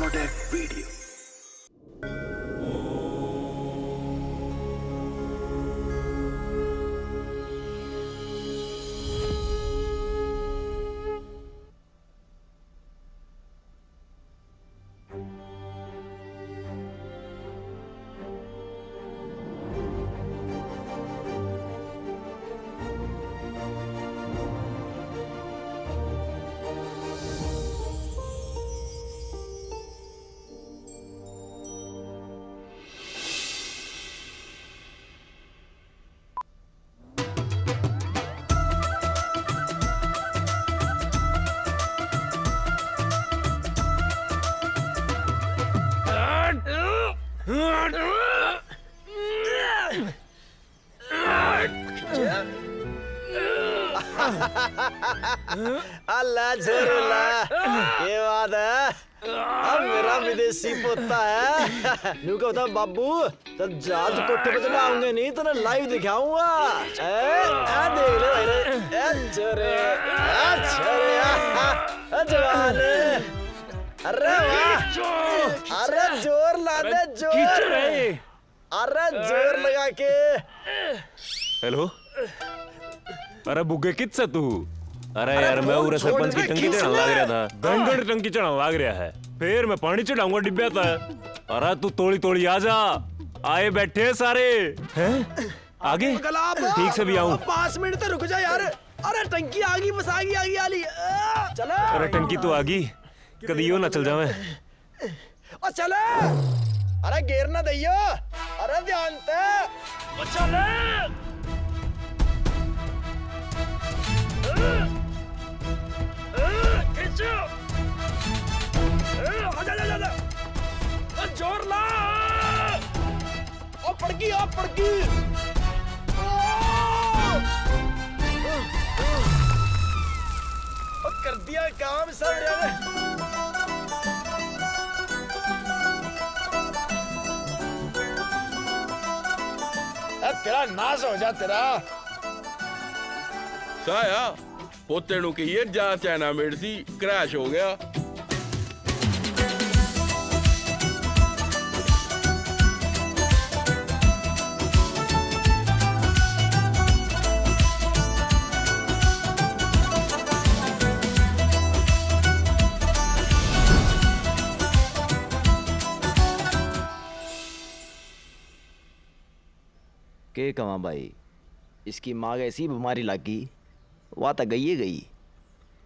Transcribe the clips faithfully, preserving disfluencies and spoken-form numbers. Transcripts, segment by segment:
Tech Video. अल्लाह जोरू ला, ये बात है। अब मेरा विदेशी पोता है। न्यू कहता, "बाबू, तो जहाज कोठे पे चढ़ाऊंगे नहीं, तने live दिखाऊंगा।" ए, ए, देख ले भाई रे, ए, छोरे, ए, छोरे, ए, जवान। अरे वाह, अरे जोर ला दे, जोर। अरे जोर लगा के। हेलो, अरे बुग्गे, कित से तू? अरे अरे यार, मैं फोन उरे छोड़ सरपंच की दे, टंकी खींच चढ़ाने ले। लाग रहा था। दंगड़ टंकी चढ़ाने लाग रहा है, फिर मैं पानी चढ़ाऊंगा डिब्बे तक। अरे तू तोली तोली आ जा, आए बैठे हैं सारे। हैं? आगे? गुलाब, ठीक से भी आऊं। पाँच मिनट तो रुक जा यार। अरे टंकी आ गई, बस आ गई, आ गई, आ गई। आ, चलो। अरे टंकी तो आ गई, कदी यो ना चल जावे। ओ चले। अरे गिर ना दइयो। अरे ध्यान ते। ओ चले। खींचो। आजा, आजा, आजा। जोर ला। ओ पड़की, ओ पड़की। ओ! ओ कर दिया काम सारे ने। ए, तेरा नाश हो जा तेरा। साया। पोते नु के ये जा चाइना मेड सी crash हो गया। के कवां भाई, इसकी माँ के ऐसी बीमारी लग गई, वा तो गई ही गई,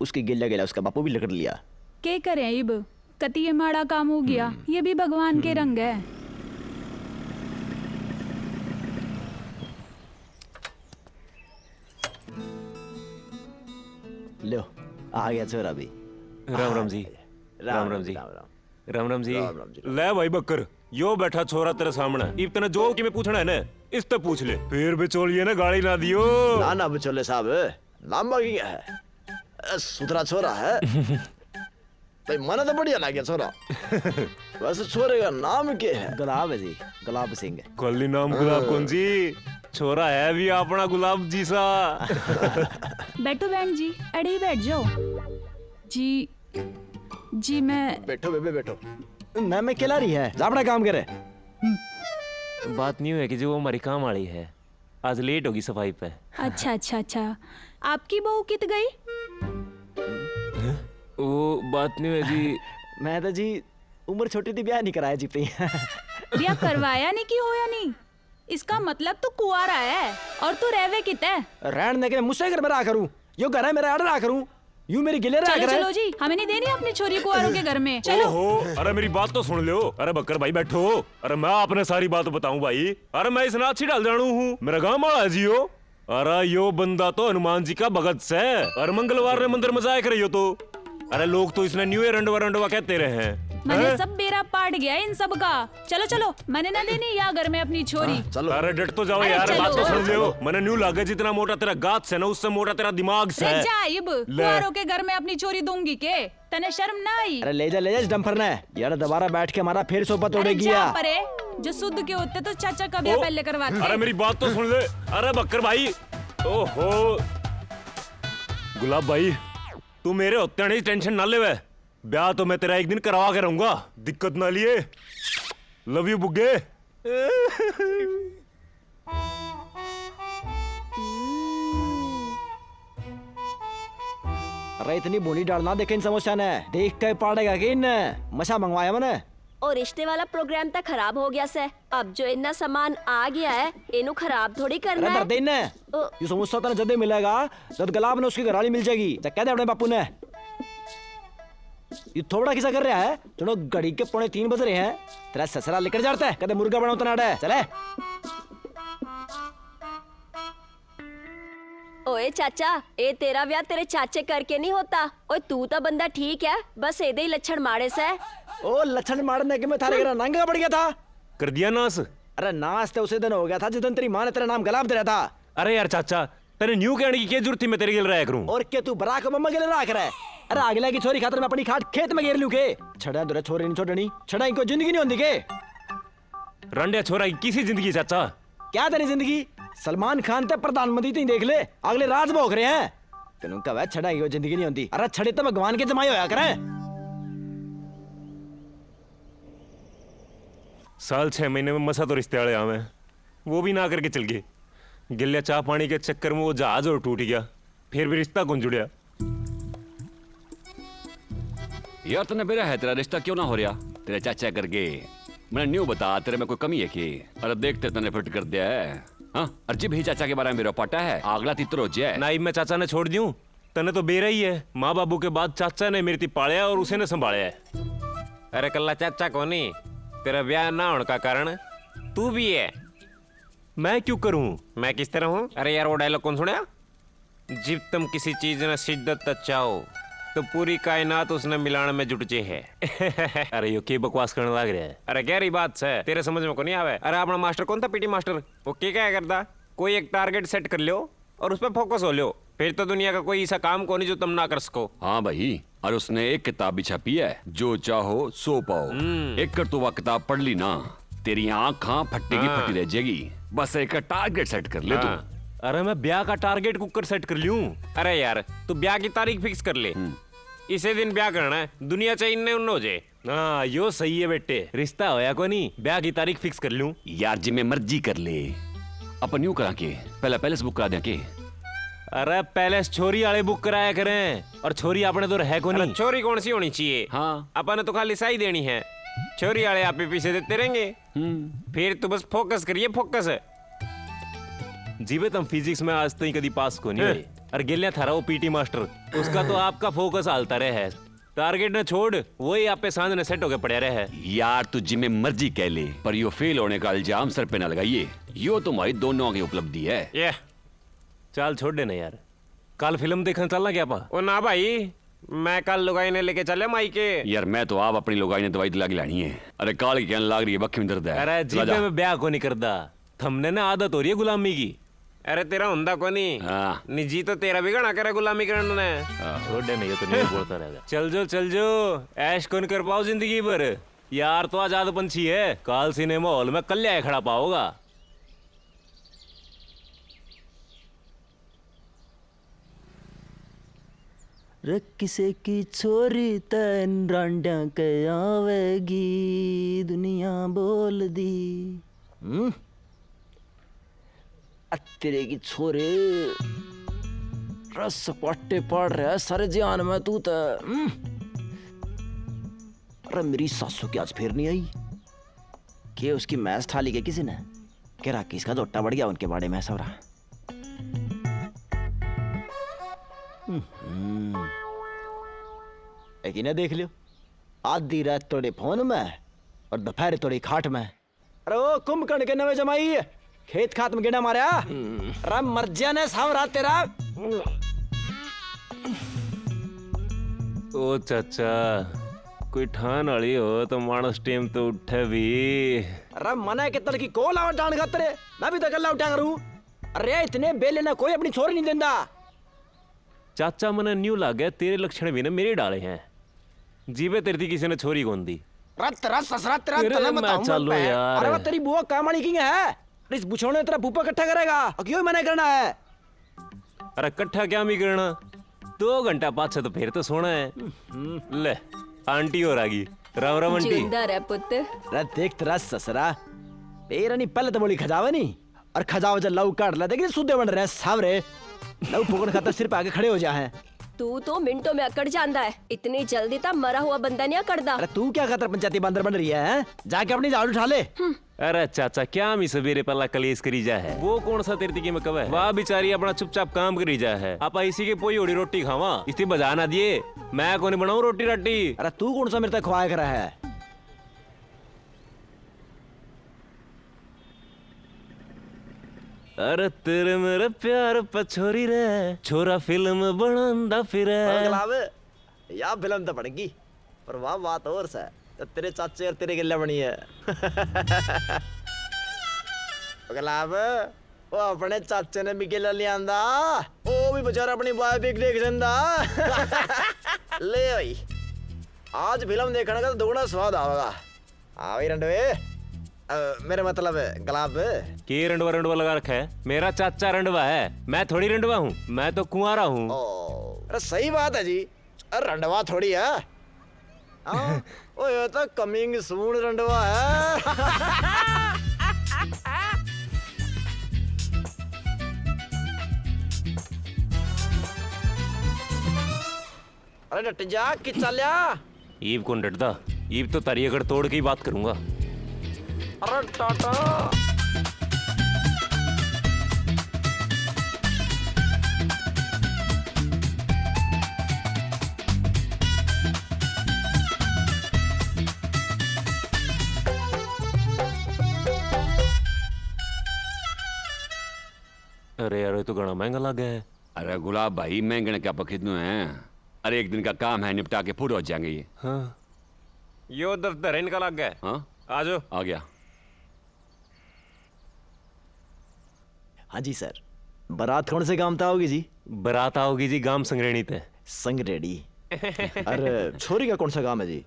उसके गेल्या गेल्या उसका बापू भी लिकड़ लिया। के करें इब, कती ये माड़ा काम हो गया, हम्म। ये भी भगवान के हम्म। रंग है। लो, आ गया छोरा भी। राम राम जी। राम राम जी। राम राम। राम राम जी। राम राम जी, राम राम। ले भाई बकर, यो बैठा छोरा तेरे सामने। इब तने जो किमे पूछना है ना, इसते पूछ ले। फिर बिचौलिए ने गाली ना दियो। ना, ना बिचौले साहब, नाम बाकी क्या है? अरे, सुथरा छोरा है। भाई, मने तो बढ़िया लाग्या छोरा। वैसे छोरे का नाम क्या है? गुलाब है जी, गुलाब सिंह। खाली नाम गुलाब हाँ। कौन जी? छोरा है भी अपना गुलाब जी सा। बैठो बहन जी, अड़े ही बैठ जाओ। जी, जी, मैं बैठो बेबे, बैठो। मैं, मैं केला रही है, जा अपना काम करे। बात नहीं हुई कि जी वो हमारी काम वाली है, आज late होगी सफाई पे। अच्छा, अच्छा, अच्छा। आपकी बहू कित गई? वो बात नहीं हुई जी। मैं तो जी उम्र छोटी थी, ब्याह नहीं कराया जी पे। ब्याह करवाया नहीं कि होया नहीं? इसका मतलब तू कुआरा है और तू रहवे कित है? रहन दे के मुझसे घर में रहा करूं, यो घर है मेरा, अड़ रहा करूं, यूं मेरी गिले रहा चलो, करे। चलो जी, हमें नहीं देनी अपनी छोरी कुआरों के घर में। चलो। ओहो, अरे मेरी बात तो सुन लो। अरे बकर भाई बैठो। अरे मैं आपने सारी बात बताऊं भाई। अरे मैं इसने अच्छी ढाल जानू हूँ, मेरा गांव वाला है जी यो। अरे यो बंदा तो हनुमान जी का भगत से। अरे मंगलवार ने मंदिर में जाया करे यो तो। अरे लोग तो इसने न्यू ईयर रंडवा रंडवा कहते रहे हैं। मैंने हैं? सब बेरा पाट गया इन सब का। चलो, चलो, मैंने ना देनी या घर में अपनी छोरी। हाँ, चलो। अरे डट तो जाओ अरे यार, चलो। बात तो सुन लो। मैंने न्यू लागे जितना मोटा तेरा गात से ना, उससे मोटा तेरा दिमाग से। अरे जा इब, ले। कुआरों के घर में अपनी छोरी दूंगी के? तने शर्म ना आई? अरे ले जा, ले जा इस डंपर ने। यार दोबारा बैठ के हमारा फिर सोपा अरे तोड़ेगी जा या। परे, जो शुद्ध के होते तो चाचा का ब्याह ओ, पहले करवाते। अरे मेरी बात तो सुन ले। अरे बकर भाई, ओहो। गुलाब भाई, तू मेरे होते नहीं tension ना लेवे। ब्याह तो मैं तेरा एक दिन करवा के रहूंगा, दिक्कत ना लिए। लव यू बुग्गे। अरे इतनी भूनी डाल ना देखे इन समोसा ने, देख के पाड़ेगा कि इन। मसा मंगवाया मैंने। और रिश्ते वाला प्रोग्राम तो खराब हो गया से। अब जो इतना सामान आ गया है, इनू खराब थोड़ी करना अरे है। धर दे इन्ने। ओ। यू समोसा तने जदे मिलेगा जद गुलाब ने उसकी घरवाली मिल जाएगी। जा कह दे अपने बापू ने। यू थोबड़ा किसा कर रहा है? चलो घड़ी के पौने तीन बज रहे हैं। तेरा ससुरा लिकड़ जाता है, कदे मुर्गा बनाओ तना अड़े। चले। ओए चाचा, ए तेरा ब्याह तेरे चाचे करके नहीं होता। ओए तू तो बंदा ठीक है, बस एदे ही लक्षण माड़े से। ओ लक्षण माड़ने के मैं थारे घर नांगा पड़ गया था। कर दिया नाश। अरे नाश तो उसे दिन हो गया था जिस दिन तेरी माँ ने तेरा नाम गलाब दे रहा था। अरे यार चाचा, तने न्यू कहने की क्या जरूरत थी मैं तेरे गेल रहा करूं? और के तू बराक ओबामा गेल रहा करे? अरे अगले की छोरी खातर मैं अपनी खाट खेत में गेर लूं के? छड़ा दुरा छोरी नहीं छोड़नी, छड़ा इनको जिंदगी नहीं होती के? रंडिया छोरा की किसी जिंदगी चाचा? क्या तेरी जिंदगी? सलमान खान ते प्रधानमंत्री तीन देख ले, अगले राज भोग रहे हैं। तेनू कहवे छड़ा की जिंदगी नहीं होती। अरे छड़े तो भगवान के जमाए होया करे। साल छह महीने में मसा तो रिश्ते वाले आवे, वो भी ना करके चल गए। गिल्लिया चाह पानी के चक्कर में वो जहाज और टूट गया, फिर भी रिश्ता कौन जुड़या। यार तन्ने बेरा है, तेरा रिश्ता क्यों ना हो रहा? तेरे चाचा करके मैंने न्यू बता, तेरे में कोई कमी है के? अरे देखते तन्ने फिट कर दिया है। हाँ, और जिब ही चाचा के बारे में मेरा पाटा है, आगला तितर हो जाए। नाई मैं चाचा ने छोड़ दूं, तन्ने तो बेरा ही है। माँ बाबू के बाद चाचा ने मेरे ती पालया और उसे ने संभालया है। अरे कल्ला चाचा कोनी, तेरा ब्याह ना होने का कारण तू भी है। मैं क्यों करूं? मैं किस तरह हूँ? अरे यार, वो डायलॉग कौन सुना? जिब तुम किसी चीज ने शिद्दत तै चाहो, तो पूरी कायनात उसने मिलाण में जुट जे है। अरे यो के बकवास करने लाग रहा है? अरे गहरी बात से, तेरे समझ में को नहीं आवे। अरे अपना मास्टर कौन था, पीटी मास्टर? वो के क्या करता? कोई एक टारगेट सेट कर लो और उस पर फोकस हो लो, फिर तो दुनिया का कोई ऐसा काम को नहीं जो तुम ना कर सको। हाँ भाई, और उसने एक किताब भी छापी है, जो चाहो सो पाओ। हम्म। एक कर तू वह किताब पढ़ ली ना, तेरी आँख हाँ फट्टी की हाँ। फट्टी रह जाएगी। बस एक टारगेट सेट कर ले तू। हाँ। अरे मैं ब्याह का टारगेट कुकर सेट कर लूं। अरे यार, तू ब्याह की तारीख फिक्स कर ले। हम्म। इसे दिन ब्याह करना है, दुनिया चाहे इन्ने उन्ने हो जाए। हाँ, यो सही है बेटे, रिश्ता होया कोनी, ब्याह की तारीख फिक्स कर लूं। यार जिमें मर्जी कर ले, अपन यूं करा के पहला पैलेस बुक करा दें के? अरे पैलेस छोरी वाले बुक कराया करें, और छोरी अपने तो रह कोनी। अरे छोरी कौन सी होनी चाहिए? हाँ। अपन ने तो खाली साई देनी है, छोरी वाले आप ही पीछे देते रहेंगे। हम्म। फिर तो बस फोकस करिए, फोकस। जीवे तुम फिजिक्स में आज तक कदी पास को नहीं हैं। हुए, और गेल्या थारा वो पीटी मास्टर, उसका तो आपका फोकस हालता रहे है। टारगेट ने छोड़, वही आपे सांझ ने सेट होके पड़या रहे है। यार तू जिमें मर्जी कह ले, पर यो फेल होने का इल्जाम सर पे ना लगाइए। यो तो हमारी दोनों की उपलब्धि है। ये चाल छोड़ देना यार, कल फिल्म देखने चलना क्या पा? ओ ना भाई, मैं कल लुगाई ने लेके चले माई के। यार मैं तो आप अपनी लुगाई ने दवाई दिला के लानी है। अरे काल की कहने लाग रही है, बखी में दर्द है। अरे जीबे में ब्याह को नहीं करदा, थमने ना आदत हो रही है गुलामी की। अरे तेरा हुंदा कोनी। हाँ। निजी तो तेरा भी घणा करे गुलामी करने ने। हाँ। छोड़ दे, नहीं तो नहीं बोलता रहेगा। चल जो, चल जो, ऐश कौन कर पाओ जिंदगी भर। यार तो आजाद पंछी है, काल सिनेमा हॉल में कल्याए खड़ा पाओगा। रे किसे की छोरी तै रांडिया के आवेगी, दुनिया बोल दी। हम्म? अ तेरे की छोरे, रे सपाटे पाड़ रहा है सारे जान में तू तो। हम्म? अरे मेरी सासू की आज फिर नहीं आई। के उसकी मैस ठा ली के किसी ने? के राकेश का धोटा बढ़ गया उनके बाड़े में सवरा। हम्म। एक इन्हें देख लियो, आधी रात तोड़े फोन में और दोपहर तोड़ी खाट में। अरे ओ कुंभकर्ण के नवे जमाई, खेत खात में गेड़ा मारया। अरे मर जा ने सावरा तेरा। ओ चाचा, कोई ठान वाली हो तो मानस टेम तो उठे भी। अरे मने के तड़की को लावा डांड खातर, मैं भी तो गल्ला उठा करूं। अरे इतने बेले ना कोई अपनी छोरी नहीं देंदा। चाचा, मने न्यू लागे तेरे लक्षण भी ना मेरे डाले हैं। जीवे तेरे ती किसी ने छोरी कौन दी। रत रस ससरा तेरा अरे तने मैं बताऊं चालू मैं। यार। अरे वो तेरी बुआ काम वाली किंग है। अरे इस बुछौने तेरा फूफा इकट्ठा करेगा। और क्यों मना करना है? अरे इकट्ठा क्या मी करना? दो घंटा पाछे तो फिर तो सोना है। ले, आंटी और आ गई। राम राम आंटी। जिंदा रह पुत्र। अरे देख तेरा ससरा, तेरा नहीं पहले तो बोली खजावे नहीं, और खजावे जब लहू काढ़ ला, देख सूधे बन रहे हैं सावरे। लहू फूकण खातर सिर पे आके खड़े हो जा है। तू तो मिनटों में अकड़ जांदा है, इतनी जल्दी तो मरा हुआ बंदा नहीं अकड़दा। अरे तू क्या खातर पंचायती बंदर बन रही है, हैं? जाके अपनी झाड़ू उठा ले। अरे चाचा, क्या हम इस सवेरे पहला कलेश करी जा है? वो कौन सा तेरे की में कवे है? वाह बेचारी अपना चुपचाप काम करी जा है। आपा इसी के पोई होड़ी रोटी खावा, इसी बजा ना दिए। मैं कोनी बनाऊं रोटी राटी। अरे तू कौन सा मेरे तक खवाया करा है? अरे तेरे मेरे प्यार पे छोरी रे, छोरा फिल्म बनांदा फिरे। ओ गुलाब, या फिल्म तो बन गई, पर वाह बात और से, तो तेरे चाचे और तेरे गेल्या बनी है। ओ गुलाब, वो अपने चाचे ने भी गेल्या ले आंदा, वो भी बेचारा अपनी बाय भी देख लेंदा। ले भाई, आज फिल्म देखने का तो दोगुना स्वाद आवेगा। हाँ भाई रंडवे, अ, मेरा मतलब गुलाब। के रंडवा रंडवा लगा रखा है? मेरा चाचा रंडवा है, मैं थोड़ी रंडवा हूँ, मैं तो कुंवारा हूँ। ओ, अरे सही बात है जी, अरे रंडवा थोड़ी है। हाँ, ओ ये तो coming soon रंडवा है। अरे डट जा, कि चाल्या? ईब कौन डटदा? ईब तो तारी अकड़ तोड़ के ही बात करूंगा। अरे टाटा। अरे यार, ये तो घना महंगा लागे है। अरे गुलाब भाई, महंगे ने क्या पखिदनू है? अरे एक दिन का काम है, निपटा के पूरे हो जाएंगे ये। हाँ। यो दफ्तर है इनका लागे। हाँ? आ जाओ। आ गया। हाँ जी सर, बारात कौन से गांव तक आओगी जी? बारात आओगी जी गांव संगरेणी ते। संगरेणी। अरे छोरी का कौन सा गांव है जी?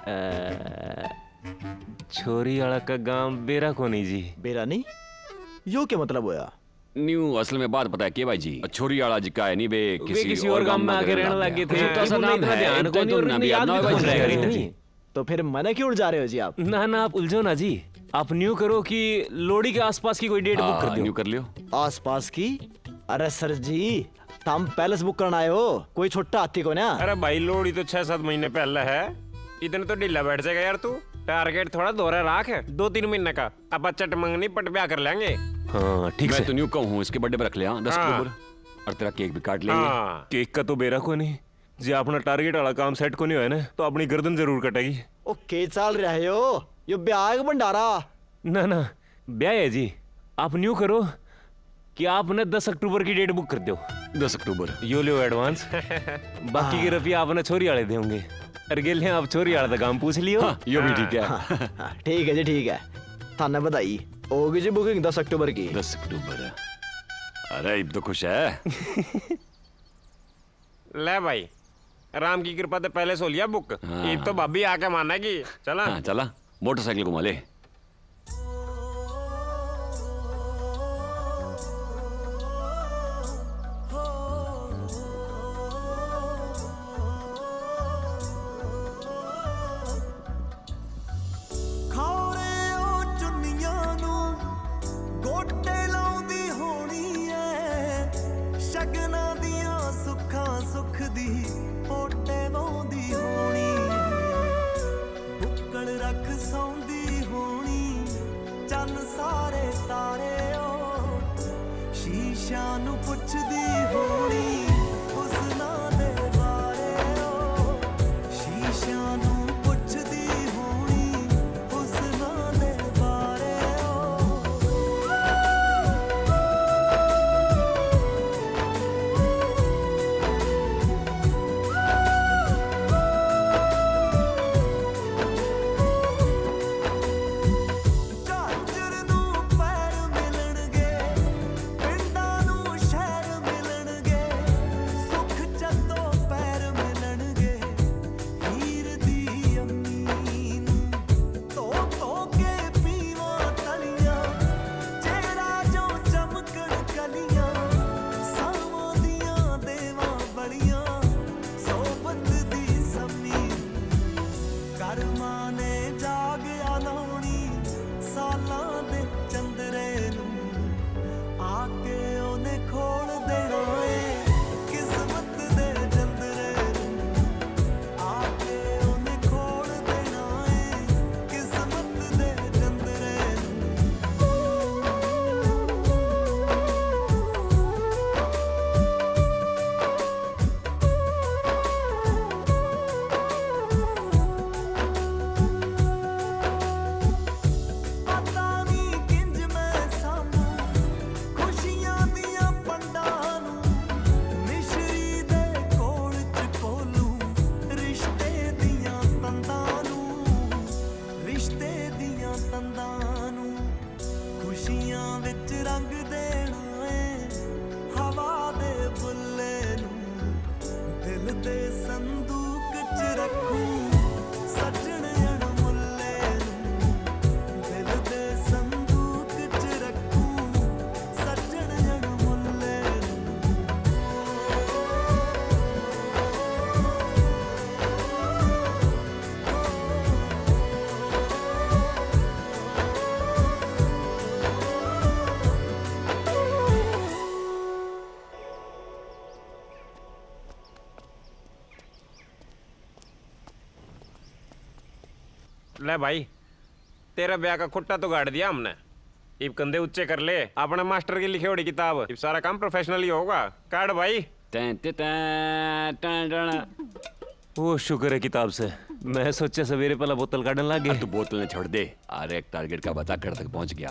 अ, छोरी आला का गांव बेरा कोनी जी। बेरा नहीं? यो क्या मतलब होया? न्यू असल में बात पता है के भाई जी, छोरी आला जी का है नहीं, वे वे किसी किसी और और गांव गांव में में आके आके रहने रहने लग लग गए गए थे। थे। छोटा सा इनको नाम इतना है, ध्यान इतना कोनी तो और ना इतनी भी याद याद भी नहीं कोनी रह रही रही थी। थी। तो फिर मना क्यों जा रहे हो जी आप? ना, ना, आप उलझो ना जी। आप न्यू करो कि लोहड़ी के आसपास की कोई डेट बुक कर हाँ, दो। न्यू कर लियो। आसपास की? अरे सर जी, तुम पैलेस बुक करना आए हो, कोई छोटा हाथी को ना। अरे भाई, लोहड़ी तो छह सात महीने पहले है, इतने तो ढीला बैठ जाएगा यार तू। टारगेट थोड़ा दोहरा राख, दो तीन महीने का, अब चट मंगनी पट ब्याह कर लेंगे। हाँ, ठीक मैं से। तो न्यू कहूँ, इसके बर्थडे पर रख ले, हाँ, दस हाँ। अक्टूबर, और तेरा केक भी काट लेंगे। हाँ। केक का तो बेरा को नहीं, जे अपना टारगेट वाला काम सेट को नहीं होया ना, तो अपनी गर्दन जरूर कटेगी। ओ, के चाल रहा है यो? यो ब्याह है के भंडारा? ना, ना, ब्याह है जी। आप न्यू करो कि आपने दस अक्टूबर की डेट बुक कर दो। दस अक्टूबर। यो लो एडवांस। बाकी के हाँ। रुपया आपने छोरी वाले देंगे। अरे गेले आप छोरी वाले तक काम पूछ लियो। हाँ, यो भी ठीक है। हाँ, हाँ, ठीक है जी, ठीक है। थाने बधाई। होगी जी बुकिंग दस अक्टूबर की। दस अक्टूबर। अरे, इब तो खुश है। ले भाई, राम की कृपा ते पहले सो लिया बुक। हाँ। इब तो भाभी आके मानेगी। चला? हाँ, चला। मोटरसाइकिल घुमा ले। ਖੌਰੇ ਉਹ ਚੁੰਨੀਆਂ ਨੂੰ ਗੋਟੇ ਲਾਉਂਦੀ ਹੋਣੀ ਐ, ਸ਼ਗਨਾਂ ਦੀਆਂ ਸੁੱਖਾਂ ਸੁੱਖ ਦੀ ਪੋਟੇ ਵਾਉਂਦੀ ਹੋਣੀ ਐ। ਬੁੱਕਲ ਰੱਖ ਸੌਂਦੀ ਹੋਣੀ, ਚੰਨ ਸਾਰੇ ਤਾਰੇ ਉਹ ਸ਼ੀਸ਼ਿਆਂ ਨੂੰ ਪੁੱਛਦੀ ਹੋਣੀ, ਹੁਸਨਾਂ ਦੇ ਬਾਰੇ ਉਹ ਸ਼ੀਸ਼ਿਆਂ ਨੂੰ ਪੁੱਛਦੀ ਹੋਣੀ, ਹੁਸਨਾਂ ਦੇ ਬਾਰੇ ਉਹ। ਝਾਂਜਰ ਨੂੰ ਪੈਰ ਮਿਲਣਗੇ, ਪਿੰਡਾਂ ਨੂੰ ਸ਼ਹਿਰ ਮਿਲਣਗੇ, ले भाई, तेरा ब्याह का खुट्टा तो गाड़ दिया हमने। इब कंधे ऊंचे कर ले, अपने मास्टर की लिखी होड़ी किताब। इब सारा काम प्रोफेशनल ही होगा। काट भाई। तैं, तैं, तैं, टन, टन। वो शुक्र है किताब से। मैं सोचा सवेरे पहला बोतल काटने लग गए। तू बोतल ने छोड़ दे। अरे, टारगेट का बता, कड़ तक पहुंच गया?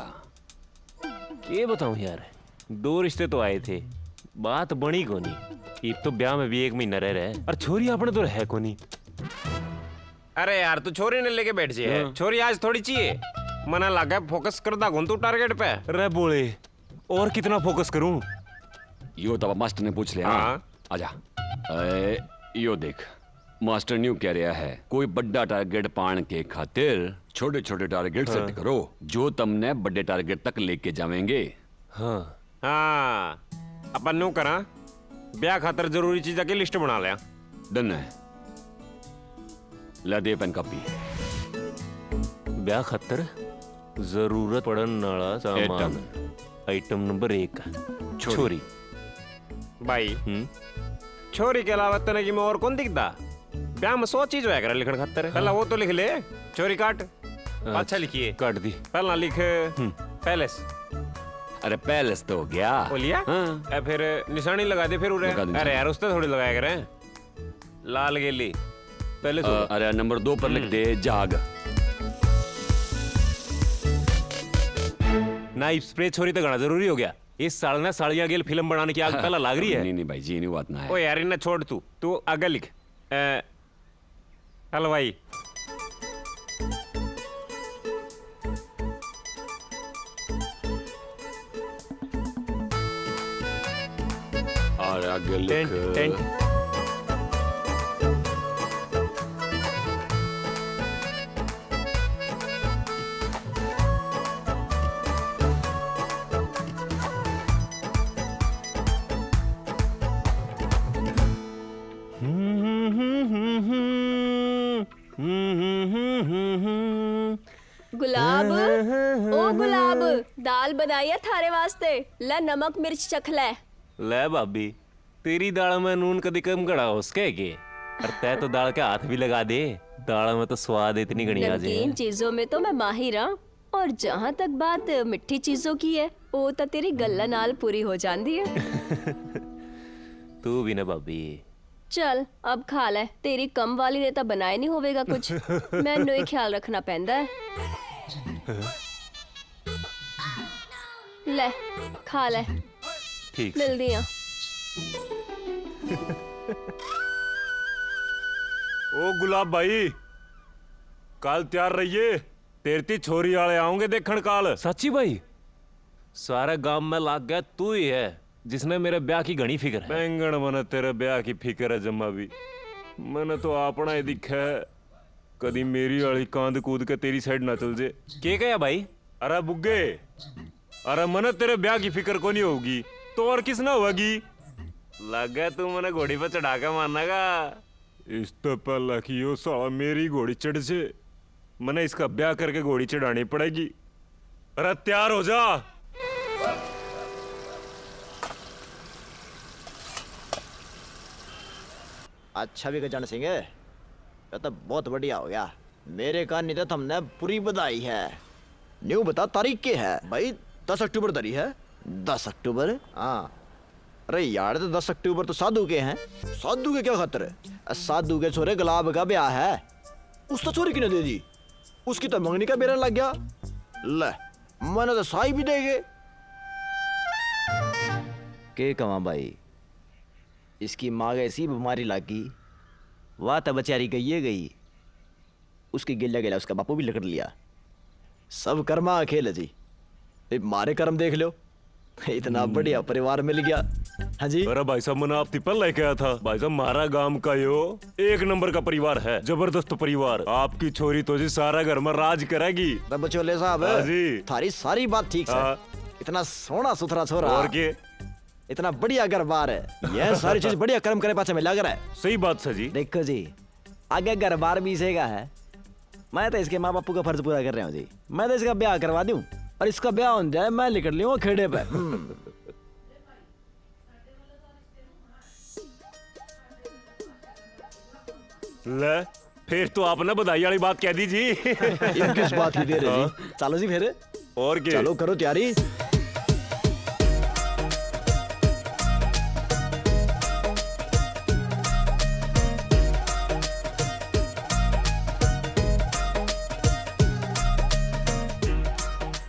के बताऊं यार, दो रिश्ते तो आए थे, बात बनी कोनी। इब तो ब्याह में भी एक महीना रह रहा है और छोरी अपने तो रह कोनी। अरे यार, तू छोरी ने लेके बैठ जे। हाँ। छोरी आज थोड़ी चाहिए। मना लगा फोकस करदा कौन तू टारगेट पे। रे बोले, और कितना फोकस करूं? यो तो मास्टर ने पूछ लिया ना। हाँ। आजा। ए, यो देख, मास्टर न्यू कह रहा है, कोई बड़ा टारगेट पाण के खातिर छोटे छोटे टारगेट सेट हाँ। करो, जो तमने बड़े टारगेट तक लेके जावेंगे। हाँ। हाँ, अपन न्यू करा, ब्याह खातर जरूरी चीजा की लिस्ट बना लिया। डन है। ला दे पेन कॉपी। ब्याह खातर जरूरत पड़न वाला सामान। आइटम। आइटम नंबर एक। छोरी। छोरी। भाई, हम्म? छोरी के अलावा तने की में और कौन दिखदा? ब्याह में सौ चीज होया करे लिखण खातर। पहला हाँ। वो तो लिख ले, छोरी काट। अच्छा, अच्छा, लिखिए। काट दी। पहला लिख, हम्म। पैलेस। अरे, पैलेस तो हो गया। हो लिया? हाँ। ए, फिर निशानी लगा दे फिर उरे। लगा दी अरे निशानी। यार, उस तो थोड़ी लगाया करें। लाल गेली। पैलेस हो अ, गया। अरे, नंबर दो पर लिख हम्म। दे, जहाग। नाइफ स्प्रे छोरी तो घना जरूरी हो गया। इस साल ना सालियां गेल फिल्म बनाने की आग पहला लाग रही है। नहीं, नहीं भाई जी, नहीं बात ना है। ओ यार, इन्हें छोड़ तू, तू आगे लिख। ए, हलवाई। और आगे लिख। Tent, tent. गुलाब, ओ गुलाब, दाल बनाई है थारे वास्ते। ले, नमक मिर्च चख ले। ले भाभी, तेरी दाल में नून कदी कम घड़ा हो सके के? और तै तो दाल के हाथ भी लगा दे, दाल में तो स्वाद इतनी घणी आ जाए। नमकीन चीजों में तो मैं माहिर हाँ, और जहाँ तक बात मिट्ठी चीजों की है, वो तो तेरी गल्ला नाल पूरी हो जाती है। तू भी ना भाभी। चल, अब खा ले, तेरी कम वाली ने तो बनाए नहीं होवेगा कुछ। मैनू ही ख्याल रखना पैंदा है। ले, खा ले। ठीक। मिलदी हां। ओ गुलाब भाई, काल तैयार रहिए, तेरे ती छोरी आले आऊंगे देखण काल। सच्ची भाई? सारे गांव में लाग गया तू ही है जिसने मेरे ब्याह की घणी फिक्र है। बैंगन, मने तेरे ब्याह की फिक्र है जम्मा भी। मने तो अपना ही दिखे, कदी मेरी आली कांद कूद के तेरी साइड ना चल जे। के कहा भाई? अरे बुग्गे, अरे मने तेरे ब्याह की फिक्र कोनी होगी, तो और किस ना होगी? लगे तू मने घोड़ी पे चढ़ा के मानेगा। इसतै पहला कि यो साला मेरी घोड़ी चढ़ से, मने इसका ब्याह करके घोड़ी चढ़ानी पड़ेगी। अरे तैयार हो जा। अच्छा भी गजान सिंह, ये तो बहुत बढ़िया हो गया। मेरे कान नहीं तो थमने पूरी बधाई है। न्यू बता, तारीख के है? भाई, दस अक्टूबर धरी है। दस अक्टूबर? हाँ। अरे यार, तो दस अक्टूबर तो साधु के हैं। साधु के क्या खातर? अ, साधु के छोरे गुलाब का ब्याह है। उस तो छोरी किने दे दी? उसकी तो मंगनी का बेरा लग गया। ले, मैंने तो साई भी दे गए। के कमा भाई, इसकी माँ के ऐसी बीमारी लागी, वाह तो बेचारी गई है गई, उसकी गेल्या गेल्या उसका बापू भी लिकड़ लिया। सब कर्मा का खेल है जी। ए, मारे कर्म देख लो, इतना हम्म। बढ़िया परिवार मिल गया। हाँ जी। अरे भाई साहब, मैंने आपती पहला ही कहा था, भाई साहब, हमारा गांव का यो एक नंबर का परिवार है, जबरदस्त परिवार। आपकी छोरी तो जी सारा घर में राज करेगी। तब बचोले साहब, हाँ जी। थारी सारी बात ठीक है। हाँ। इतना सोहना सुथरा छोरा। और के? इतना बढ़िया घर बार है। यह सारी चीज बढ़िया कर्म करे पाछे मिला कर है। सही बात सर जी। देखो जी, आगे घर बार भी इसेगा है। मैं तो इसके माँ बापू का फर्ज पूरा कर रहा हूँ जी। मैं तो इसका ब्याह करवा दूँ और इसका ब्याह हो जाए, मैं निकल लूँ खेड़े पे। हम्म। ले, फिर तो आपने बधाई वाली बात कह दी जी। इब किस बात की देर है जी? हाँ। चलो जी फिर। और के? चलो, करो तैयारी।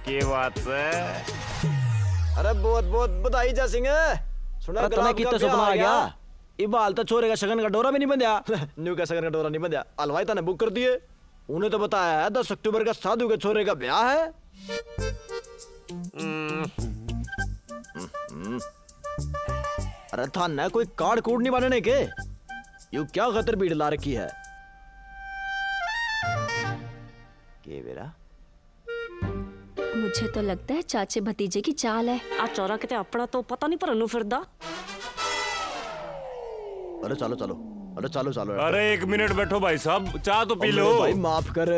के बात है? अरे बहुत बहुत बधाई जय सिंह। सुना अरे तने गुलाब का कितना ब्याह सुपना आ आ गया। गया। इब हाल तो छोरे का शगन का डोरा भी नहीं बंध्या। न्यू का शगन का डोरा नहीं बंध्या, हलवाई तने बुक कर दिए। उन्हें तो बताया है दस अक्टूबर का साधु के छोरे का ब्याह है। हम्म। अरे थाने कोई कार्ड कूड नहीं बांटने के? यू क्या खतर भीड़ ला रखी है? के बेरा? मुझे तो लगता है चाचे भतीजे की चाल है। आ चौरा किते अपना तो पता नहीं पर नु फिरदा। अरे चलो चलो, अरे चलो चलो। अरे एक मिनट बैठो भाई साहब, चाय तो पी अरे लो। भाई माफ कर,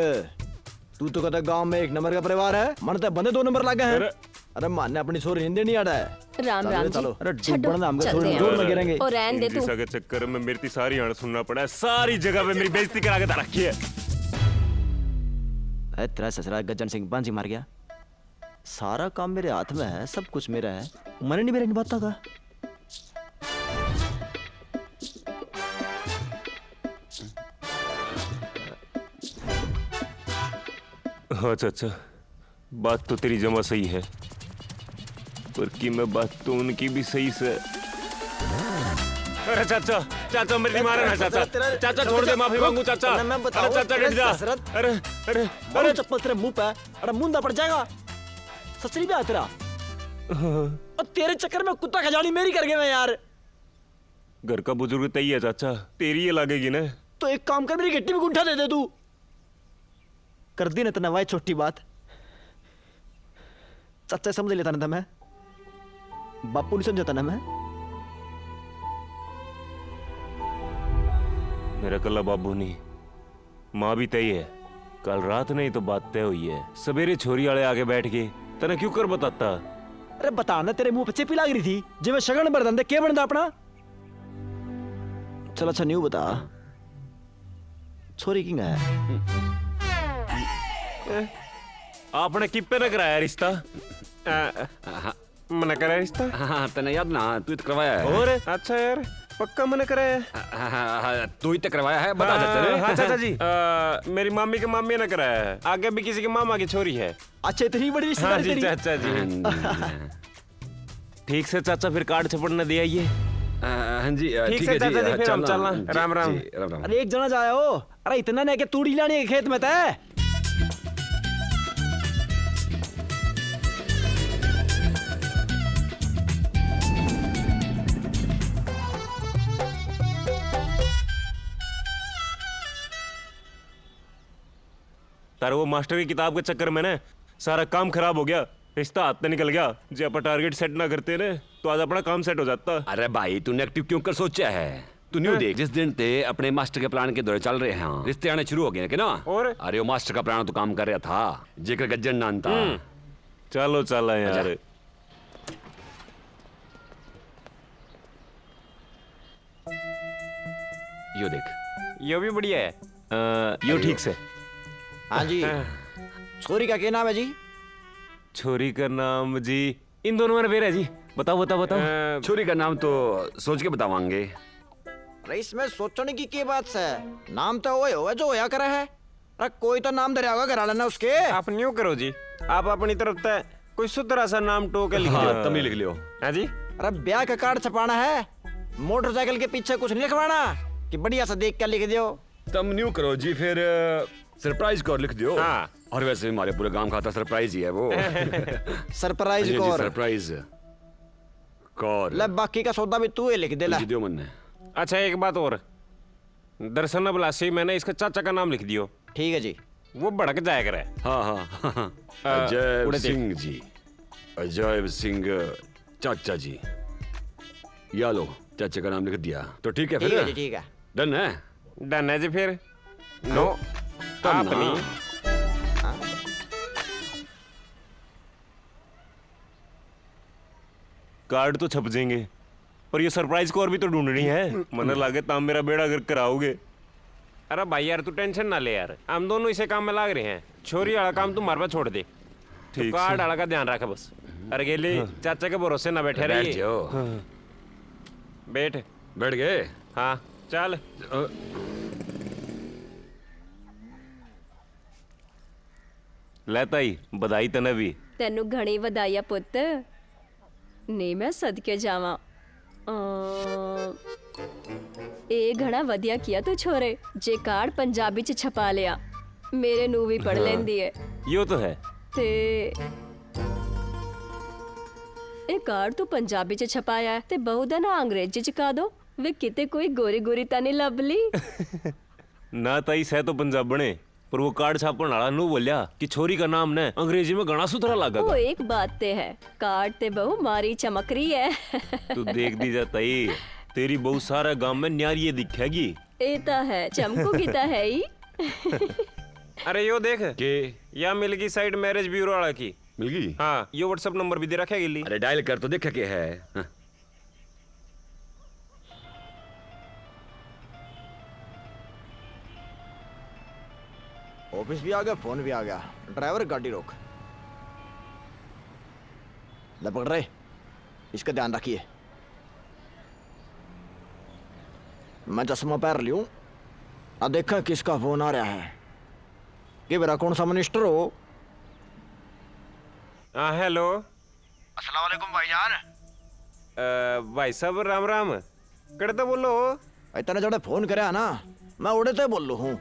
तू तो कहता गांव में एक नंबर का परिवार है, मन ते बंदे दो नंबर लागे हैं। अरे अरे माने अपनी छोरी नहीं देनी आड़ा है। राम चलो राम रे, जी। चलो। अरे छड्डो, डूबण नाम का चलते छोरी हैं। जोर लगे रहेंगे। और रहन दे तू। के चक्कर में मेरी सारी हाण सुनना पड़ा है, सारी जगह पे मेरी बेइज्जती करा के धर रखी है। ए, तेरा ससुरा गज्जन सिंह बांझी मार गया। सारा काम मेरे हाथ में है, सब कुछ मेरा है। मने नहीं मेरे इन बातों का। हाँ चाचा, बात तो तेरी जमा सही है, पर की मैं बात तो उनकी भी सही से। अरे चाचा, चाचा मेरी मारे ना चाचा, तेरा, तेरा, चाचा छोड़ दे, माफी मांगू चाचा। मैं, मैं बताऊं, अरे चाचा डट जा। अरे अरे अरे चप्पल तेरे मुंह पे, अरे मुंडा पड़ जाएगा। ससुरी भी आ तेरा। हाँ। और तेरे चक्कर में कुत्ता खजानी मेरी कर गए मैं यार। घर का बुजुर्ग तई है चाचा, तेरी ये लागेगी ना। तो एक काम कर, मेरी गट्टी में गुंठा दे दे तू। कर दी ना तन्ने वाई छोटी बात। चाचा समझ लेता ना था मैं, बापू नहीं समझता ना मैं। मेरा कल्ला बाबू नहीं, माँ भी तय है। कल रात ने ही तो बात तय हुई है। सवेरे छोरी वाले आके बैठ के तने क्यों कर बताता? अरे बताना, तेरे मुंह पे चेपी लाग रही थी। जे मैं शगन भर दंदे, के बनदा अपना? चल अच्छा, न्यू बता, छोरी किंगा है? आपने किप्पे ने कराया रिश्ता? अ, हाँ। मना कराया रिश्ता? हाँ, हाँ, तने याद ना, तू ही तो करवाया है। और? अच्छा यार, पक्का मना कराया है? हाँ, हाँ, हाँ, तू ही तो करवाया है, बता हाँ, देते हैं। हाँ, चाचा जी। अ, मेरी मामी के मामी ने कराया है। आगे भी किसी के मामा की छोरी है। अच्छा, इतनी बड़ी रिश्तेदारी हाँ जी, तेरी? चाचा जी। हाँ जी, हाँ। ठीक से चाचा, फिर कार्ड छपड़ने दे आइए। अ, हाँ जी, अ, ठीक ठीक से है जी, चाचा जी, अ, फिर हम चलना। चलना। जी, राम, राम। जी, राम, राम। अरे, एक जना जाया हो। अरे, इतना ने के तूड़ी लानी है खेत में तै। तारे वो मास्टर की किताब के चक्कर में ना सारा काम खराब हो गया, रिश्ता हाथ से निकल गया। जे अपन टारगेट सेट ना करते ना, तो आज अपना काम सेट हो जाता। अरे भाई, तू नेगेटिव क्यों कर सोचा है? तू न्यू हाँ। देख, जिस दिन ते अपने मास्टर के प्लान के दौरे चल रहे हैं, रिश्ते आने शुरू हो गए हैं कि ना? और? अरे, वो मास्टर का प्लान तो काम कर रहा था, जेकर गज्जन नाम था। हम्म। चलो, चला यार। यो देख। यो भी बढ़िया है। अ, यो ठीक से। हाँ जी। हाँ। छोरी का क्या नाम है जी? छोरी का नाम जी, इन दोनों में बेरा है जी। बताओ, बताओ, बताओ। अ, छोरी का नाम तो सोच के बतावांगे। अरे, इसमें सोचने की क्या बात है? नाम तो वही होगा जो होया करे है। अरे, कोई तो नाम धरया होगा घर वाले ने उसके। आप न्यू करो जी, आप अपनी तरफ से कोई सुथरा सा नाम टो के लिख हाँ, दो। तमी लिख लियो। हाँ जी। अरे, ब्याह का कार्ड छपाना है, मोटरसाइकिल के पीछे कुछ नहीं लिखवाना कि बढ़िया सा देख के लिख दियो। तम न्यू करो जी, फिर, अ, सरप्राइज कौर लिख दियो। हाँ। और वैसे भी हमारे पूरे गांव खाता सरप्राइज ही है वो। सरप्राइज हाँ जी, कौर। सरप्राइज कौर। ले, बाकी का सौदा भी तू ही लिख दे, ले। लिख दियो मन्ने। अच्छा, एक बात और, दर्शन अभिलाषी मैंने इसका चाचा का नाम लिख दियो। ठीक है जी। वो भड़क जाया करे। हाँ, हाँ, हाँ, हाँ। अ, अजय उड़े देख। सिंह जी, अजय सिंह चाचा जी, या लो, चाचा का नाम लिख दिया। तो ठीक है ठीक फिर? है जी, ठीक है। डन है? डन है जी फिर। नो, तब आप ना। नहीं। हाँ। कार्ड तो छप जाएंगे, पर ये सरप्राइज कौर भी तो ढूंढनी है। मने लागे ताम मेरा बेड़ा गर्क कराओगे। अरे भाई यार, तू टेंशन ना ले यार, हम दोनों इसे काम में लाग रहे हैं। छोरी वाला काम तू मार पे छोड़ दे। तू ठीक कार्ड से। वाला का ध्यान रख बस। अरे गेली, हाँ। चाचा के भरोसे ना बैठे बैठ रहिए। जाओ। हाँ। बैठ। बैठ गए? हाँ, चल। अ, ले ताई, बधाई तने भी। तेनू घणी बधाई है पुत। नी मैं सदके जावां। अ, ए घणा वधिया किया तू छोरे, जे कार्ड पंजाबी च छपा लिया। मेरे नू भी पढ़ हाँ, लेंदी है। यो तो है। ते ए कार्ड तू पंजाबी च छपाया है, ते बहू दा ना अंग्रेजी च का दो, वे किते कोई गोरी गोरी ता नहीं लभ ली? ना ताई, सै तो पंजाबणे, पर वो कार्ड छापण वाला नू बोल्या कि छोरी का नाम ने अंग्रेजी में घणा सुथरा लागा ओ, था। एक बात ते है, कार्ड ते बहू मारी चमक रही है। तू देख दी जा ताई, तेरी बहू सारा गांव में न्यारी दिखेगी। ए ता है, चमकूगी ता है ही। अरे यो देख, के? या मिल गई साइट मैरिज ब्यूरो वाला की। मिल गई? हाँ, यो WhatsApp नंबर भी दे रखा है गिल्ली। अरे डायल कर तो देख के है। हाँ। ऑफिस भी आ गया, फोन भी आ गया। ड्राइवर, गाड़ी रोक। ले पकड़ रे, इसका ध्यान रखिए। मैं चश्मा पहन लियूं, आ देखा किसका फोन आ रहा है। के बेरा, कौन सा मिनिस्टर हो? हाँ, हेलो। अस्सलाम वालेकुम भाईजान। अ, भाई साहब, राम राम। कड़े तै बोलो हो? भाई, तने जड़े फोन करया ना, मैं ओड़े तै बोलू हूँ।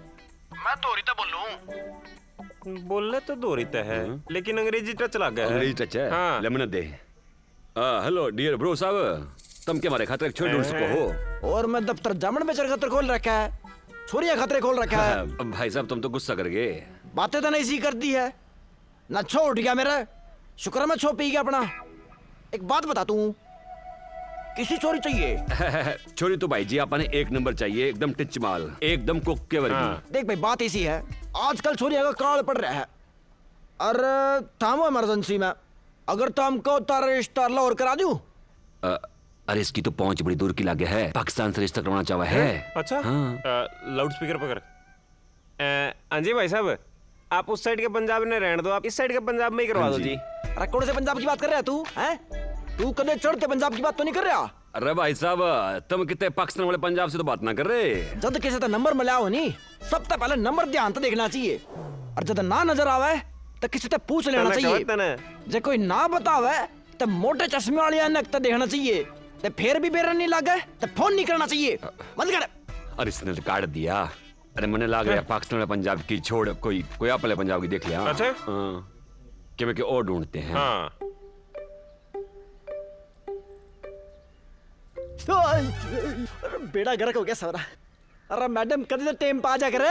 मैं धोरी तै बोलू हूँ। बोलने तो धोरी तै है, हम्म। लेकिन अंग्रेजी टच लागे है। अंग्रेजी टच है? हाँ। ले मने दे। आ, हेलो डियर ब्रो साहब, तुम के हमारे खातर एक छोरी ढूंढ सको हो? और मैं दफ्तर जामण बेचर खातर खोल रखा है, छोरिया खातर खोल रखा है। भाई साहब, तुम तो गुस्सा कर गए। बातें तो नहीं सी करती है। ना छो उठ गया मेरा, शुक्र है मैं छो पी गया अपना। एक बात बता तू, किसी छोरी चाहिए? छोरी तो भाई जी आपने एक नंबर चाहिए, एकदम टिच माल, एकदम कोके वर्गी। हाँ। देख भाई, बात ऐसी है, आजकल छोरियां का काल पड़ रहा है। अरे थामो इमरजेंसी में, अगर थाम को तारा रिश्ता लाहौर करा दूं? अ, अरे इसकी तो पहुंच बड़ी दूर की लागे है, पाकिस्तान से रिश्ता करवाना चाहवा है। हैं? अच्छा? हाँ। अ, लाउडस्पीकर पकड़। अ, हाँ जी भाई साहब, आप उस साइड के पंजाब ने रहने दो, आप इस साइड के पंजाब में ही करवा हाँ दो जी। जी। अरे कौन से पंजाब की बात कर रहा है तू, हैं? तू कदे चढ़ते पंजाब की बात तो नहीं कर रहा? अरे भाई साहब, तुम कितने पाकिस्तान वाले पंजाब से तो बात ना कर रहे। जद किसी तै नंबर मिला हो नी, सबसे पहले नंबर ध्यान तै देखना चाहिए, और जद ना नजर आवे तो किसी तै पूछ लेना चाहिए। जे कोई ना बतावे तो मोटे चश्मे वाली ऐनक तै देखना चाहिए, ते फिर भी बेरा नहीं लागे तो फोन नहीं करना चाहिए। बंद कर। अरे इसने तो काट दिया। अरे मने लाग रहा है पाकिस्तान वाले पंजाब की छोड़, कोई कोई आप वाले पंजाब की देख लिया। अच्छा? हाँ। कि मैं कि और ढूंढते हैं। हाँ। अरे बेड़ा गर्क हो गया सारा। अरे मैडम, कदे तो टाइम पा जा करे।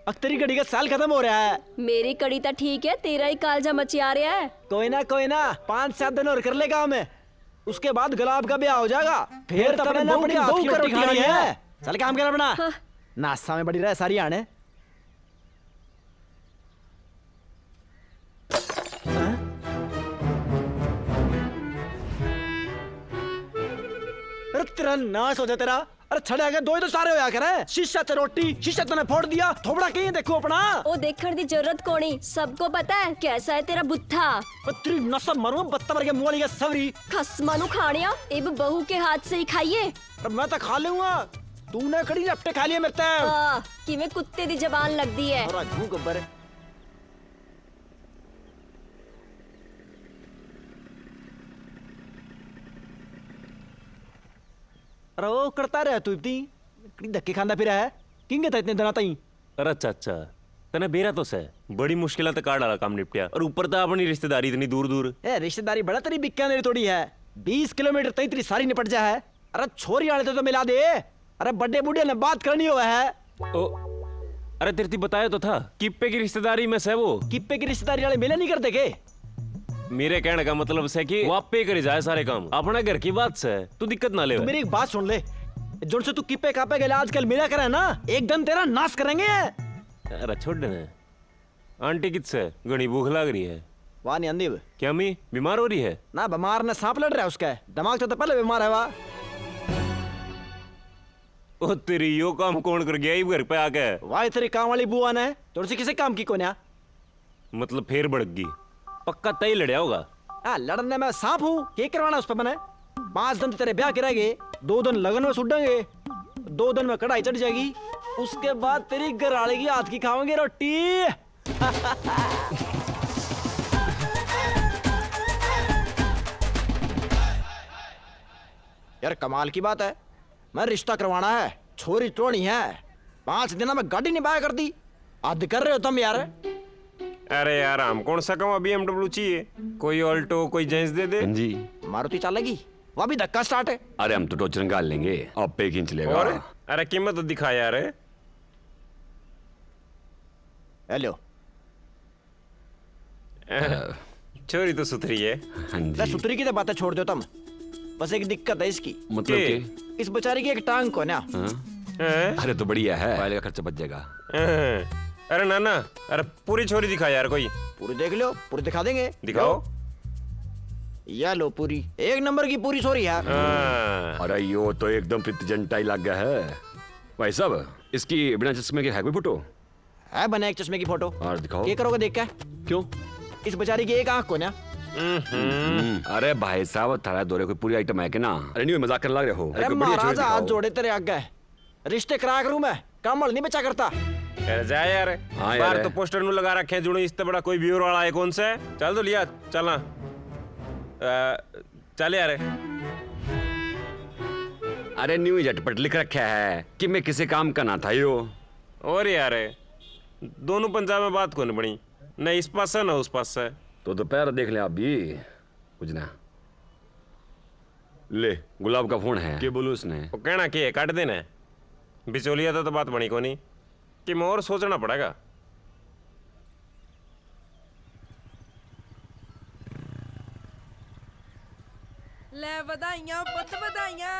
अक तेरी घड़ी का साल खत्म हो रहा है। मेरी कड़ी तो ठीक है, तेरा ही कालजा मचिया रहा है। कोई ना, कोई ना, पाँच सात दिन और कर ले काम, उसके बाद गुलाब का ब्याह हो जाएगा। फिर फिर तो तो अपने अपने नौ नौ की की हाथ दो की रोटी रोटी खानी खानी है। है। चल काम कर अपना। हाँ। नासा में बड़ी रह सारी आने। हाँ? अरे तेरा नाश हो जाए तेरा। अरे छड़े आगे दो ही तो सारे होया करे। शीशा ते रोटी, शीशा तने फोड़ दिया। थोबड़ा कहीं देखो अपना। ओ देखण दी जरूरत कोनी, सबको पता है कैसा है तेरा बुत्था। ओ तेरी नसा मारूंगा बत्ता भर के मुंह वाली के सवरी। खसमा नु खानिया, इब बहू के हाथ से ही खाइए। अरे मैं तो खा लूंगा, तूने कड़ी लपटे खा लिए मेरे ते। आ, किवें कुत्ते दी जबान लगदी है। अरे घू गब्बर। अरे ओ करता रह तू इतनी, कड़ी धक्के खांदा फिर है, किंगे था इतने दिना ताई? अरे चाचा, तने बेरा तो सै, बड़ी मुश्किल तै कार्ड वाला काम निपटिया और ऊपर तै अपनी रिश्तेदारी इतनी दूर दूर। ए, रिश्तेदारी बड़ा तेरी बीकानेर तोड़ी है, बीस किलोमीटर तई तेरी सारी निपट जा है। अरे छोरी वाले तो, तो मिला दे। अरे बड़े बूढ़े ने बात करनी हो है। ओ, अरे तेरे ती बताया तो था, किप्पे की रिश्तेदारी में सै वो। किप्पे की रिश्तेदारी वाले मिले नहीं करते के? मेरे कहने का मतलब सै कि वो आपे करे जाए सारे काम, अपने घर की बात सै, तू दिक्कत ना ले। तू मेरी एक बात सुन ले, जोन से तू किप्पे कापे के लिए आजकल मिला करे ना, एक दिन तेरा नाश करेंगे। अरे छोड़ ने, आंटी कित सै? घणी भूख लाग रही है। वाह नहीं आंदी वे। क्या मी बीमार हो रही है? ना, बीमार ने सांप लड़ रहा है उसका, दिमाग तो, तो पहले बीमार है वाह। ओ तेरी, यो काम कौन कर गया इब घर पे आके? वाह, तेरी काम वाली बुआ ने थोड़ी सी किसी काम की कोन्या। मतलब फेर भड़क गई? पक्का तय लड़या होगा। आ, लड़ने में सांप हूँ, के करवाना उस पे मैंने? पांच दिन तो तेरे ब्याह के रह गए, दो दिन लगन में सुडेंगे, दो दिन में कढ़ाई चढ़ जाएगी, उसके बाद तेरी घरवाली की हाथ की खावांगे रोटी। यार, कमाल की बात है, मैं रिश्ता करवाना है, छोरी टोनी है, पांच दिना में गाड़ी नहीं बाय कर दी। हद कर रहे हो तुम यार। अरे यार, हम कौन सा कम B M W चाहिए, कोई Alto, कोई Benz दे दे। हाँ जी। मारुति चलेगी, वो भी धक्का स्टार्ट है। अरे, हम तो टोचन घाल लेंगे, आपे खींच लेगा। और? अरे, कीमत तो दिखा यार। हेलो। छोरी तो सुथरी है। हाँ ले, जी। सुथरी की तो बातें छोड़ दो तुम, बस एक दिक्कत है इसकी। मतलब के? के? इस बेचारी की एक टांग को ना। हाँ? हैं? अरे, तो बढ़िया है, ऑयल का खर्चा बच जाएगा। हैं? अरे नाना, अरे पूरी छोरी दिखा यार कोई। पूरी देख लो, पूरी दिखा देंगे। दिखाओ। या लो पूरी, एक नंबर की पूरी छोरी है। हाँ। अरे, यो तो एकदम पित जंटा ही लग गया है। भाई साहब, इसकी बिना चश्मे के है कोई फोटो? है बना एक चश्मे की फोटो। और दिखाओ। के करोगे देख के? क्यों? इस बेचारी की एक आंख को ना। हम्म। हम्म, अरे भाई साहब, थारा दौरे कोई पूरी आइटम है कि ना? अरे नहीं, मजाक करने लग रहे हो। अरे एक बढ़िया छोरी महाराज, हाथ दिखाओ। जोड़े तेरे आगे, रिश्ते कराया करूं मैं, काम वाल नहीं बेचा करता। अरे जा यार, हाँ यार। बाहर तो पोस्टर नु लगा रखे हैं, जुड़ो इससे बड़ा कोई व्यूअर वाला है कौन सा? चल तो लिया, चलना। अ, चल यार। अरे न्यू ही झटपट लिख रखा है कि मैं किसी काम का ना था यो। और यार, दोनों पंजाब में बात कौन बनी, ना इस पास है ना उस पास है। तो दोपहर देख ले आप भी, कुछ ना। ले, गुलाब का फोन है। के बोलू उसने? वो कहना के है, काट देना है। बिचौलिया तो, तो बात बनी कोनी। कि मैं और सोचना पड़ेगा। ले बधाइयां पुत, बधाइयां।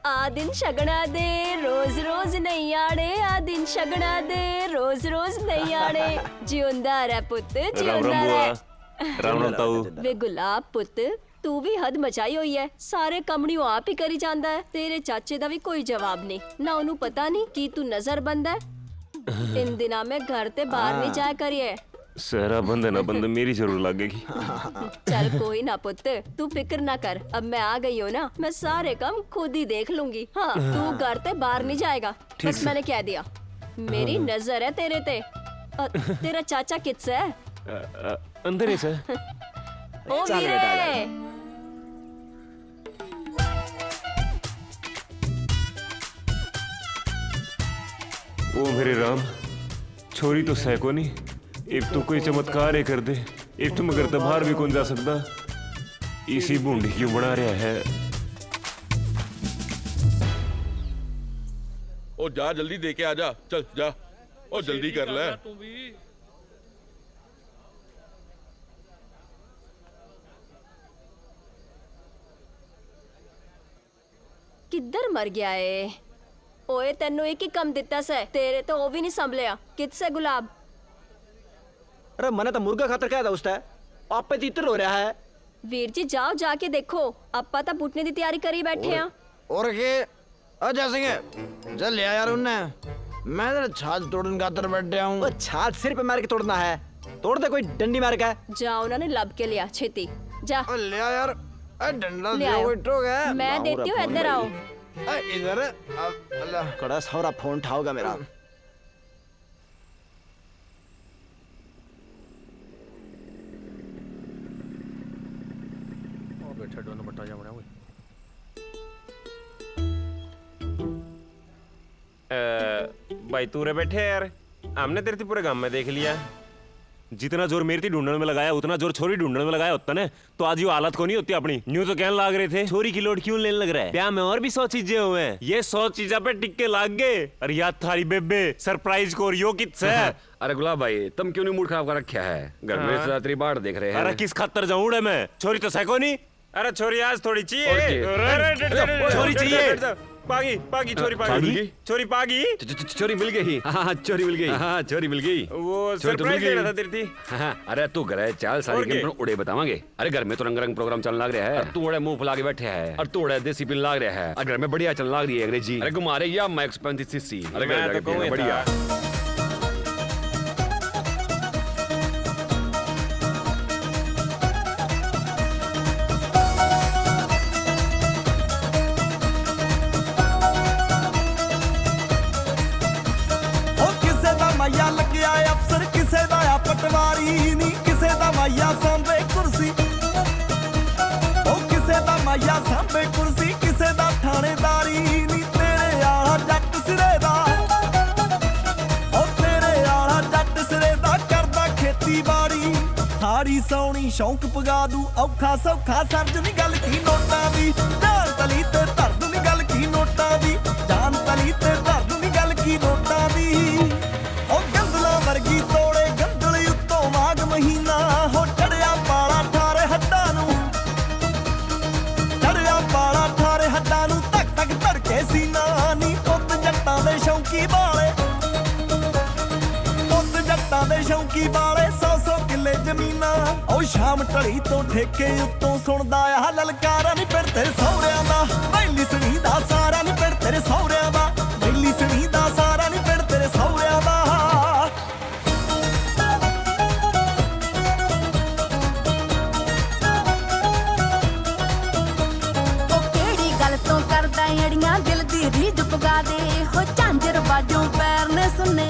आ दिन शगना दे, रोज रोज नहीं आने, आ दिन शगना दे, रोज रोज नहीं आने। जिउंदा रह पुत, राम राम जिउंदा बुआ। रह। राम राम ताऊ। वे गुलाब पुत, तू भी हद मचाई हुई है, सारे कमड़ियों आप ही करी जांदा है। तेरे चाचे दा भी कोई जवाब नहीं, ना उन्हों पता नहीं कि तू नजरबंद है। इन दिना में घर ते बाहर नहीं हाँ। जाया करिए। सहरा बंद ना बंद, मेरी जरूर लागेगी। चल कोई ना पुत, तू फिक्र ना कर, अब मैं आ गई हूँ ना, मैं सारे काम खुद ही देख लूंगी। हाँ, तू घर ते बाहर नहीं जाएगा, ठीक बस से। मैंने कह दिया। मेरी हाँ। नजर है तेरे ते। अ, तेरा चाचा कित से है? अ, अ, अंदर है सर। ओ चल वीरे। बेटा, चल। ओ मेरे राम, छोरी तो सै कोनी, इब तो कोई चमत्कार ही कर दे, इब तो मैं घर ते बाहर भी कौन जा सकता। इसी भूंडी क्यों बना रहा है? ओ जा, जल्दी दे के आ जा, चल जा। ओ जल्दी कर ले। तू भी। किधर मर गया है? ओए, तन्नू एक ही कम दिता सै, तेरे तो ओ भी नहीं संभलिया। कित सै गुलाब? अरे, मने तो मुर्गा खातर कहा था उसने, आपे तो इतर हो रहा है। वीर जी, जाओ जाके देखो, आपां तो बुटने की तैयारी करी बैठे हैं। और के? अजय सिंह, चल ले आ यार उन्हें। मैं तेरा छाछ तोड़न खातर बैठा हूँ। ओ, छाछ सिर पे मार के तोड़ना है? तोड़ दे कोई डंडी मार के। जा, उन्होंने लब के लिया, छेती। जा। ओ, ले आ यार। ए, डंडा ले दियो, आओ। कोई ठोक है। मैं देती हूँ, इधर आओ। ए, इधर। अब, अल्लाह। कड़ा सारा फोन उठाओगा मेरा। ओ बैठे डोन बट्टा जावना हुई। अ, भाई, तू रे बैठे यार, हमने तेरे ते पूरे गांव में देख लिया। जितना जोर मेरे ते ढूंढने में लगाया, उतना जोर छोरी ढूंढने में लगाया होता ना, तो आज यो हालत को नहीं होती अपनी। न्यू तो कहने लाग रहे थे, छोरी की लोड क्यों लेने लग रहा है? ब्याह में और भी सौ चीजें हुए हैं, ये सौ चीजा पे टिक्के लाग गए। अरे यार, थारी बेबे सरप्राइज को, और यो कित सै? अरे गुलाब भाई, तुम क्यों नहीं मूड खराब कर रखा है? घर में हाँ। रिश्तेदार तेरी बाट देख रहे हैं। अरे किस खातर जाऊं उड़े मैं? छोरी तो सै कोनी। अरे छोरी आज थोड़ी चाहिए। और के? अरे, अरे, अरे, अरे, छोरी अरे, चाहिए। अरे, अरे, पागी, पागी, छोरी पागी। छोरी मिल गई? छोरी पागी? छ-, छ-, छ-, छोरी मिल गई। हाँ, हाँ, छोरी मिल गई। हाँ, हाँ, छोरी मिल गई। वो छोरी तो मिल surprise गई। देना था तेरे थी। हाँ, हाँ, अरे तू घरे चाल, सारी और के? गैमपन उड़े बतावांगे। अरे घर में तो रंग रंग program चलने लाग रहा है। अरे तू उड़े मुंह फुला के बैठे है। और तू उड़े देसी पिन लाग रहा है। और घर में बढ़िया चलने लाग रही है अंग्रेजी। अरे घुमा रहे या माइक पैंतीस सीसी। अरे मैं तो कहूँ बढ़िया। ओ किसे दा माया लग्या अफसर, किसे दा आ पटवारी नी, किसे दा माया सांभे कुर्सी। ओ किसे दा माया सांभे कुर्सी, किसे दा थानेदारी नी, तेरे आला जट सिरे दा। ओ तेरे आला जट सिरे दा करदा खेतीबाड़ी। थारी सौनी शौक पगा दू, औखा सौखा सर्ज नी गल की नोटां दी। जान तली ते धर दू नी गल की नोटां दी। जान तली ते धर दू नी गल की नोटां दी। ओ गंदला वर्गी तोड़े गंदल उत्तों माघ महीना। हो चढ़िया पाला ठारे हड्डां नू। चढ़िया पाला ठारे हड्डां नू, धक धक धड़के सीना नी। पुत्त जट्टां दे शौकी बाले, पुत्त जट्टां दे शौकी बाले, सौ सौ किले जमीना। ओ शाम ढली तो ठेके उत्तों सुणदा आ ललकारा नी, फिर तेरे सौरियां दा बैली सणी दा सारा नी, फिर तेरे सौरियां दा बैली सणी दा सारा नी, फिर तेरे सौरियां दा। ओ केड़ी गल तों करदा अड़ियां, दिल दी रीझ पुगा दे। हो झांझर बाजों पैर ने सुन्ने,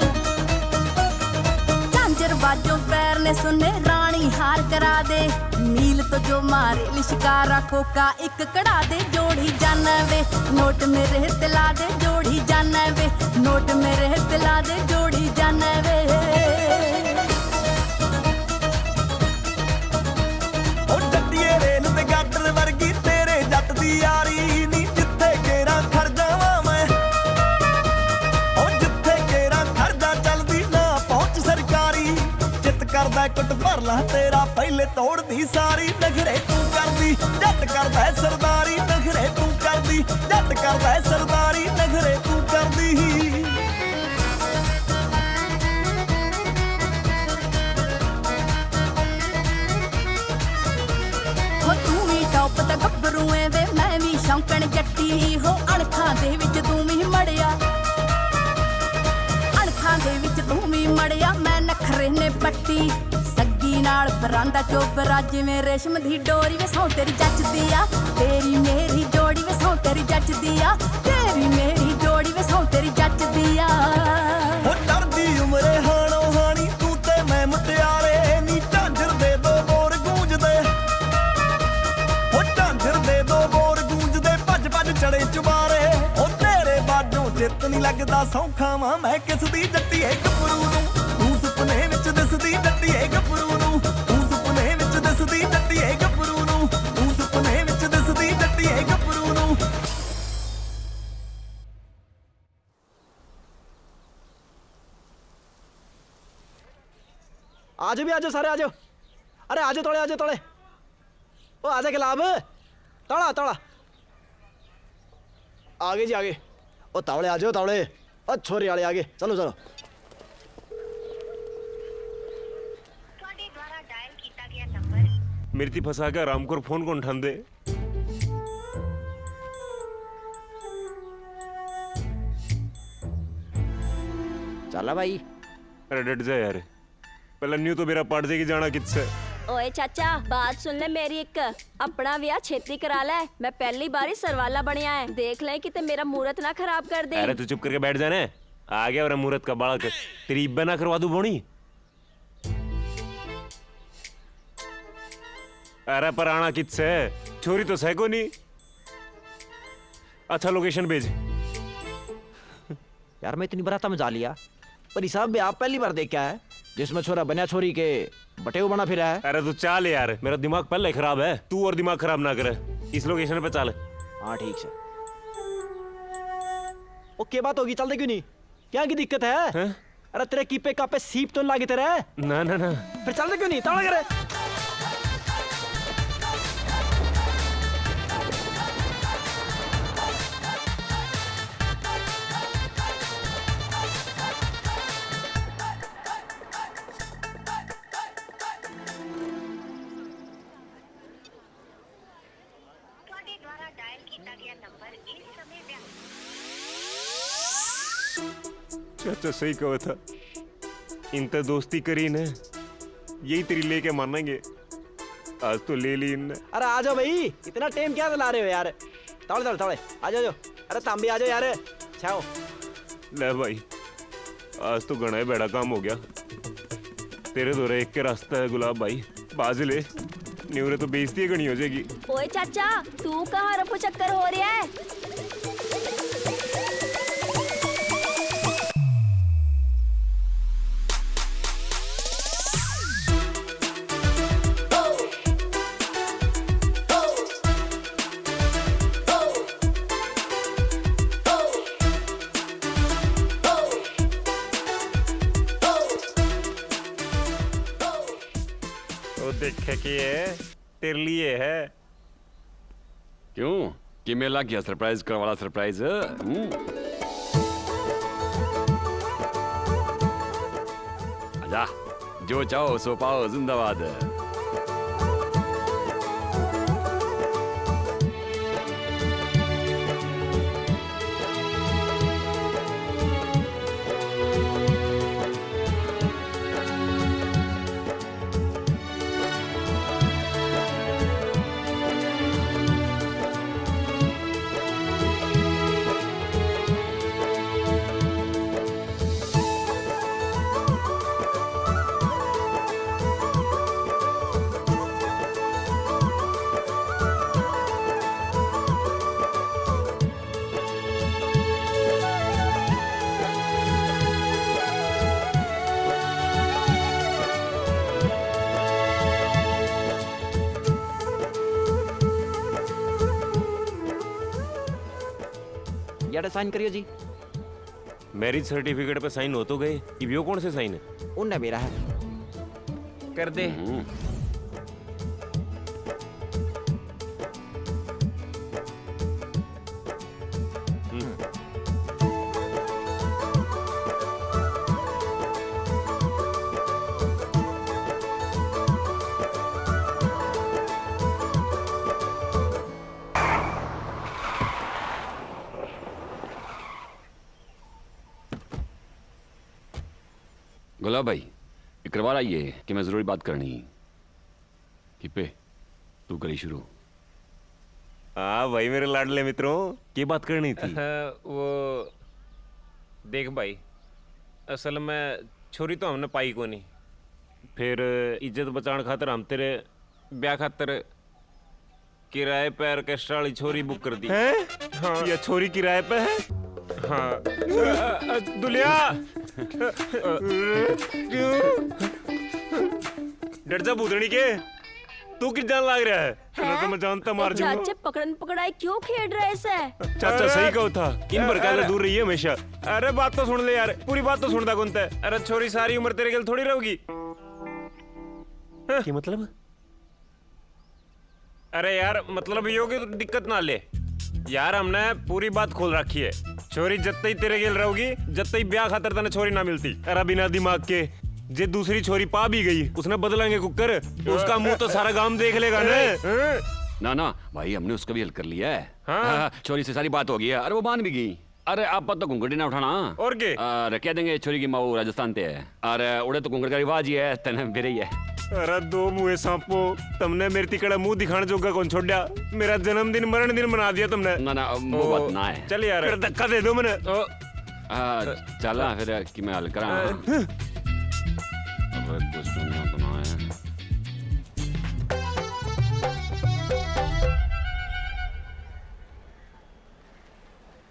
झांझर बाजों पैर ने सुन्ने, रानी हार करा दे। मील तो जो मारे लिशकारा, खोका एक कड़ा दे जोड़ी जाना वे, नोट मेरे हित ला दे जोड़ी जाना वे, नोट मेरे हित ला दे जोड़ी जाना वे। ओ डटिए रेल ते गाटर वर्गी तेरे जट दी यारी नी, जिथे केरा खड़ जावां मैं। ओ जिथे केरा खड़ जा चलदी ना पहुंच सरकारी। चित करदा कुट भर ला तेरा पहले तोड़ दी सारी। नखरे तू करदी, जट करदा है सरदारी। नखरे तू करदी, जट करदा है सरदारी। नखरे तू करदी। हो तू भी टॉप ते गब्बरू है वे, मैं भी शौंकण जट्टी। हो अणखां दे विच तू भी मड़िया, अणखां दे विच तू भी मड़िया, मैं नखरे ने पट्टी। सग्गी नाल बरांदा चोबरा, जिवें रेशम दी डोरी वे सौं तेरी जचदी आ। तेरी मेरी जोड़ी वे सौं तेरी जचदी आ। तेरी मेरी जोड़ी वे सौं तेरी जचदी आ। हो डरदी उमरे हाणो हाणी, तू ते मैं मुटियारे नी। झांझर दे दो बोर गूंजदे, हो झांझर दे दो बोर गूंजदे, भज भज चढ़े चुबारे। हो तेरे बाजों चित नी लगदा, सौं खावां मैं किस दी जट्टिए गबरू नू। तू सुपने विच दिसदी जट्टिए गबरू नू, तू सुपने विच दिसदी जट्टिए गबरू नू, तू सुपने विच दिसदी जट्टिए गबरू नू। आ जाओ भी, आ जाओ सारे, आ जाओ। अरे आ जाओ तौले, आ जाओ तौले। ओ आ जा गुलाब, तौला, तौला। आ गए जी, आ गए। ओ तावले आ जाओ, तावले। ओ छोरी वाले आ गए, चलो, चलो। ਤੁਹਾਡੇ ਦੁਆਰਾ ਡਾਇਲ ਕੀਤਾ ਗਿਆ ਨੰਬਰ। मेरी थी फंसा के रामकोर फोन कौन ठांदे। चला भाई। अरे डट जा यार, पहले न्यू तो मेरा पाट जाएगी, जाना कित से। ओए चाचा, बात सुन ले मेरी एक, अपना ब्याह छेती करा ले, मैं पहली बार ही सरवाला बनया है, देख ले किते मेरा मुहूर्त ना खराब कर दे। अरे तू चुप करके बैठ जाने, आ गया और मुहूर्त का बालक, तेरी इब्बे ना करवा दूं बोनी। अरे पर आना कित से, छोरी तो सै को नहीं। अच्छा लोकेशन भेज। यार मैं इतनी बराता में जा लिया, पर हिसाब भी आप पहली बार देखा है जिसमें छोरा बन्या छोरी के बटेऊ बना फिरा है। अरे तू चाल यार, मेरा दिमाग पहले ही खराब है, तू और दिमाग खराब ना करे। इस लोकेशन पे चाल। हाँ ठीक है। ओ के बात होगी, चलते क्यों नहीं? क्या की दिक्कत है? हैं? अरे तेरे कीपे कापे सीप तो लागे तेरे। ना ना ना। फिर चलते क्यों नहीं? ताला करे। चाचा सही कहा था, इनते दोस्ती करी ने, यही तेरी लेके मानेंगे। आज तो ले ली इनने। अरे आ जाओ भाई, इतना टाइम क्या ला रहे हो यार? तौले, तौले, तौले, आ जाओ, आ जाओ। अरे तुम भी आ जाओ यार, छाओ। ले भाई, आज तो घणा ही बड़ा काम हो गया। तेरे धोरे एक के रास्ता है गुलाब भाई, बाज ले, न्यूरे तो बेइज्जती घणी हो जाएगी। ओए चाचा, तू कहाँ रफू चक्कर हो रहा है? वो देखे के है, तेरे लिए है। क्यों? कि मेला किया सरप्राइज करवाला सरप्राइज? हम्म? आजा, जो चाहो सो पाओ, जिंदाबाद। याडे साइन करियो जी। मैरिज सर्टिफिकेट पे साइन हो तो गए, इब यो कौन से साइन है? उनने बेरा है। कर दे। हम्म। गुलाब भाई, एक बार आइए कि मैं जरूरी बात करनी। किपे, तू करी शुरू। हाँ भाई, मेरे लाडले मित्रों, के बात करनी थी? वो देख भाई, असल में छोरी तो हमने पाई कोनी, फिर इज्जत बचाण खातर हम तेरे ब्याह खातर किराए पे ऑर्केस्ट्रा वाली छोरी बुक कर दी। हैं? हाँ। ये छोरी किराए पे है? हाँ। अ, अ, दुलिया! अ, अ, क्यों? डट जा भूतनी के। तू किस जान लाग रहा है? अरे तो मैं जानता मार दूंगा। चाचे पकड़न पकड़ाई क्यों खेड रहे से? चाचा सही कहो था, इन भर का दूर रहिए हमेशा। अरे बात तो सुन ले यार, पूरी बात तो सुनता कौन तै? अरे छोरी सारी उम्र तेरे गेल थोड़ी रहोगी। हाँ। के मतलब? अरे यार, मतलब यो कि दिक्कत ना ले यार, हमने पूरी बात खोल रखी है। छोरी जत्ते ही तेरे गेल रहोगी, जत्ते ही ब्याह खातर तने छोरी ना मिलती। अरे बिना दिमाग के, जे दूसरी छोरी पा भी गई, उसने बदलांगे कुकर, उसका मुंह तो सारा गांव देख लेगा ना। ना ना भाई, हमने उसका भी हल कर लिया है। हाँ। हाँ, छोरी से सारी बात हो गई है। अरे वो मान भी गई। अरे आप तो घूंघट ही ना उठाना। और के? अरे कह देंगे छोरी की माँ वो राजस्थान ते है। अरे उड़े तो घूंघट का रिवाज ही है, तने बेरे ही है। अरे दो मुंहे सांपो, तुमने मेरे तिकड़ा मुंह दिखाने जोगा कौन छोड़ा? मेरा जन्मदिन मरण दिन मना दिया तुमने। ना ना, वो ओ, बात ना है। चल यार। फिर धक्का दे दो मैंने। ओ। आ, चल ना फिर कि मैं हल करा। अ, अबे कुछ सुनना तो ना है।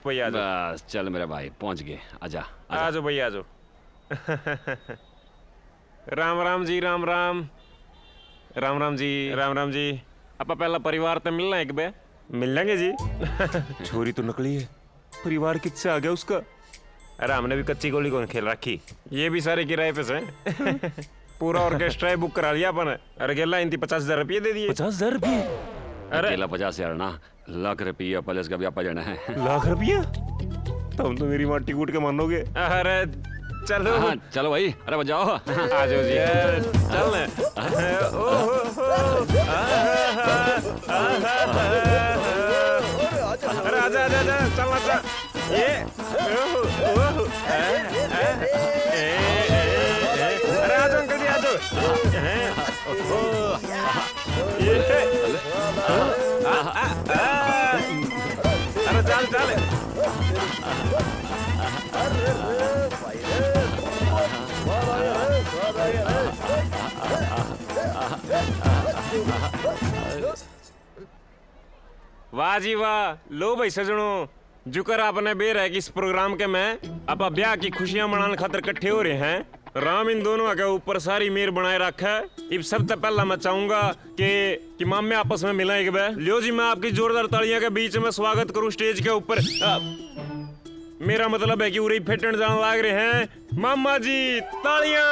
भैया, आ जाओ। बस, चल मेरे भाई, पहुंच गए। आजा, आजा। आ जाओ भैया, आ जाओ। राम राम जी, राम राम। राम राम जी, राम राम जी। आपा पहला परिवार ते मिलना एक बे। मिल लेंगे जी। छोरी तो नकली है, परिवार किससे आ गया उसका? अरे, हमने भी कच्ची गोली कौन खेल रखी, ये भी सारे किराए पे से। पूरा ऑर्केस्ट्रा ही बुक करा लिया अपन। अरे गेला इनती पचास हजार रुपये दे दिए। पचास हजार रुपये? अरे गेला पचास हजार ना, लाख रुपया पैलेस का भी आपा जाना है। लाख रुपया? तुम तो मेरी माटी कूट के मानोगे। अरे चलो। हाँ, चलो भाई, अरे बजाओ। आ जाओ जी। चल। ओ हो हो। अरे आ जा, जा, जा, चल, चल। ये, ओह, ओह, ए, ए, ए, ए, ए। अरे, आ जाओ, अंकल जी, आ जाओ। हैं? ओह, ये, आ, आ, आ। अरे, चल, चल। वाह जी वाह। लो भाई सजनों, जुकर आपने बेर है कि इस प्रोग्राम के में आपा ब्याह की खुशियां मनाने खातर इकट्ठे हो रहे हैं। राम इन दोनों के ऊपर सारी मेहर बनाए रखे। इब सबसे पहला मैं चाहूंगा कि कि मामे आपस में मिलें एक बार। ल्यो जी, मैं आपकी जोरदार तालियां के बीच में स्वागत करूं स्टेज के ऊपर। अ, मेरा मतलब है कि उरे ही फेटन जान लाग रहे हैं मामा जी। तालियां।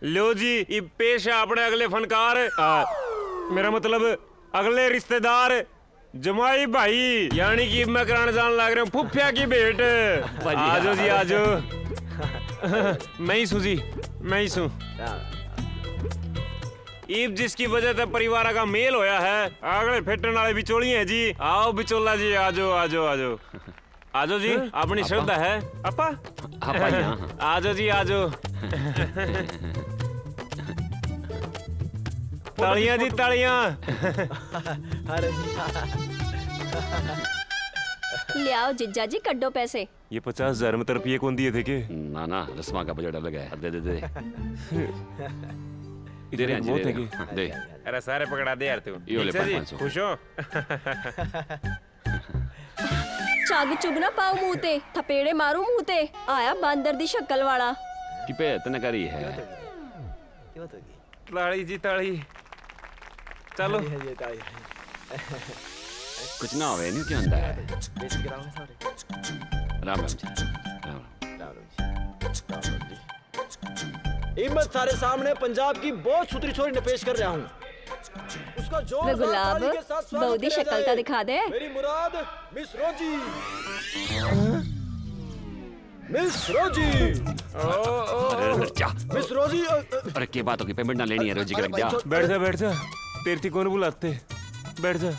ल्यो जी, इब पेश है अपने अगले फनकार, आ, मेरा मतलब अगले रिश्तेदार, जमाई भाई, यानी कि मैं कराने जान लाग रहा हूँ फुफ्फिया की भेंट। वाह जी, आजो जी, वाह। आजो। मैं ही सूं जी, मैं ही सूं। इब जिसकी वजह से परिवार का मेल होया है, अगले फेटन वाले बिचोली हैं जी। आओ बिचोला जी, आजो, आजो, आजो। आजो जी, हाँ? अपनी आपा? श्रद्धा है। आपा? आपा ही, हाँ, हाँ। आजो जी, आजो। तालियां जी, तालियां। अरे जी। लियाओ जिज्जा जी, कड्डो पैसे। ये पचास हजार में तरफ ये कौन दिए थे के? ना, ना, रस्मा का बजट अलग है। दे, दे, दे। इतने दे रहे हैं जी, बहुत दे है रहे के? हैं। हाँ, दे। अरे सारे पकड़ा दे यार तू। ये ले, अच्छा जी, पाँच सौ। खुश हो? चाग चुग ना पाओ मुंह ते, थपेड़े मारू मुंह ते। आया बांदर दी शक्ल वाला। किपे तने करी है? ताली जी ताली। चलो। हाँ जी, हाँ जी, ताली। कुछ ना होवे, नहीं क्या होता है? बेइज्जती कराओगे सारे। राम राम जी। राम राम। राम राम जी। राम राम जी। इब मैं थारे सामने पंजाब की बहुत सुथरी छोरी ने पेश कर रहा हूँ। उसका वे जोरदार गुलाब, ताली के साथ स्वागत बहू दी किया शक्ल जाए। तो दिखा दे। मेरी मुराद मिस रोजी। Miss Rosie. ओ, ओ, अरे, ओ। अंदर जा। मिस रोजी, अ, अ, अरे, के बात होगी? पेमेंट ना लेनी है, रोजी का, जा। बैठ जा, बैठ जा। तेरे थी कौन बुलाते? बैठ जा।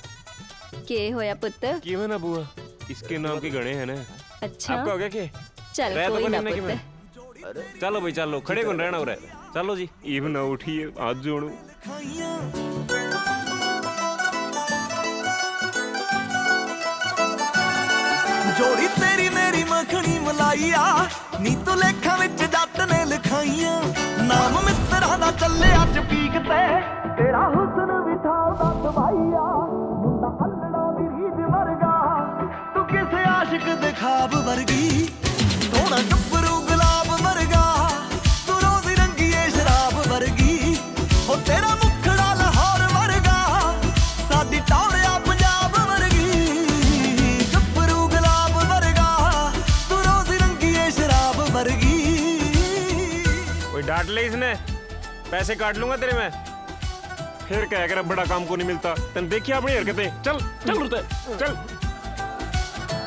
के होया पुत्र? किवें ना बुआ, इसके नाम के घणे हैं ना। अच्छा। आपका हो गया के? चल, कोई ना पुत्र। चलो भाई, चलो, खड़े कौन रहना हो रहा है? चलो जी। इब ना उठिए, हाथ जोड़ू। जोड़ी तेरी मेरी मखनी मलाइया, नी तू लेखा विच जट ने लिखाइया। नाम मित्रा दा चले अच पीक ते, तेरा हुस्न विठाल दा दवाइया। मुंडा अल्लड़ा दी रीझ वर्गा, तू किस आशिक दे ख्वाब वर्गी। सोहना गब्बरू गुलाब वर्गा, तू रोज रंगीए शराब वर्गी। हो तेरा मुखड़ा लाहौर वर्गा, साडी टौरिया पंजाब वर्गी। गब्बरू गुलाब वर्गा, तू रोज रंगीए शराब वर्गी। कोई डांट ले इसने, पैसे काट लूंगा तेरे मैं। फिर कह कर बड़ा काम को नहीं मिलता। तन देखिए अपनी हरकतें। चल, चल उड़ते, चल।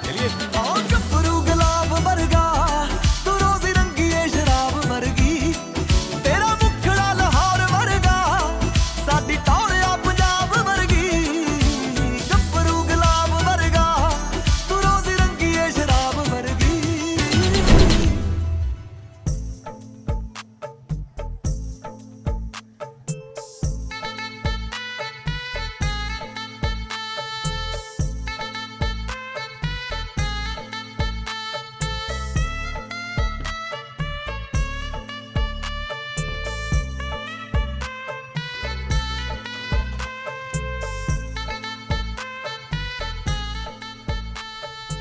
चलिए। ओ गब्बरू गुलाब वर्गा, तू रोज रंगीए शराब वर्गी। तेरा मुखड़ा लाहौर वर्गा, साडी टौरिया पंजाब वर्गी। गब्बरू गुलाब वर्गा, तू रोज रंगीए शराब वर्गी।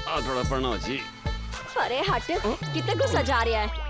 आ थोड़ा पढ़ना हो जी। अरे हट, कितने गुस्सा जा रहा है।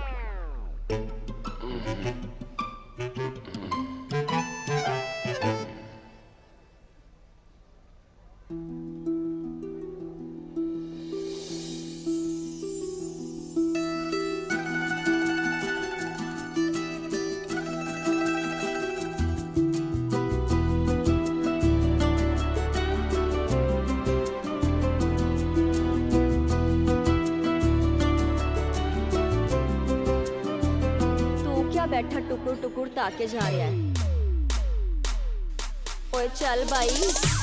तू क्या बैठा टुकुर टुकुर आके जा रहा है। ओए चल भाई।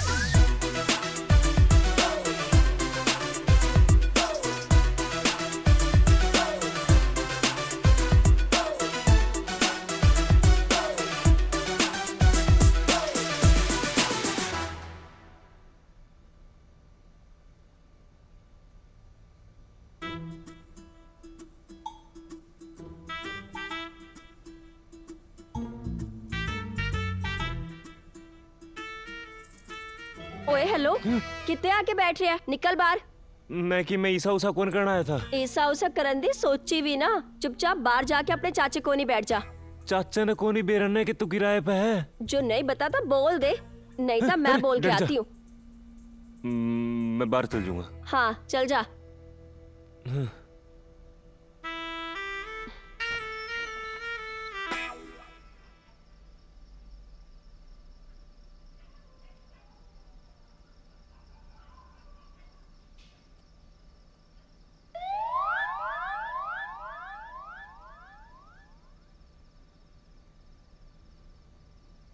ओए हेलो, हम्म। कितने आके बैठ रहा है? निकल बाहर। मैं कि मैं ईसा उसा कौन करना आया था? ईसा उसा करन दी सोची भी ना, चुपचाप बाहर जाके अपने चाचे को नहीं बैठ जा। चाचा ने को नहीं बेरन है कि तू किराए पे है। जो नहीं बताता बोल दे, नहीं तो मैं बोल के आती हूँ। हम्म, मैं बाहर चल जाऊंगा। हाँ, चल जा। हाँ।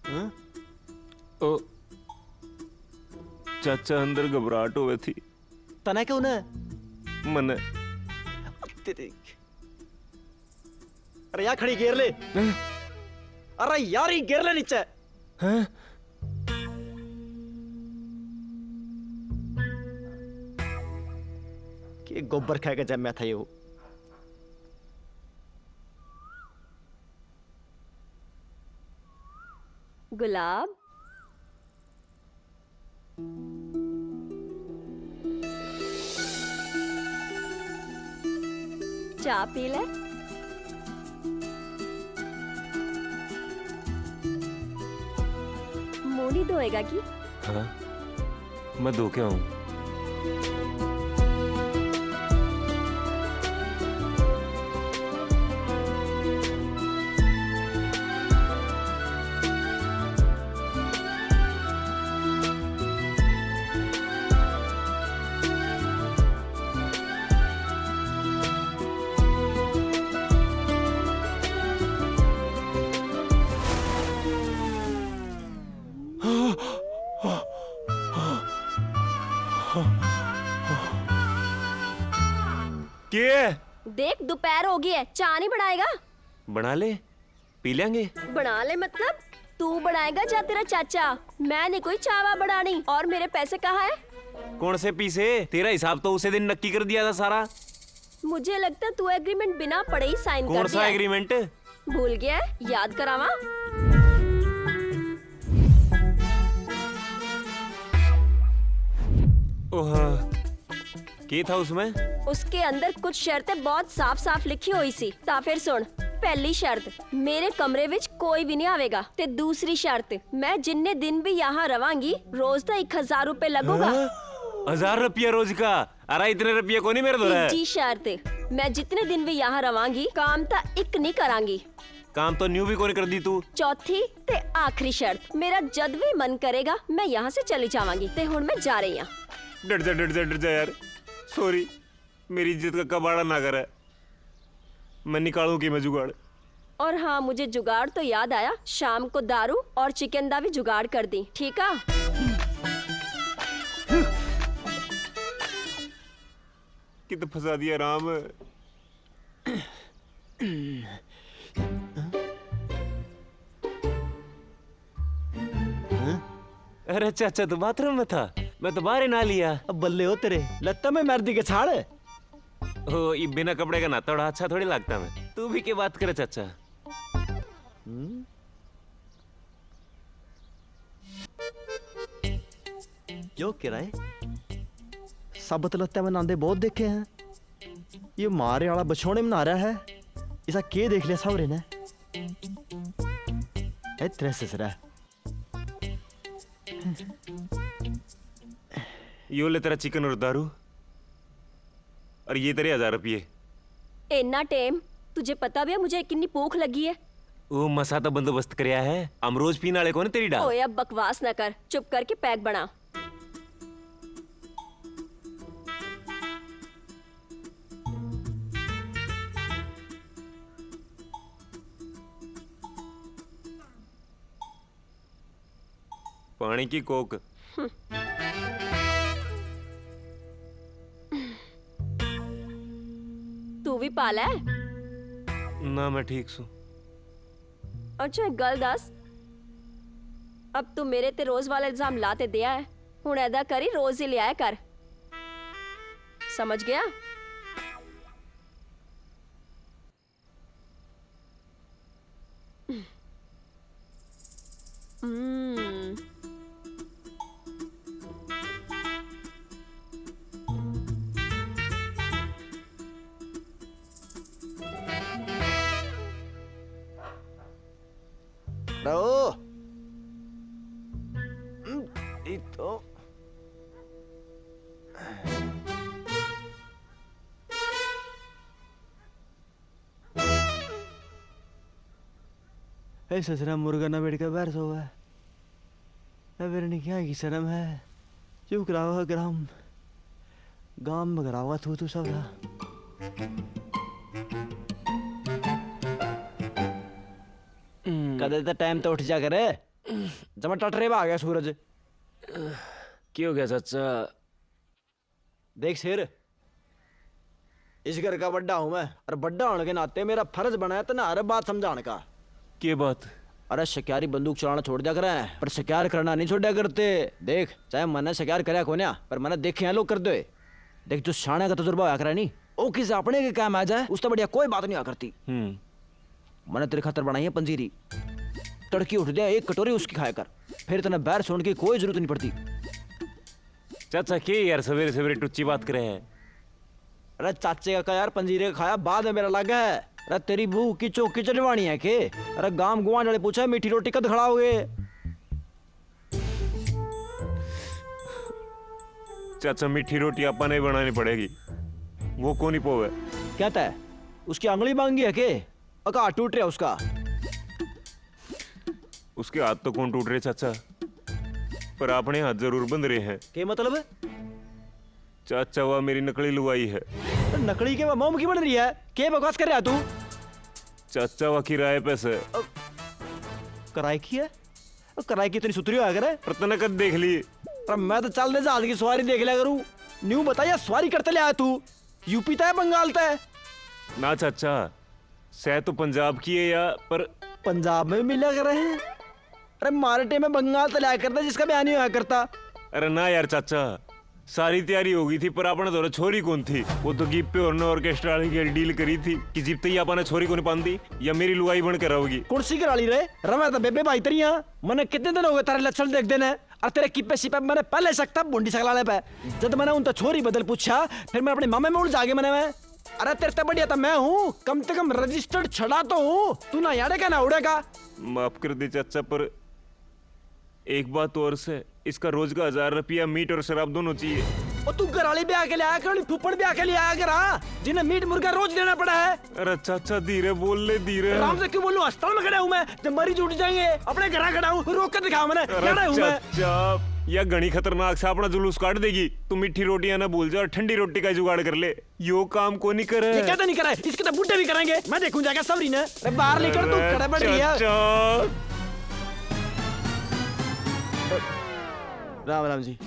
हाँ? ओ, चाचा, अंदर घबराहट होवे थी। तने क्यों ने? मने। तेरे, अरे यार, खड़ी गेर ले। हैं? अरे यार, ये गेर ले नीचे। हैं? के गोबर खा के जम्या था ये वो। गुलाब, चाय पी ले। मुंह नहीं धोएगा की? हाँ, मैं धो के आऊं। के? देख, दोपहर हो गई है, चाय नहीं बनाएगा? बना ले, पी लेंगे। बना ले मतलब? तू बनाएगा या तेरा चाचा? मैं नहीं कोई चावा बनानी। और मेरे पैसे कहाँ है? कौन से पीसे? तेरा हिसाब तो उसे दिन नक्की कर दिया था सारा। मुझे लगता है तू एग्रीमेंट बिना पढ़े ही साइन कर दिया। कौन सा एग्रीमेंट? भूल गया है? याद करावा। ओह, के था उसमें? उसके अंदर कुछ शर्तें बहुत साफ साफ लिखी हुई सी। ता फिर सुन, पहली शर्त, मेरे कमरे विच कोई भी नहीं आवेगा। ते दूसरी शर्त, मैं जिन्ने दिन भी यहाँ रवांगी, रोज का एक हजार रुपए लगूगा। हाँ? हजार रुपया रोज का? अरे, इतने रुपये को नहीं मेरे धोरे। तीजी शर्त, मैं जितने दिन भी यहाँ रवांगी, काम ता एक नहीं करांगी। काम तो न्यू भी कोनी कर दी तू। चौथी ते आखिरी शर्त, मेरा जद भी मन करेगा, मैं यहाँ से चली जावांगी। ते हुण मैं जा रही हाँ। डट जा, डट जा, डट जा यार। सॉरी, मेरी इज्जत का कबाड़ा ना करे। मैं निकालूं की मैं जुगाड़। और हाँ, मुझे जुगाड़ तो याद आया, शाम को दारू और चिकन दा भी जुगाड़ कर दी, ठीक है? कित फंसा दिया राम। अरे चाचा, तू बाथरूम में था, मैं तो बाहर ही नहा लिया। अब बल्ले हो तेरे, लत्ता में मार दी के छाड़। ओ, ये बिना कपड़े का नहाता बड़ा अच्छा थोड़ी लगता मैं। तू भी के बात करे चाचा? हम्म? क्यों किराए? साबत लत्ते में नांदे बहुत देखे हैं। ये मारे वाला बछोड़े में नहा रहा है। इसा के देख लिया सावरे ने? ए, तेरे ससुरा। यो ले तेरा चिकन और दारू, और ये तेरे हजार रुपये। इतना टाइम? तुझे पता भी है मुझे कितनी भूख लगी है? वो मसा तो बंदोबस्त करया है, हम रोज पीने वाले कौन तेरी डाल। ओए, अब बकवास ना कर, चुप करके पैक बना। पानी की कोक। तू भी पाला है? ना, मैं ठीक सूं। अच्छा, एक गल दस, अब तू मेरे ते रोज वाला इल्जाम लाते दिया है, हुण ऐदा करी, रोज ही लिया कर, समझ गया? हम्म। रहो। हम्म, ये तो। ए ससुरा, मुर्गा ना बैठ के बाहर सोवे। ए बेरनी, क्या की शर्म है? क्यों करावा ग्राम, गाम में करावा तू, तू सबरा। कदे तो टाइम तो उठ जा करे, जमा टटरे में आ गया सूरज। क्यों गया चाचा? देख शेर, इस घर का बड्डा हूं मैं, और बड्डा होने के नाते मेरा फर्ज बना है तन्ने हर बात समझाने का। के बात? अरे, शिकारी बंदूक चलाना छोड़ दिया करे, पर शिकार करना नहीं छोड़ा करते। देख, चाहे मैंने शिकार करया कोन्या, पर मैंने देखे हैं लोग करते हुए। देख, जो शाणे का तजुर्बा होया करे नी, वो किसी अपने के काम आ जाए, उससे बढ़िया कोई बात नहीं होया करती। हम्म। मैंने तेरे खातर बनाई है पंजीरी। तड़के उठ दिया, एक कटोरी उसकी खाया कर, फिर तन्ने बाहर सोने की कोई जरूरत नहीं पड़ती। चाचा, के यार सवेरे सवेरे टुच्ची बात करे है? अरे चाचे का यार, पंजीरे का खाया बाद में मेरा लग है। अरे तेरी बहू की चौकी चढ़वानी है के? अरे गाम गुआंढ वाले पूछा, मीठी रोटी कद खड़ाओगे? चाचा, मीठी रोटी आपा ने ही बनानी पड़ेगी, वो कोनी पोवे। क्या तय उसकी आंगली मांगी है के? अका हाथ टूट रहा उसका। उसके हाथ तो कौन टूट रहे चाचा, पर अपने हाथ जरूर बंध रहे हैं। के मतलब? चाचा, वा मेरी नकली लुगाई है। तो नकली के, वा मोम की बन रही है? के बकवास कर रहा तू? चाचा, वा किराए पे से। अ, किराए की है? अ, किराए की इतनी सुतरी होया करे? पर तने कद देख ली? पर मैं तो चलते जहाज की सवारी देख लिया करूं। न्यू बता, या सवारी करते ले आया तू? यूपी तय, बंगाल तय? ना चाचा, सै तो पंजाब की है या, पर पंजाब में भी मिला करे हैं। अरे मारे टेम में बंगाल तो लाया करता जिसका ब्याह नहीं होया करता। अरे ना यार चाचा, सारी तैयारी हो गई थी, पर आपने धोरे छोरी कौन थी। वो तो गिप्पे और ने ऑर्केस्ट्रा वाली गेल डील करी थी कि जिब तक आपने छोरी को नहीं पांदी, या मेरी लुगाई बन कर रहोगी। कौन सी कराली रे? रवा तो बेबे भाई तेरी। हाँ, मैंने कितने दिन हो गए तारे लक्षण देख देने। अरे तेरे किप्पे सिपे मैंने पहले शक था, भोंडी सकलाले पे। जद मैंने उनते छोरी बदल पूछा, फिर मैं अपने मामे में उलझा गए मैंने मैं। अरे तेरे ते बढ़िया तो मैं हूँ, कम से कम रजिस्टर्ड छड़ा तो हूँ। तू ना याड़े का ना उड़े का। माफ कर दे चाचा, पर एक बात और से, इसका रोज का हजार रुपया मीट और शराब दोनों चाहिए। और तू घर वाली ब्याह के लिए आया कर, फूफड़ ब्याह के लिए आया कर, हाँ? जिन्हें मीट मुर्गा रोज देना पड़ा है। अरे चाचा, धीरे बोल ले, धीरे। आराम से क्यों बोलूं? अस्पताल में खड़ा हूं मैं, जब मरीज उठ जाएंगे, अपने घर खड़ा हूं, रोक के दिखा मैंने, अरे खड़ा हूं मैं। चाचा, या घणी खतरनाक से अपना जुलूस काट देगी। तू मीठी रोटियां ना भूल जा और ठंडी रोटी का जुगाड़ कर ले। यो काम को नहीं करे। ये कहते नहीं करे, इसके तो बूढ़े भी करेंगे। मैं देखूं जाके सवरी ने। अरे बाहर निकल, तू अरे खड़े बैठ रही है। चाचा। राम राम जी।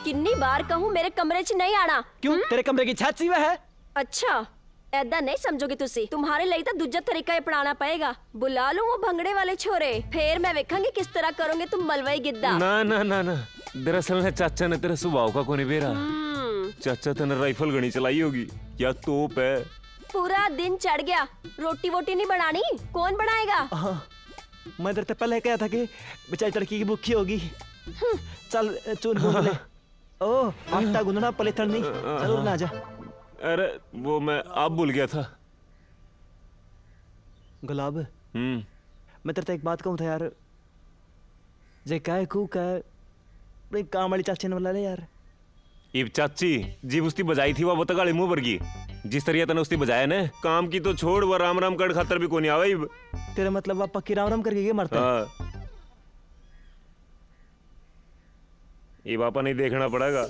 किन्नी बार कहूं मेरे कमरे च नहीं आना। क्यों? हम्म? तेरे कमरे की छात सीवा है? अच्छा, ऐदा नहीं समझोगे तुसी। तुम्हारे लिए तो दूजा तरीका अपनाना पड़ेगा। बुला लूं वो भंगड़े वाले छोरे, फिर मैं वेखांगी किस तरह करोगे तुम मलवई गिद्दा। ना, ना, ना, ना। दरअसल ना चाचा ने तेरे स्वभाव का कोनी बेरा। हम्म। चाचा तने राइफल घणी चलाई होगी या तोप है। पूरा दिन चढ़ गया, रोटी वोटी नहीं बनानी, कौन बनाएगा? हाँ, मैं तेरे ते पहले कहा था कि बेचारी तड़की की भूखी होगी। हम्म। चल, चून भून ले। ओ, आटा गूंदना, पलेथड़ नहीं। चल, उरे ना आ जा। अरे, वो मैं आप भूल गया था। गुलाब, हम्म। मैं तेरे ते एक बात कहूँ था यार। जे कहे कू कहे, अपने काम वाली चाची ने बुला ले यार। इब चाची, जिब उसकी बजाई थी, वह बतगाली मुंह भर गई। जिस तरह तने उसकी बजाया ने, काम की तो छोड़, वह राम राम कर खातर भी कोनी आवे इब। तेरा मतलब, वह पक्की राम राम करके गई मरता है? हाँ। इब आपा नहीं देखना पड़ेगा।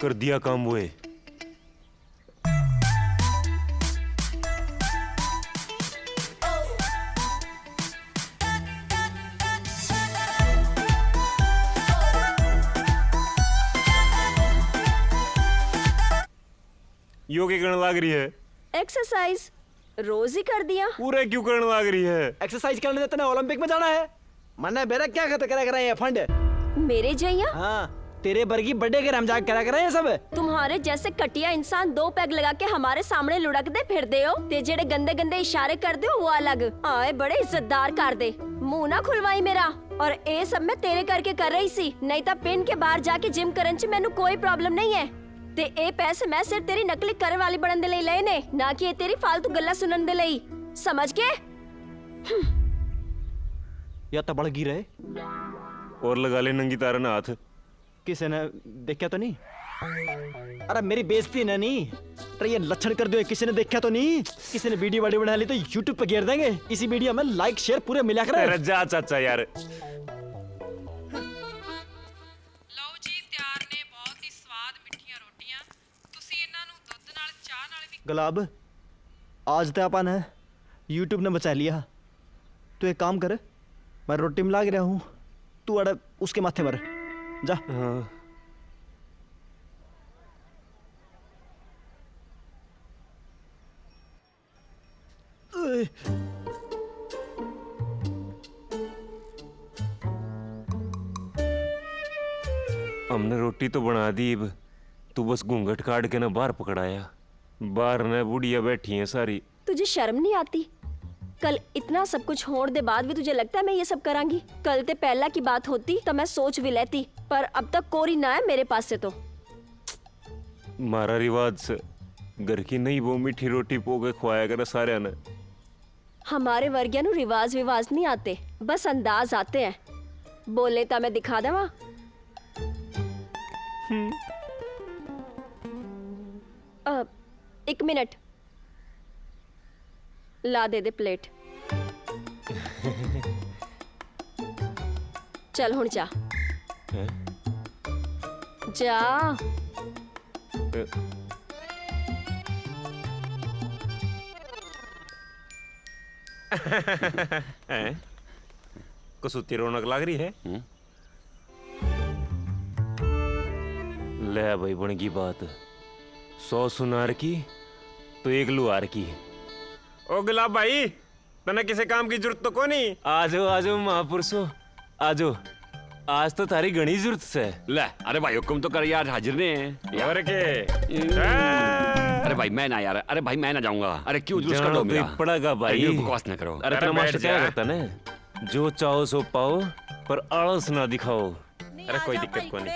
कर दिया काम वो है। यो के करण लाग रही है? एक्सरसाइज रोज ही कर दिया। पूरे क्यों करण लाग रही है? एक्सरसाइज करने तने ओलंपिक में जाना है। मन्ने बेरा क्या खत करा करा ये फंड? मेरे जैया? हाँ, तेरे बरगी बर्थडे के हम जाके करा करा ये सब। तुम्हारे जैसे कटिया इंसान दो पैग लगा के हमारे सामने लुढ़क दे फिर दे हो, ते जेड़े गंदे गंदे इशारे कर दे हो वो अलग। आए बड़े इज्जतदार कर दे, मुंह ना खुलवाई मेरा। और ए सब मैं तेरे करके कर रही सी, नहीं तो पिंड के बाहर जाके जिम करन च मैनू कोई प्रॉब्लम नहीं है। ते ए पैसे मैं सिर्फ तेरी नकली करन वाली बनन दे लिए लए ने, ना कि ए तेरी फालतू गल्ला सुनन दे लिए, समझ के? या तो बड़ गिरे। और लगा ले नंगी तारन हाथ। किसी ने देखा तो नहीं? अरे मेरी बेइज्जती ने नहीं। अरे ये लक्षण कर दो, किसी ने देखा तो नहीं? किसी ने वीडियो वाडियो बना ली तो YouTube पे घेर देंगे। इसी वीडियो में लाइक शेयर पूरे मिला कर। अरे जा चाचा यार। ਲਓ ਜੀ, ਤਿਆਰ ਨੇ ਬਹੁਤ ਹੀ ਸਵਾਦ ਮਿੱਠੀਆਂ ਰੋਟੀਆਂ। ਤੁਸੀਂ ਇਹਨਾਂ ਨੂੰ ਦੁੱਧ ਨਾਲ, ਚਾਹ ਨਾਲ ਵੀ ਗੁਲਾਬ, आज तो अपन YouTube ने बचा लिया। तू एक काम कर, मैं रोटी में लाग रहा हूँ, तू अड़ा उसके माथे मर जा। हाँ। हमने रोटी तो बना दी, इब तू बस घूंघट काट के ना बाहर पकड़ाया। बाहर ने बुढ़िया बैठी हैं सारी। तुझे शर्म नहीं आती? कल इतना सब कुछ होण दे बाद भी तुझे लगता है मैं ये सब करांगी? कल ते पहला की बात होती तो मैं सोच भी लेती, पर अब तक कोरी ना है मेरे पास से तो। म्हारा रिवाज से घर की नई बहू मीठी रोटी पो के खुआया करे सारया ने। हमारे वर्गिया नु रिवाज विवाज नहीं आते, बस अंदाज आते हैं। बोले ता मैं दिखा देवा। हम्म। अ, एक मिनट, ला दे दे प्लेट। चल हुण जा। हैं? जा। हैं? कसूती रौनक लाग रही है। हम्म। ले भाई, बन गई बात। सौ सुनार की तो एक लुहार की। ओ गुलाब भाई, तन्ने किसी काम की जरूरत तो कोनी? आजो, आजो महापुरुषो, आजो। आज तो थारी घणी जरूरत से। ले, अरे भाई, हुक्म तो कर यार, हाजिर ने। और के? हम्म। अरे भाई, मैं ना यार, अरे भाई, मैं ना जाऊंगा। अरे क्यों जुलूस जाना करो तो मेरा? पड़ेगा भाई। अरे यूं बकवास ना करो। अरे अरे तेरा बैठ मास्टर क्या जा। करता ने, जो चाहो सो पाओ, पर आलस ना दिखाओ। अरे कोई दिक्कत कोनी।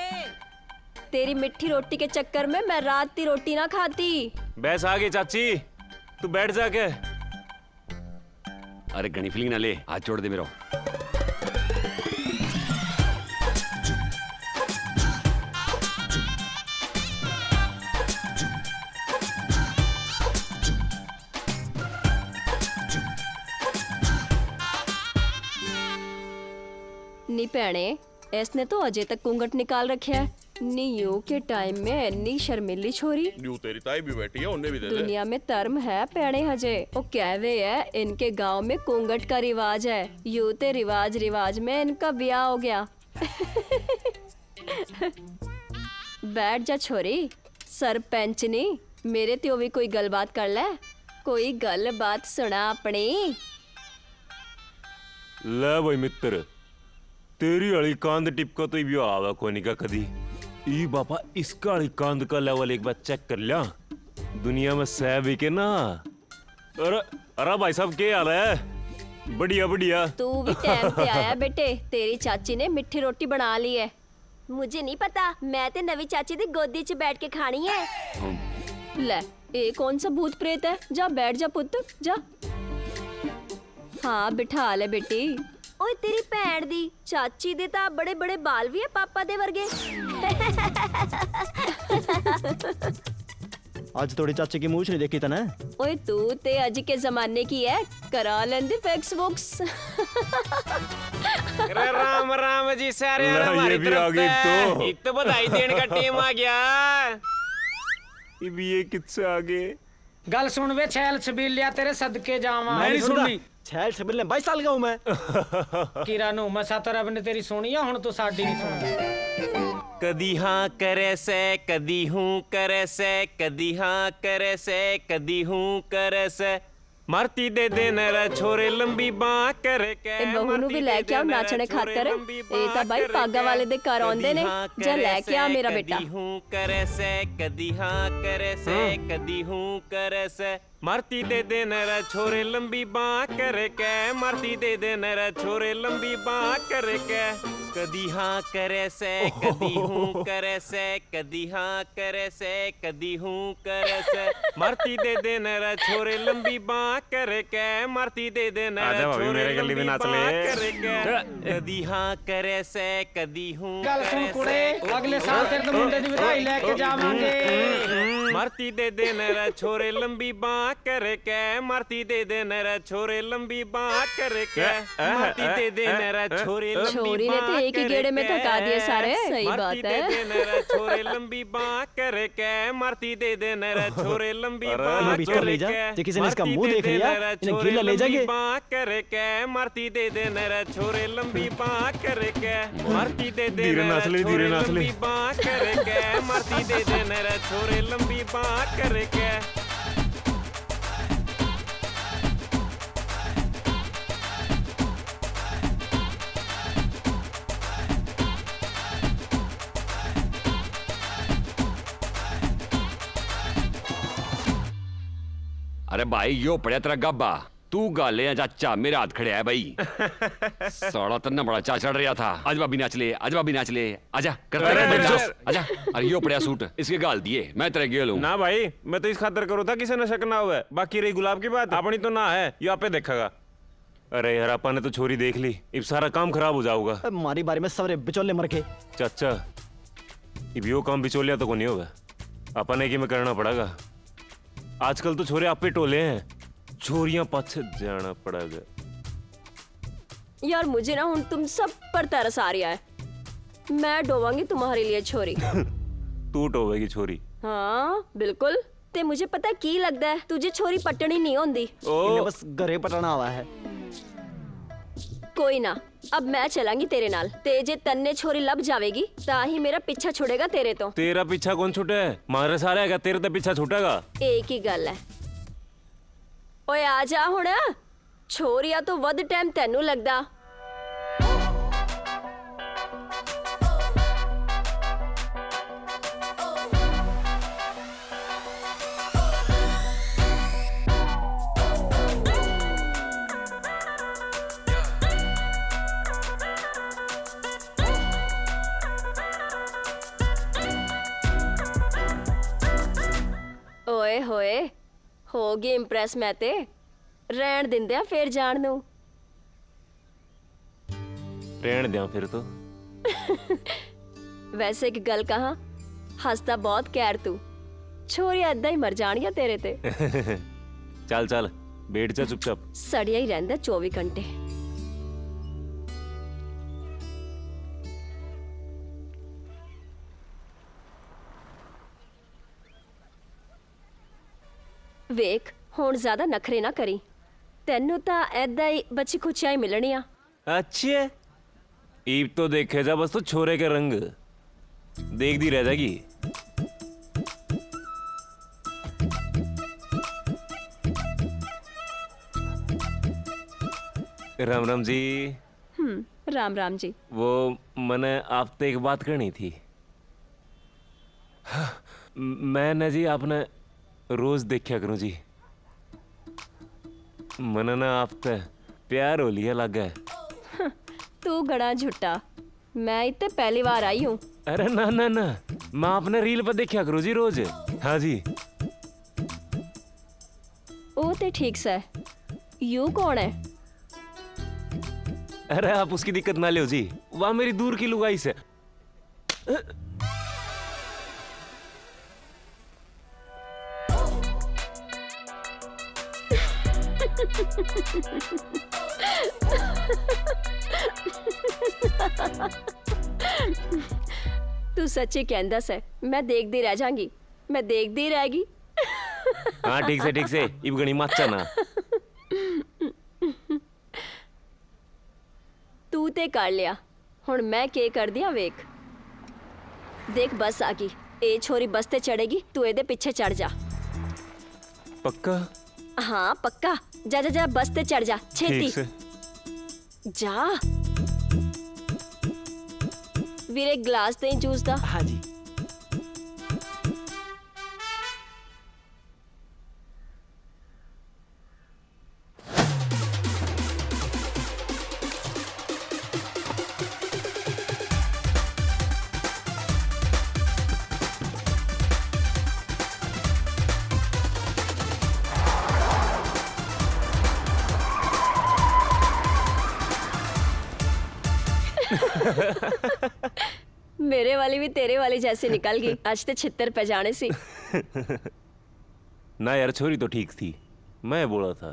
तेरी मिट्ठी रोटी के चक्कर में मैं रात की रोटी ना खाती। बस आ गई चाची, तू बैठ जाके। अरे घणी फीलिंग ना ले, हाथ छोड़ दे मेरा। नी भैने, इसने तो अजे तक घूंघट निकाल रखा है। नी यू के टाइम में इतनी शर्मीली छोरी। न्यू तेरी ताई भी बैठी है, उन्हें भी दे दे। दुनिया में धर्म है भैने हजे। ओ कहवे है इनके गांव में घूंघट का रिवाज है। यू ते रिवाज रिवाज में इनका ब्याह हो गया। बैठ जा छोरी, सरपंचनी, मेरे त्यो भी कोई गलबात कर ले, कोई गलबात सुना अपनी। ले भाई मित्र, तेरी आली कांद टिपका तो इब यो आवा कोनी का कदी। ई बापा, इसका आली कांद का लेवल एक बार चेक कर लिया। दुनिया में सै भी के ना। अरे, अरे भाई साहब, के हाल है? बढ़िया, बढ़िया। तू भी टाइम पे आया बेटे, तेरी चाची ने मिट्ठी रोटी बना ली है। मुझे नहीं पता, मैं ते नवी चाची दी गोदी च बैठ के खानी है। ले, ये कौन सा भूत प्रेत है? जा बैठ जा पुत्र, जा। हाँ, बिठा ले बेटी। ओए तेरी भैन दी, चाची दे ता बड़े बड़े बाल भी है पापा दे वर्गे। आज थोड़ी चाची की मूछ नहीं देखी तने। ओए तू ते अज के जमाने की है, करा लेंदी फैक्स वुक्स। अरे राम राम जी सारे, ला, हमारी ये भी तरफ आ गई से। तो। एक तो बधाई देने का टेम आ गया। इब ये किससे आ गए? गल सुन वे छैल छबीलिया, तेरे सदके जावां। मैं नहीं सुनता। छैल छबील ने बाईस साल का हूँ मैं। किरा नू मैं सतर अब ने तेरी सुनी है, हुन तो साडी नहीं सुनता। कदी हाँ करे से, कदी हूँ करे से, कदी हाँ करे से, कदी हूँ करे से। मारती दे दे न रे छोरे लंबी बाँ करके। ए, बहू नू भी लेके आओ नाचने खातर। ए, ता भाई पागा वाले दे घर आंदे ने। जा लेके आ मेरा बेटा। कदी हूँ करे से, कदी हाँ करे से, कदी हूँ करे से। मारती दे दे न रे छोरे लंबी बाँ करके, मारती दे दे न रे छोरे लंबी बाँ करके। कदी हाँ करे से, कदी हूँ करे से, कदी हाँ करे से, कदी हूँ करे से। मारती दे दे न रे छोरे लंबी बाँ करके, मारती दे दे न रे छोरे लंबी बाँ करके। कदी हाँ करे से, कदी हूँ करे से। गल सुन कुड़े, अगले साल तेरे तो मुंडे दी विदाई लेके जावांगे। मारती दे दे न रे छोरे लंबी बाँ करके, मारती दे दे न रे छोरे लंबी बाँ करके। मारती दे दे न रे छोरे लंबी बाँ करके। छोरी ने तो एक ही गेड़े में थका दिए सारे। सही बात है। मारती दे दे न रे छोरे लंबी बाँ करके, मारती दे दे न रे छोरे लंबी बाँ करके। अरे, अभी कर ले जा, जे किसी ने इसका मुंह देख लिया, इन्हें गीला ले जाएंगे। बाँ करके, मारती दे दे न रे छोरे लंबी बाँ करके। मारती दे दे धीरे न रे नाच ले, धीरे छोरे नाच ले। लंबी बाँ करके, मारती दे दे न रे छोरे लंबी बाँ करके। अरे भाई, यो पड़या तेरा गाबा। तू गा ले चाचा, मेरे हाथ खड़े है भाई। साला तन्ने बड़ा चा चढ़ रहा था। आज भाभी नाच ले, आज भाभी नाच ले, आजा, करते अरे, करते अरे, नाच, आजा। अरे यो पड़या सूट, इसके गाल दिए, मैं तेरे गेल हूँ। ना भाई, मैं तो इस खातर करूँ था किसी ने शक ना होवे। बाकी रही गुलाब की बात, अपनी तो ना है, यो आपे देखेगा। अरे यार, आपा ने तो छोरी देख ली, इब सारा काम खराब हो जाऊगा। मारी बारी में सारे बिचौले मर गए। चाचा, इब यो काम बिचौलिया तो को नहीं होगा, आपा ने की में करना पड़ेगा। आजकल तो छोरे आपे टोले हैं, छोरियां पाछे जाना पड़ेगा। यार, मुझे ना हुन तुम सब पर तरस आ रहा है। मैं ढोवांगी तुम्हारे लिए छोरी। तू टोवेगी छोरी? हाँ, बिल्कुल। ते मुझे पता की लगदा है, तुझे छोरी पटनी नहीं होंदी। ओ। इन्हें बस घरे पटाना आवा है। कोई ना, अब मैं चलांगी तेरे नाल। ते जे तन्ने छोरी लब जावेगी, ता ही मेरा पीछा छुड़ेगा तेरे तो। तेरा पीछा कौन छुटे? मारे सारे का तेरे ते पीछा छुटेगा। एक ही गल है। ओए, आ जा हुण। छोरिया तो वध टाइम तैनू लगदा। ओए होए, होगी impress मैं ते। रहन दिंदे आ फेर जान नू। रहन दिया फिर तो। वैसे एक गल कहा, हंसदा बहुत कैर तू। छोरियां इदा ही मर जानिया तेरे ते। चल चल, बैठ जा चुपचाप। सड़िया ही रहंदा चौबी घंटे। वेख, हुण ज्यादा नखरे ना करी। तैनू तां ऐदा ही बची खुचियां ही मिलनियां। अच्छे, इब तो देखे जा बस तो छोरे के रंग, देखदी रह जाएगी। राम राम जी। हम्म, राम राम जी। वो, मने आप ते एक बात कहनी थी। हाँ, मैं ना जी आपने रोज देखा करूं जी। मने ना आप ते प्यार हो लिया लागे। तू घणा झूठा, मैं इत्ते पहली बार आई हूँ। अरे ना ना ना, मैं आपने reel पर देखा करूं जी रोज। हाँ जी। ओ ते ठीक से, यू कौन है? अरे आप उसकी दिक्कत ना लो जी, वह मेरी दूर की लुगाई से। तू सच्ची कहंदा सै, मैं देखदी रह जांगी, मैं देखदी रहगी। हाँ, ठीक से, ठीक से, इब घणी माचा ना। तू ते कर लिया, हुण मैं के कर दिया वेख। देख, बस आ गई। ए छोरी बस ते चढ़ेगी, तू एदे पीछे चढ़ जा। पक्का? हाँ, पक्का। जा, जा, जा, बस ते चढ़ जा, छेती। ठीक से। जा। वीरे, एक गिलास दे जूस दा। हाँ जी। मेरे वाली भी तेरे वाली जैसी निकल गई। आज तो छित्तर पे जाने सी। ना यार, छोरी तो ठीक थी। मैं बोला था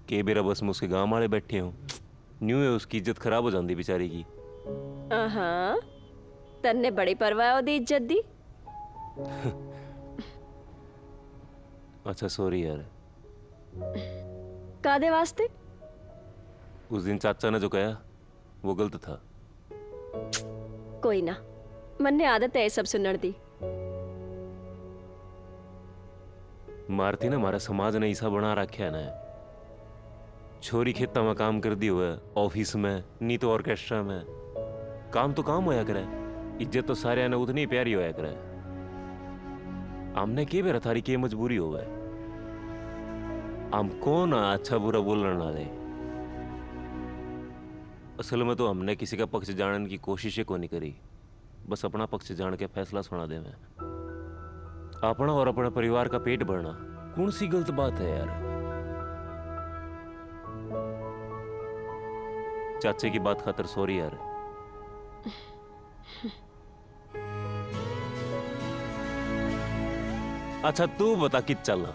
कि बेरा बस में उसके गांव वाले बैठे हों, न्यू है उसकी इज्जत खराब हो जाती बेचारी की। आहा, तन्ने बड़ी परवाह ओदी इज्जत दी। अच्छा, सॉरी यार। कादे वास्ते? उस दिन चाचा ने जो कहा, वो गलत था। कोई ना, मन्ने आदत है ये सब सुनण दी। मारती ना, हमारा समाज ने ऐसा बना रखा है ना, छोरी खेता में काम कर दी हुए, ऑफिस में, नी तो ऑर्केस्ट्रा में। काम तो काम होया करे, इज्जत तो सारे ने उतनी ही प्यारी होया करे। हमने के बेरा थारी के मजबूरी होवे? हम कौन आ अच्छा बुरा बोलण वाले? असल में तो हमने किसी का पक्ष जानने की कोशिश ही कोनी करी, बस अपना पक्ष जान के फैसला सुना देवे। अपना और अपने परिवार का पेट भरना कौन सी गलत बात है यार? चाचे की बात खातर सॉरी यार। अच्छा, तू बता, कित चलना?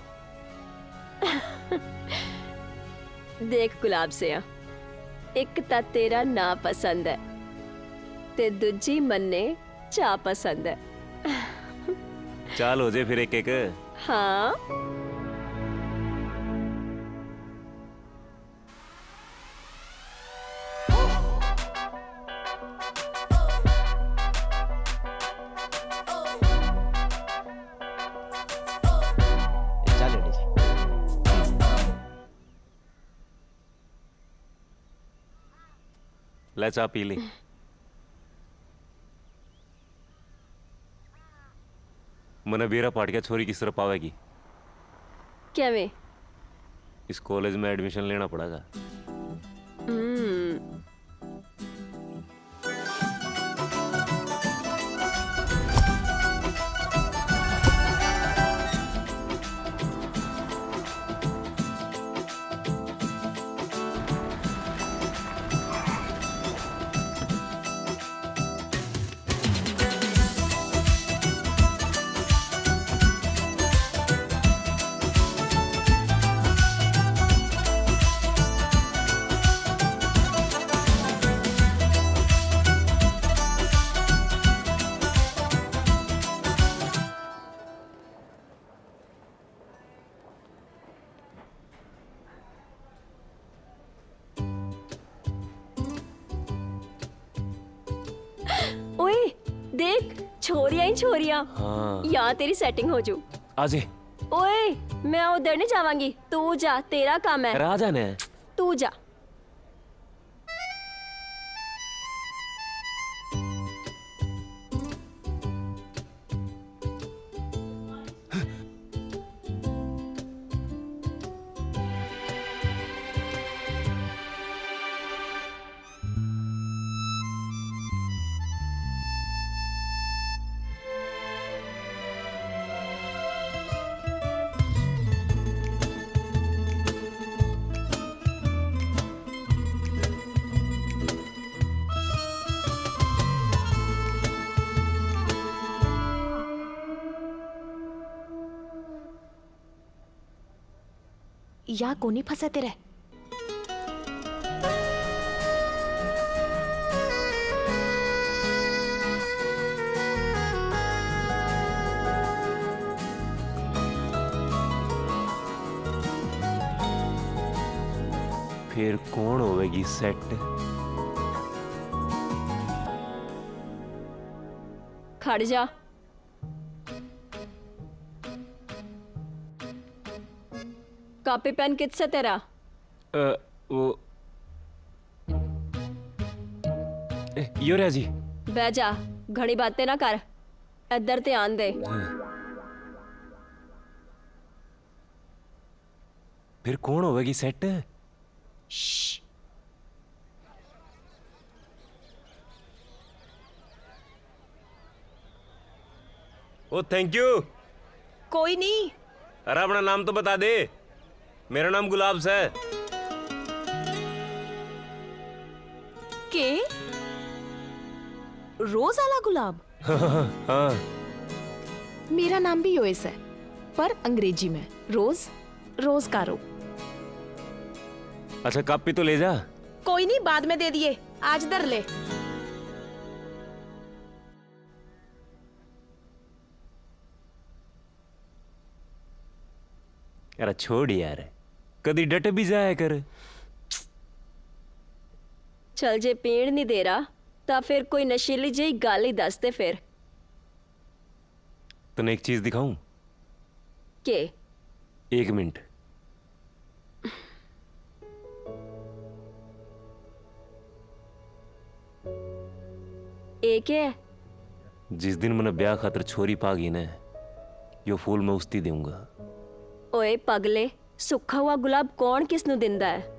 देख गुलाब सिया, एक ता तेरा ना पसंद है, ते दूजी मन्ने चा पसंद है। चाल हो जे फिर एक एक। हाँ। ले, चा पी ले। मने बेरा पाट गया, छोरी किस तरह पावेगी? क्या वे? इस कॉलेज में एडमिशन लेना पड़ेगा। हम्म। ओए, देख, छोरियां ही छोरियां। हाँ। यहाँ तेरी सेटिंग हो जू। आजे। ओए, मैं उधर नहीं जावांगी, तू जा, तेरा काम है। राजा ने। तू जा। या कोनी फंसा तेरे? फिर कौन होवेगी सेट? खड़ जा। कॉपी पेन कित से तेरा? अ, वो, ए, यो रहा जी। बह जा, घणी बातें ना कर, इधर ध्यान दे। हाँ। फिर कौन होवेगी सेट? श्श। ओ, थैंक यू। कोई नहीं। अरे, अपना नाम तो बता दे। मेरा नाम गुलाब से। के? रोज आला गुलाब? हाँ। मेरा नाम भी योएस है, पर अंग्रेजी में रोज, रोज का रो। अच्छा, कॉपी तो ले जा। कोई नहीं, बाद में दे दिए, आज धर ले। अरे छोड़ यार, कदी डट भी जाया कर। चल, जे पीण नहीं दे रहा, ता फिर कोई नशीली जेही गल ही दस दे फिर। तन्ने एक चीज दिखाऊं? के? एक मिनट। ए के है? जिस दिन मने ब्याह खातर छोरी पा गई ने, यो फूल मैं उसती देऊंगा। ओए पगले, सूखा हुआ गुलाब कौन किसनू दिंदा है?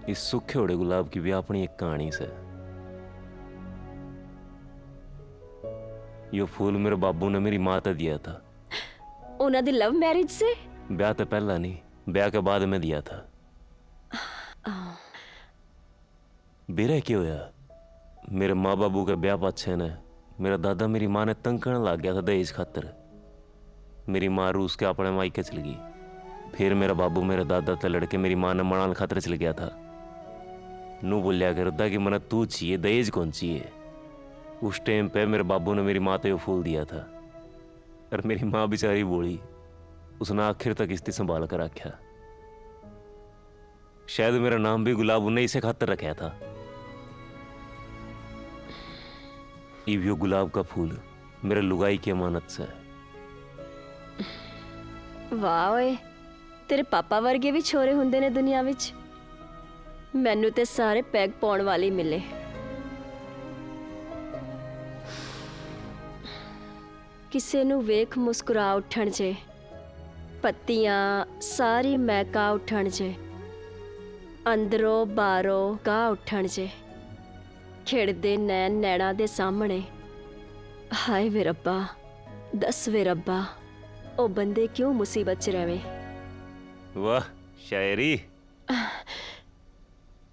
इस सूखे होड़े गुलाब की भी अपनी एक कहानी से। यो फूल मेरे बाबू ने मेरी माँ ते दिया था। उन्हां दी लव मैरिज से? ब्याह ते पहला नहीं, ब्याह के बाद में दिया था। बेरा के होया, मेरे माँ बाबू के ब्याह पाछे ने मेरा दादा मेरी माँ ने तंग करने लग गया था दहेज खातर। मेरी माँ रूस के अपने मायके चल गई। फिर मेरा बाबू मेरे दादा ते लड़के मेरी माँ ने मनान खातर चल गया था। नू बोलिया करता कि मने तू चाहिए, दहेज कौन चाहिए। उस टाइम पे मेरे बाबू ने मेरी माँ ते यो फूल दिया था। और मेरी माँ बेचारी बोली, उसने आखिर तक इसकी संभाल कर रखा। शायद मेरा नाम भी गुलाब उन्हें इसे खातर रखा था। इब यो गुलाब का फूल मेरे लुगाई की अमानत से। वाह ओए, तेरे पापा वर्गे भी छोरे हुंदे ने दुनिया विच। मैनू ते सारे पैग पाउण वाले ही मिले। किसे नू वेख मुस्कुरा उठण जे, पत्तियां सारी महका उठण जे, अंदरों बाहरों गा उठण जे, खिड़दे नैन नैना दे सामने। हाय वे रब्बा, दस वे रब्बा, ओ बंदे क्यों मुसीबत च रहवे? वाह, शायरी।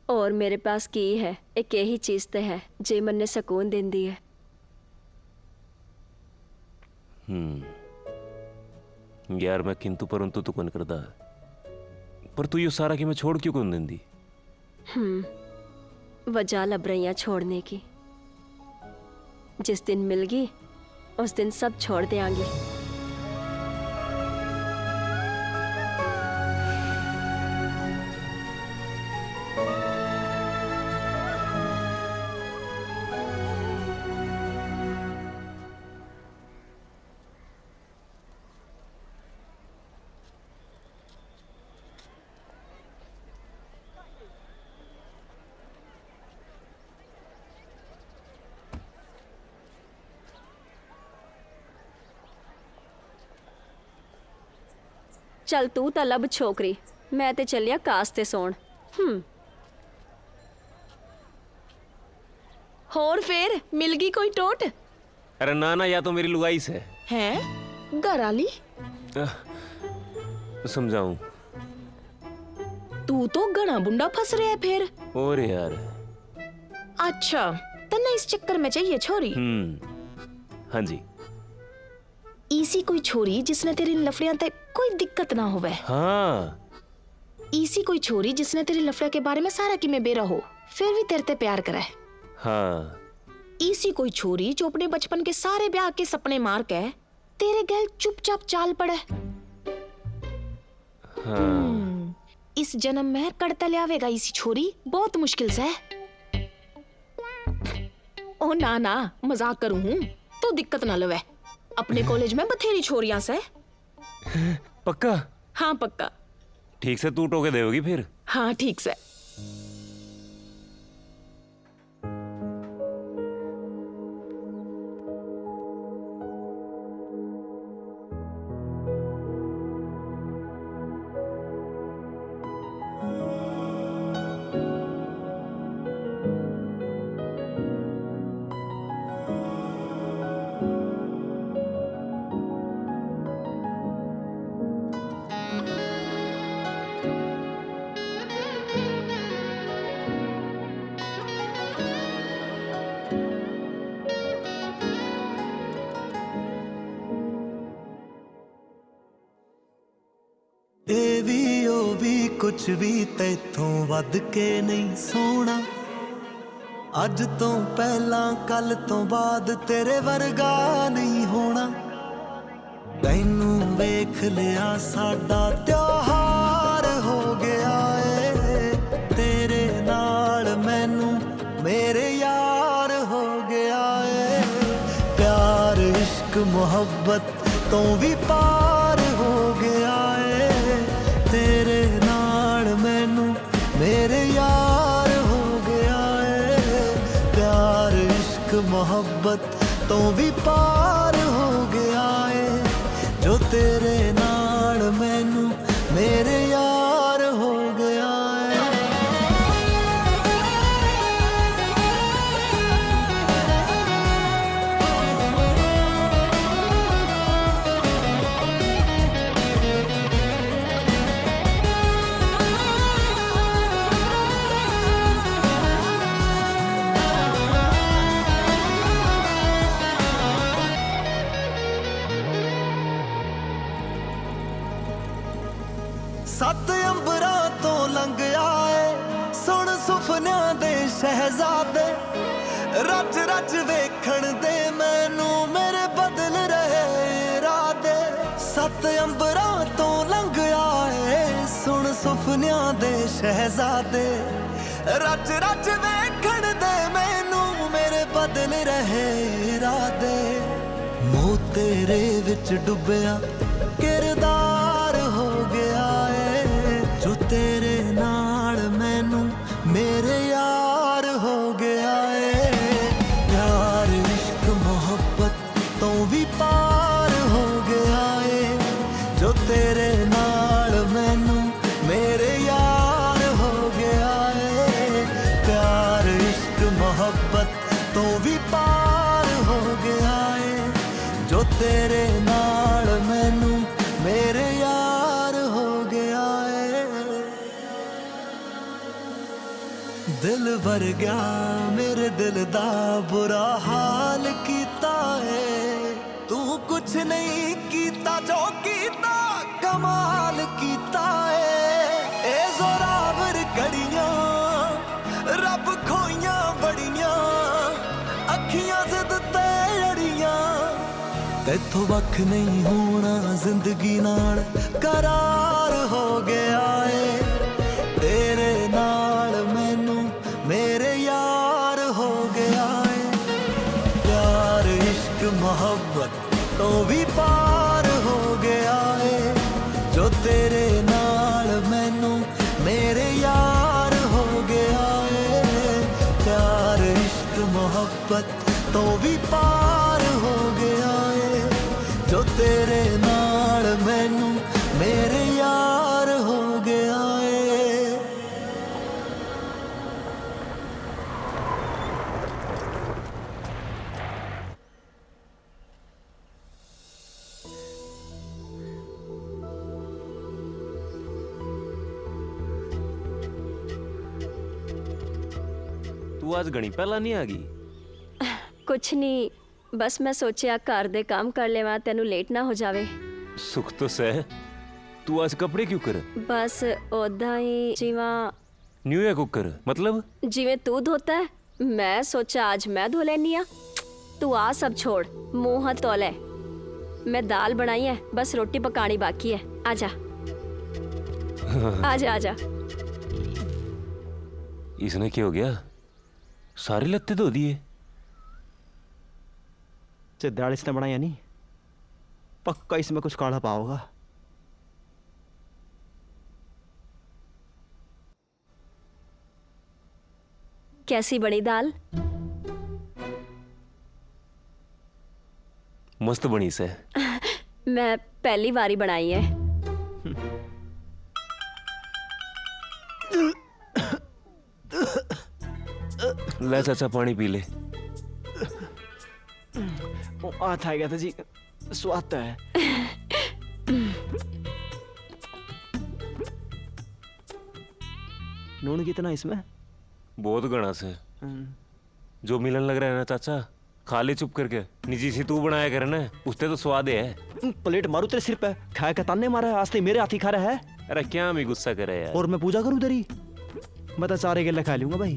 और मेरे पास की है, एक यही चीज ते है जे मन्ने सुकून देंदी है। हम्म। यार, मैं किंतु परंतु तो कौन करदा, पर तू यो सारा की मैं छोड़ क्यों कौन देंदी? हम्म, वजह लब रही है छोड़ने की। जिस दिन मिलगी, उस दिन सब छोड़ देंगी। चल तू तो लब छोकरी, मैं ते चलिया कास ते सोण। हम्म। होर फेर मिलगी कोई टोट? अरे ना ना, या तो मेरी लुगाई से। हैं? घर आली? आह, समझाऊं? तू तो घणा बुंडा फंस रहा है फेर। और यार। अच्छा, तन्ने इस चक्कर में चाहिए छोरी? हम्म, हाँ जी। इसी कोई छोरी जिसने तेरे इन लफड़ियां ते कोई दिक्कत ना होवे। हाँ। इसी कोई छोरी जिसने तेरे लफड़े के बारे में सारा किमे बेरा हो, फिर भी तेरे ते प्यार करे। हाँ। इसी कोई छोरी जो अपने बचपन के सारे ब्याह के सपने मार के तेरे गैल चुपचाप चाल पड़े। हाँ। हम्म, इस जन्म में कड़ता ल्यावेगा इसी छोरी, बहुत मुश्किल से। ओ ना ना, मजाक करूं हूँ, तू दिक्कत ना लवे। अपने कॉलेज में बथेरी छोरियां से। पक्का? हाँ पक्का। ठीक से तू टोके देवेगी फिर? हाँ ठीक से। ए भी ओ भी कुछ भी तैथों वध के नहीं सोना। अज तो पहला कल तो बाद तेरे वर्गा नहीं होना। तैनू वेख लिया साडा त्योहार हो गया ਏ। ਤੇਰੇ ਨਾਲ ਮੈਨੂੰ ਮੇਰੇ ਯਾਰ ਹੋ ਗਿਆ ਏ। ਪਿਆਰ ਇਸ਼ਕ ਮੁਹੱਬਤ ਤੋਂ ਵੀ ਪਾਰ ਹੋ ਗਿਆ ਏ। ਤੇਰੇ ਨਾਲ ਮੈਨੂੰ ਮੇਰੇ ਯਾਰ ਹੋ ਗਿਆ ਏ। ਪਿਆਰ ਇਸ਼ਕ ਮੁਹੱਬਤ ਤੋਂ ਵੀ ਪਾਰ ਹੋ ਗਿਆ ਏ। ਜੋ ਤੇਰੇ ਨਾਲ ਮੈਨੂੰ ਮੇਰੇ ਯਾਰ ਹੋ ਗਿਆ ਏ। ਸੱਤ ਅੰਬਰਾਂ ਤੋਂ ਲੰਘ ਆਏ, ਸੁਣ ਸੁਪਨਿਆਂ ਦੇ ਸ਼ਹਿਜ਼ਾਦੇ। ਰੱਜ ਰੱਜ ਵੇਖਣ ਦੇ ਮੈਨੂੰ ਮੇਰੇ ਬਦਲ ਰਹੇ ਇਰਾਦੇ। ਸੱਤ ਅੰਬਰਾਂ ਤੋਂ ਲੰਘ ਆਏ, ਸੁਣ ਸੁਪਨਿਆਂ ਦੇ ਸ਼ਹਿਜ਼ਾਦੇ। ਰੱਜ ਰੱਜ ਵੇਖਣ ਦੇ ਮੈਨੂੰ ਮੇਰੇ ਬਦਲ ਰਹੇ ਇਰਾਦੇ। ਮੋਹ ਤੇਰੇ ਵਿੱਚ ਡੁੱਬਿਆ ਕਿਰਦਾਰ ਹੋ ਗਿਆ ਏ। ਜੋ ਤੇਰੇ ਨਾਲ ਮੈਨੂੰ ਮੇਰੇ ਯਾਰ ਹੋ ਗਿਆ ਏ। ਪਿਆਰ ਇਸ਼ਕ ਮੁਹੱਬਤ ਤੋਂ ਵੀ ਪਾਰ ਹੋ ਗਿਆ ਏ। ਜੋ ਤੇਰੇ ਨਾਲ ਮੈਨੂੰ ਮੇਰੇ ਯਾਰ ਹੋ ਗਿਆ ਏ। ਪਿਆਰ ਇਸ਼ਕ ਮੁਹੱਬਤ ਤੋਂ ਵੀ ਪਾਰ ਹੋ ਗਿਆ ਏ। ਜੋ ਤੇਰੇ ਨਾਲ ਮੈਨੂੰ ਮੇਰੇ ਯਾਰ ਹੋ ਗਿਆ ਏ। ਦਿਲ ਵਰਗਿਆ ਮੇਰੇ ਦਿਲ ਦਾ ਬੁਰਾ ਹਾਲ ਕੀਤਾ ਏ। ਤੂੰ ਕੁਛ ਨਹੀਂ ਕੀਤਾ, ਜੋ ਕੀਤਾ ਕਮਾਲ ਕੀਤਾ ਏ। ਇਹ ਜ਼ੋਰਾਵਰ ਘੜੀਆਂ, ਰੱਬ ਖੋਈਆਂ ਬੜੀਆਂ, ਅੱਖੀਆਂ ਜ਼ਿੱਦ ਤੇ ਅੜੀਆਂ। ਤੈਥੋਂ ਵੱਖ ਨਹੀਂ ਹੋਣਾ, ਜ਼ਿੰਦਗੀ ਨਾਲ ਕਰਾਰ ਹੋ ਗਿਆ ਏ। ਤੇਰੇ ਨਾਲ ਮੈਨੂੰ ਮੇਰੇ ਯਾਰ ਹੋ ਗਿਆ ਏ। ਪਿਆਰ ਇਸ਼ਕ ਮੁਹੱਬਤ ਤੋਂ ਵੀ ਪਾਰ ਹੋ ਗਿਆ ਏ। ਜੋ ਤੇਰੇ ਨਾਲ ਮੈਨੂੰ ਮੇਰੇ ਯਾਰ ਹੋ ਗਿਆ ਏ। ਪਿਆਰ ਇਸ਼ਕ ਮੁਹੱਬਤ ਤੋਂ ਵੀ ਪਾਰ ਹੋ ਗਿਆ ਏ। ਜੋ ਤੇਰੇ ਨਾਲ ਮੈਨੂੰ ਮੇਰੇ ਯਾਰ ਹੋ ਗਿਆ ਏ। तू आज घणी पहला नहीं आ गई? कुछ नहीं, बस मैं सोचा घर दे काम कर लेवा, तेनू लेट ना हो जावे। सुख तो सै। तू आज कपड़े क्यों कर? बस ओदा ही जीवा। न्यू है कुकर, मतलब? जिवें तू धोता है, मैं सोचा आज मैं धो लेनी आ। तू आ सब छोड़, मुंह हाथ धो ले। मैं दाल बनाई है, बस रोटी पकानी बाकी है। आजा। आजा, आजा। इसने क्या हो गया? सारे लत्ते धो दिए। जे दाल इसने बनाया नहीं, पक्का इसमें कुछ काला पाओगा। कैसी बनी दाल? मस्त बनी से। मैं पहली बारी बनाई है। ले चाचा, पानी पी ले। ओ, हाथ आ गया था जी, स्वाद तो है। नून कितना इसमें? बहुत घना से। हम्म। जो मिलन लग रहा है ना चाचा, खा ले चुप करके। निजी सी तू बनाया करे ना, उसते तो स्वाद है। प्लेट मारू तेरे सिर पे, खा के ताने मारा है, आज ते मेरे हाथी खा रहा है। अरे क्या भी गुस्सा करे यार। और मैं पूजा करूँ तेरी? मैं तो सारे गेले खा लूंगा भाई।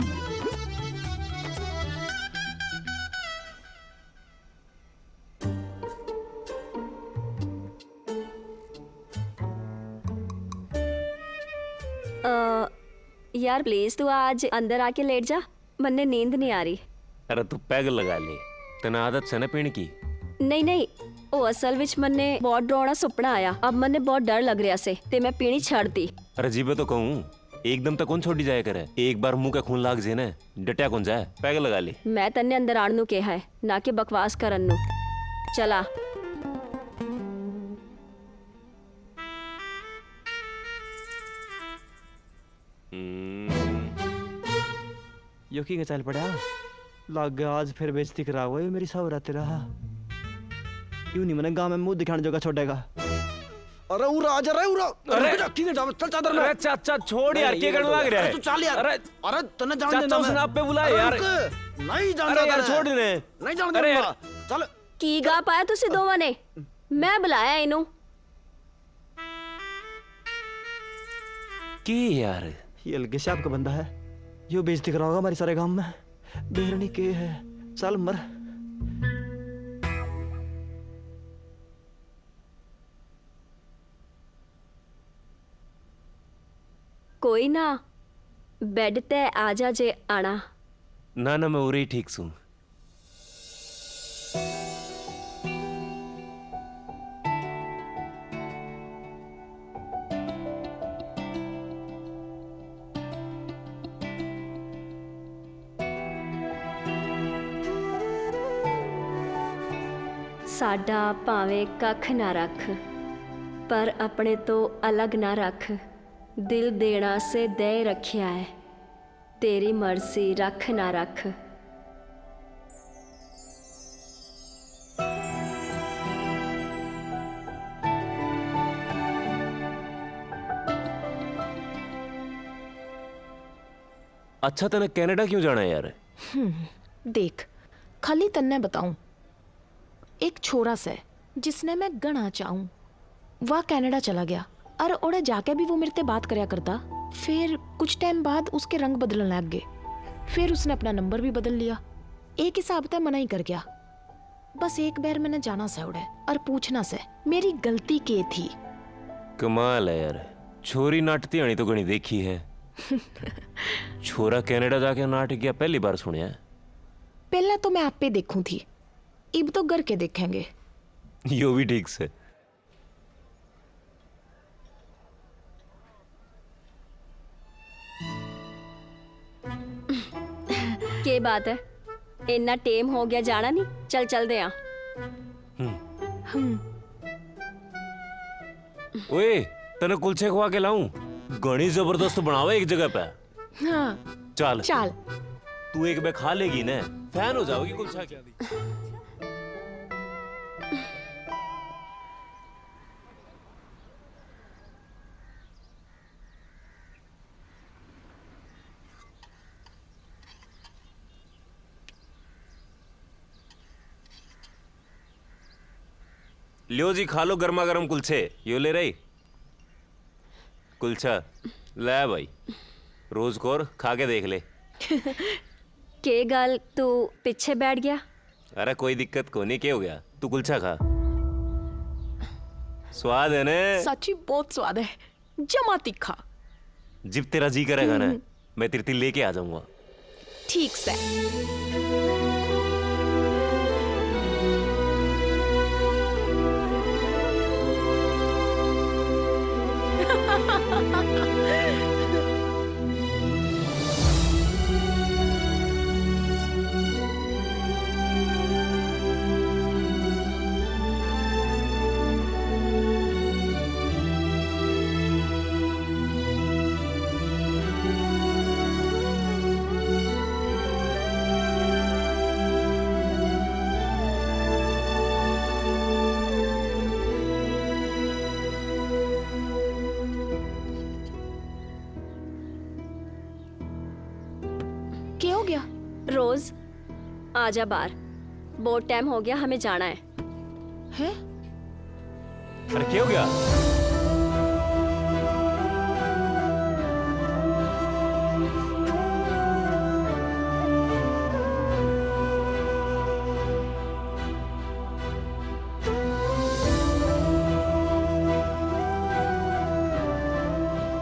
अ, यार, प्लीज तू आज अंदर आके लेट जा, मन्ने नींद नहीं आ रही। अरे तू पैग लगा ले, तने आदत से ना पीने की। नहीं, नहीं, ओ असल विच मन्ने बहुत डरावना सुपना आया। अब मन्ने बहुत डर लग रहा से, ते मैं पीनी छड़ दी। अरे जीबे तो कहूँ, एकदम तो कौन छोड़ी जाया करे। एक बार मुंह के खून लाग जे ना, डटया कौन जाए। पैग लगा ले। मैं तन्ने अंदर आण नू कहा है, ना कि बकवास करन नू। चला। हम्म। यो की के चल पड़ा? लाग गया आज फिर बेइज्जती करा हुआ ये मेरी सावरा तेरा। यूं नहीं मने गांव में मुंह दिखाने जोगा छोड़ेगा। अरे उरा, आजा रे उरा। अरे अरे किंग जावे, चल चादर में। अरे चाचा छोड़ यार, नहीं, के ये करने लग रहा है? अरे तू चल यार। अरे अरे तन्ने जान चाचा देना उसने मैं। आप पे बुलाया अरे यार। रुक, नहीं जान अरे देना यार मैं। छोड़ दे। नहीं जान अरे देना। यार। चल। की गा पाया तुसी दोवां ने? मैं बुलाया इनू। की यार? ये अलगे से आपका बंदा है, यो बेइज्जती कराओगा हमारी सारे गांव में। बेरनी के है, चल मर। कोई ना, बेड ते आ जा जे आना। ना ना, मैं उरे ही ठीक सूं। साडा भावें कख ना रख, पर अपने तो अलग ना रख। दिल देना से दे रखिया है, तेरी मर्जी रख ना रख। अच्छा, तने कनाडा क्यों जाना है यार? हम्म, देख, खाली तन्ने बताऊं, एक छोरा सै जिसने मैं घणा चाहूं, वह कनाडा चला गया और ओड़े जाके भी वो मेरे ते बात करया करता। फिर कुछ टाइम बाद उसके रंग बदलने लग गए। फिर उसने अपना नंबर भी बदल लिया। एक हिसाब ते मना ही कर गया। बस एक बार मैंने जाना सै उड़े और पूछना सै, मेरी गलती के थी? कमाल है यार, छोरी नाटती आनी तो घणी देखी है। छोरा कनाडा जाके नाट गया, पहली बार सुनया। पहला तो मैं आपे देखूं थी, इब तो घर के देखेंगे। यो भी ठीक से। के बात है, इन्ना टेम हो गया जाना नहीं? चल, चलदे आ। हम्म। हम्म। ओए, तने कुलचे खुआ के लाऊं? घणी जबरदस्त बनावे एक जगह पे। हाँ। चल। चल। तू एक बे खा लेगी ना, फैन हो जाओगी कुलचा की। ल्यो जी, खा लो गर्मा गर्म कुलचे। यो ले रही कुलचा। ले भाई, रोज कौर खा के देख ले। के गल, तू पीछे बैठ गया? अरे कोई दिक्कत कोनी, के हो गया? तू कुलचा खा। स्वाद है ने? सच्ची बहुत स्वाद है, जमा तीखा। जिब तेरा जी करेगा ना, हम्म। मैं तेरे ते लेके आ जाऊंगा। ठीक सै। के हो गया? रोज, आ जा बाहर, बहुत टाइम हो गया, हमें जाना है। हैं? अरे, क्या हो गया?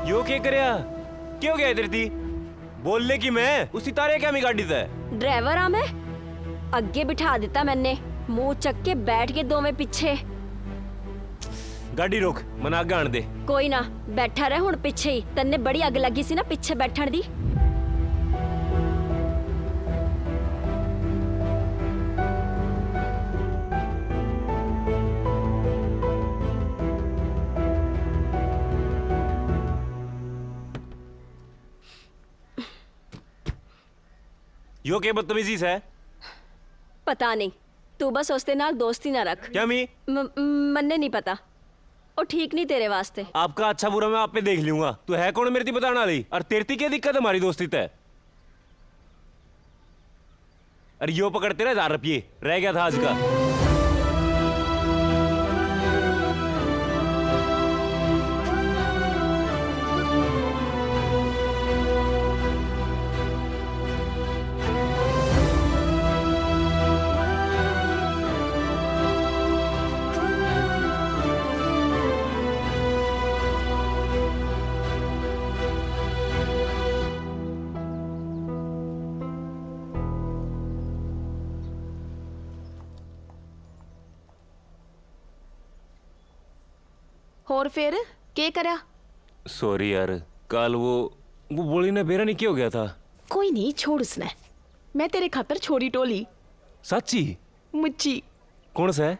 यो के करया? क्यों गया इधर थी? बोल ले कि मैं उसी तारे क्या मी गाड़ी तै? ड्राइवर आ मैं? अगे बिठा दिता मैंने, मुंह चक के बैठ गए दोवें पीछे। गाड़ी रोक, मना आगे आन दे। कोई ना, बैठा रह हुण पीछे ही, तन्ने बड़ी अग लगी सी ना पीछे बैठण दी। यो के बदतमीजी सै? पता नहीं, तू बस उसके नाल दोस्ती ना रख। क्या मी? म-, म-, मन्ने नहीं पता, वो ठीक नहीं तेरे वास्ते। आपका अच्छा बुरा मैं आप पे देख लूंगा। तू है कौन मेरे ती बताने वाली? और तेरे ती क्या दिक्कत है हमारी दोस्ती तै? अरे यो पकड़ तेरे हजार रुपये, रह गया था आज का। और फिर के करया? सॉरी यार, काल वो, वो बोली ना बेरा नहीं, क्या हो गया था? कोई नहीं, छोड़ उसने। मैं तेरे खातर छोरी टोली। सच्ची? मुच्ची। कौन सै?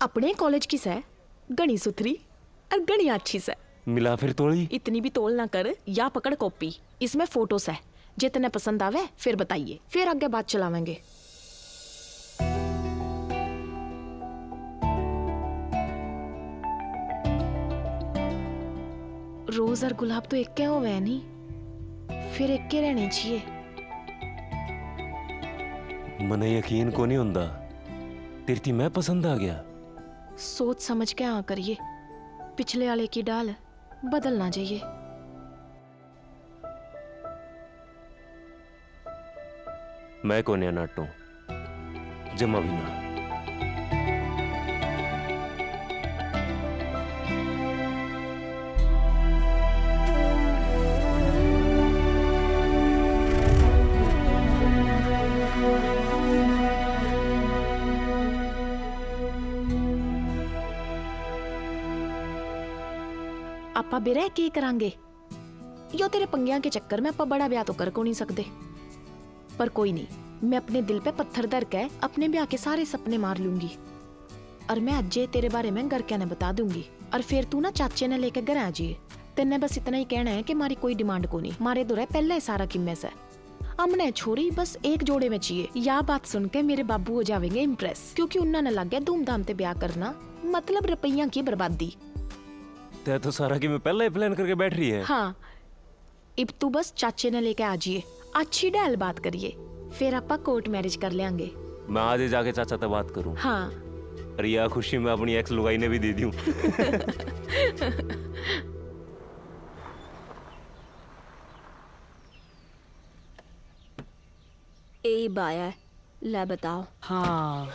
अपने कॉलेज की सै, घणी सुथरी और घणी अच्छी सै। मिला फिर तोली। इतनी भी तोल ना कर, या पकड़ कॉपी, इसमें फोटो सै। जे तन्ने पसंद आवे, फिर बताइए, फिर आगे बात चलावेंगे। रोज और गुलाब तो एक के होवे है नी, फिर एक के रहने चाहिए। मने यकीन को नहीं होंदा, तेरे ती मैं पसंद आ गया। सोच समझ के हाँ करिए, पिछले आले की डाल बदलना चाहिए। मैं कोन्या नाटू, जमा भी ना। आपां बिरह के करांगे? यो तेरे पंगियां के चक्कर में आपां बड़ा ब्याह तो कर कोनी सकदे। पर कोई नहीं, मैं अपने दिल पे पत्थर धर के अपने ब्याह के सारे सपने मार लूंगी। और मैं अज्जे तेरे बारे में घर के ने बता दूंगी। और फिर तू ना चाचे ने लेके घर आ जाइए। तेन्ने बस इतना ही कहना है कि मारी कोई demand कोनी, मारे धोरे पहले ही सारा किम्मे से। हमने छोरी बस एक जोड़े में चाहिए। या बात सुन के मेरे बाबू हो जावेंगे impress, क्योंकि उन्होंने लग गया धूमधाम ते ब्याह करना मतलब रुपया की बर्बादी। तै तो सारा किम्मे पहले ही plan करके बैठ रही है। हाँ, इब तू बस चाचे ने लेके आ जाइए, अच्छी ढाल बात करिए, फिर आपां court marriage कर लेंगे। मैं आज ही जाके चाचा तै बात करूं। हाँ। अरे, या खुशी मैं अपनी ex लुगाई ने भी दे दूं। ए बाया, ले बताओ। हाँ।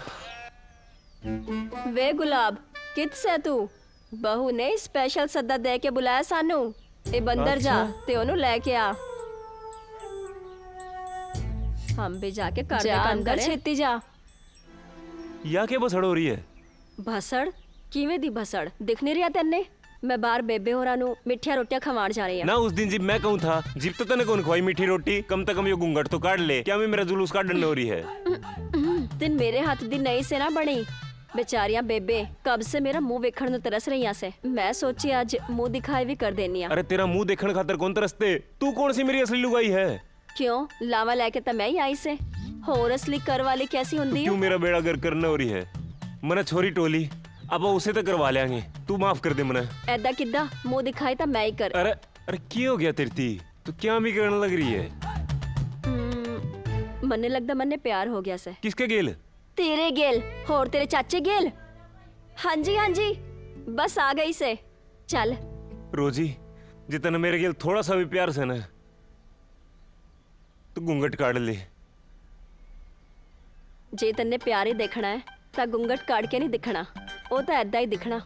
वे गुलाब, कित सै तू? बहू ने special सद्दा दे के बुलाया सानू। ए बंदर जा, अच्छा। ते ओनू लेके आ। हम भी जाके कर दे जा, काम अंदर करे। छेती जा। या के भसड़ हो रही है? भसड़? किवें दी भसड़? दिख नहीं रहा तन्ने? मैं बाहर बेबे होरां नू मिठिया रोटियां खवाण जा रही हूँ। ना, उस दिन जिब मैं कहूँ था, जिब तो तने कौन खवाई मीठी रोटी, कम से कम यो घूंघट तो काढ़ ले। क्या मैं मेरा जुलूस काढ़ने हो रही है? तिन मेरे हाथ दी नई से ना बनी। बेचारियां बेबे कब से मेरा मुंह वेखण नू तरस रही से। मैं सोची आज मुंह दिखाई भी कर देनी आ। अरे, तेरा मुंह देखण खातर कौन तरसते? तू कौन सी मेरी असली लुगाई है? क्यों, लावा लेके तो मैं ही आई से। होर असली कर वाली कैसी हुंदी क्यों है? मेरा बेड़ा गर्क करने हो रही है? मने छोरी टोली, अब उसे तो करवा लेंगे। तू माफ कर दे मने। ऐदा किदा? मुंह दिखाई तो मैं ही कर। अरे, अरे, की हो गया तेरी ती? तू क्या भी करने लग रही है? हम्म, मन्ने लगदा मन्ने प्यार हो गया से। किसके गेल? तेरे गेल। होर तेरे चाचे गेल। हाँ जी, हाँ जी, बस आ गई से। चल। रोजी, जितना मेरे गेल थोड़ा सा भी प्यार से ना, तो घूंघट काढ़ ले। जे तन्ने प्यार ही देखना है, ता घूंघट काढ़ के नहीं दिखना, ओ ता ऐदा ही दिखना।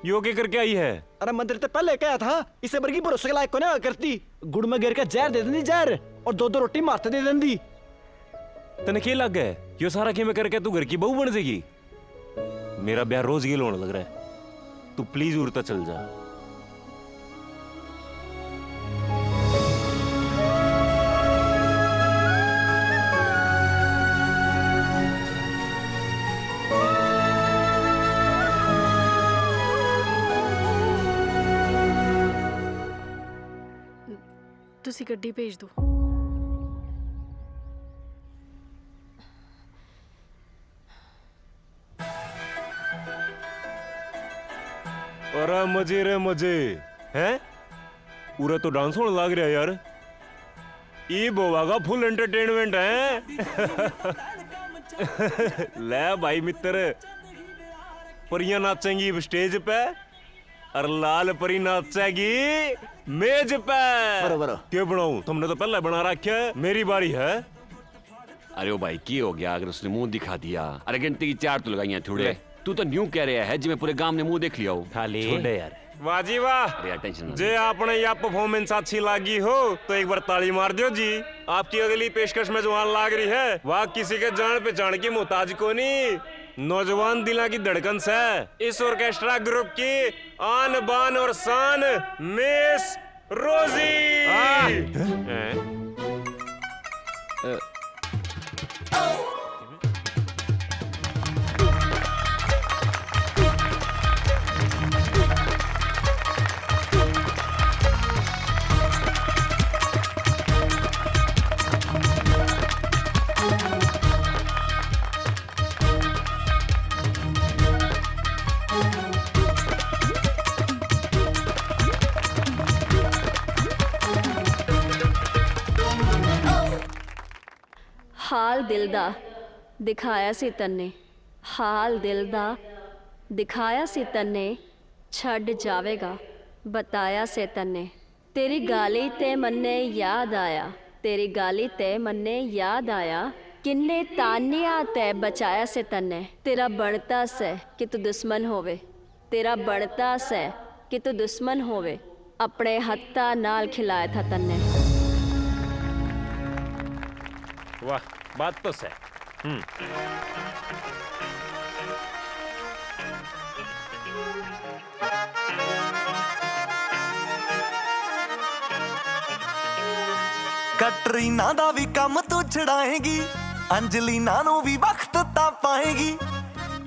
यो के करके आई है? अरे, मंदिर तो पहले कहा था, इसे बरगी भरोसे के लायक कोने करती। गुड़ में गिर के जहर दे देंदी, जहर, और दो दो रोटी मारते दे देंदी। तने के लग गए, यो सारा खेमे करके तू घर की बहू बन जाएगी? मेरा ब्याह रोज गेल होने लग रहा है, तू please उरता चल जा। ਤੁਸੀਂ ਗੱਡੀ ਭੇਜ ਦਿਓ। अरे मजे रे मजे, हैं? पूरा तो डांस होने लाग रहा यार। ई बोवा का फुल एंटरटेनमेंट है। ले भाई मित्र, परियां नाचेंगी स्टेज पे और लाल परी नाचेगी मेज पे। बरो, बरो। के बनाऊं? तुमने तो पहले बना रखा है, मेरी बारी है। अरे ओ भाई, की हो गया अगर उसने मुंह दिखा दिया? अरे गिनती की चार तो लगाइयां थोड़े। ले। तू तो न्यू कह रहा है जिम्मे पूरे गांव ने मुंह देख लिया हो। खाली छोड़े यार। वाह जी वाह। अरे यार, टेंशन ना जे ले। आपने या परफॉर्मेंस अच्छी लागी हो तो एक बार ताली मार दो जी। आपकी अगली पेशकश में जवान लाग रही है, वाह किसी के जान पहचान की मोहताज कोनी, नौजवान दिलां की धड़कन से। इस ऑर्केस्ट्रा ग्रुप की आन बान और शान, मिस रोजी। हाँ। हैं? अ, हाल दिल दा दिखाया से तन्ने, हाल दिल दा दिखाया से तन्ने, छड़ जावेगा बताया से तन्ने। तेरी गाली ते मन्ने याद आया, तेरी गाली ते मन्ने याद आया, किन्ने तानिया ते बचाया से तन्ने। तेरा बनता से कि तू दुश्मन होवे, तेरा बनता से कि तू दुश्मन होवे, अपने हत्था नाल खिलाया था तन्ने। वाह, बात तो सही। हम्म। कटरीना दा भी काम तू छड़ाएगी, अंजलिना नू भी वक्त ता पाएगी।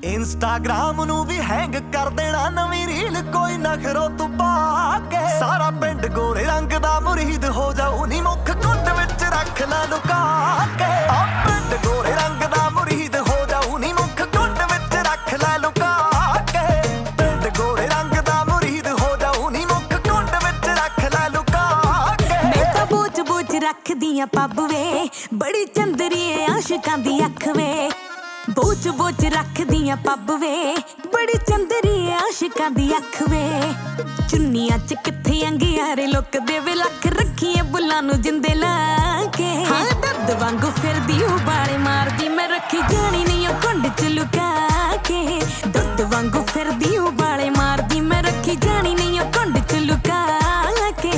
Instagram ਨੂੰ ਵੀ ਹੈਂਗ ਕਰ ਦੇਣਾ, ਨਵੀਂ ਰੀਲ ਕੋਈ ਨਖਰੋ ਤੂੰ ਪਾ ਕੇ। ਸਾਰਾ ਪਿੰਡ ਗੋਰੇ ਰੰਗ ਦਾ ਮੁਰੀਦ ਹੋ ਜਾਊ ਨੀ, ਮੁੱਖ ਕੁੰਡ ਵਿੱਚ ਰੱਖ ਲੈ ਲੁਕਾ ਕੇ। ਓ ਪਿੰਡ ਗੋਰੇ ਰੰਗ ਦਾ ਮੁਰੀਦ ਹੋ ਜਾਊ ਨੀ, ਮੁੱਖ ਕੁੰਡ ਵਿੱਚ ਰੱਖ ਲੈ ਲੁਕਾ ਕੇ। ਪਿੰਡ ਗੋਰੇ ਰੰਗ ਦਾ ਮੁਰੀਦ ਹੋ ਜਾਊ ਨੀ, ਮੁੱਖ ਕੁੰਡ ਵਿੱਚ ਰੱਖ ਲੈ ਲੁਕਾ ਕੇ। ਮੈਂ ਤਾਂ ਬੋਚ ਬੋਚ ਰੱਖਦੀ ਆਂ ਪੱਬ ਵੇ, ਬੜੀ ਚੰਦਰੀ ਏ ਆਸ਼ਿਕਾਂ ਦੀ ਅੱਖ ਵੇ। ਬੋਚ ਬੋਚ ਰੱਖਦੀ ਆਂ ਪੱਬ ਵੇ, ਬੜੀ ਚੰਦਰੀ ਏ ਆਸ਼ਿਕਾਂ ਦੀ ਅੱਖ ਵੇ। ਚੁੰਨੀਆਂ ਚ ਕਿੱਥੇ ਅੰਗਿਆਰੇ ਲੁਕਦੇ ਵੇ, ਲੱਖ ਰੱਖੀਏ ਬੁੱਲਾਂ ਨੂੰ ਜਿੰਦੇ ਲਾ ਕੇ। ਹਾਂ, ਦੁੱਧ ਵਾਂਗੂ ਫਿਰਦੀ ਉਬਾਲੇ ਮਾਰਦੀ, ਮੈਂ ਰੱਖੀ ਜਾਣੀ ਨਹੀਂ ਓ ਕੁੰਡ ਚ ਲੁਕਾ ਕੇ। ਦੁੱਧ ਵਾਂਗੂ ਫਿਰਦੀ ਉਬਾਲੇ ਮਾਰਦੀ, ਮੈਂ ਰੱਖੀ ਜਾਣੀ ਨਹੀਂ ਓ ਕੁੰਡ ਚ ਲੁਕਾ ਕੇ।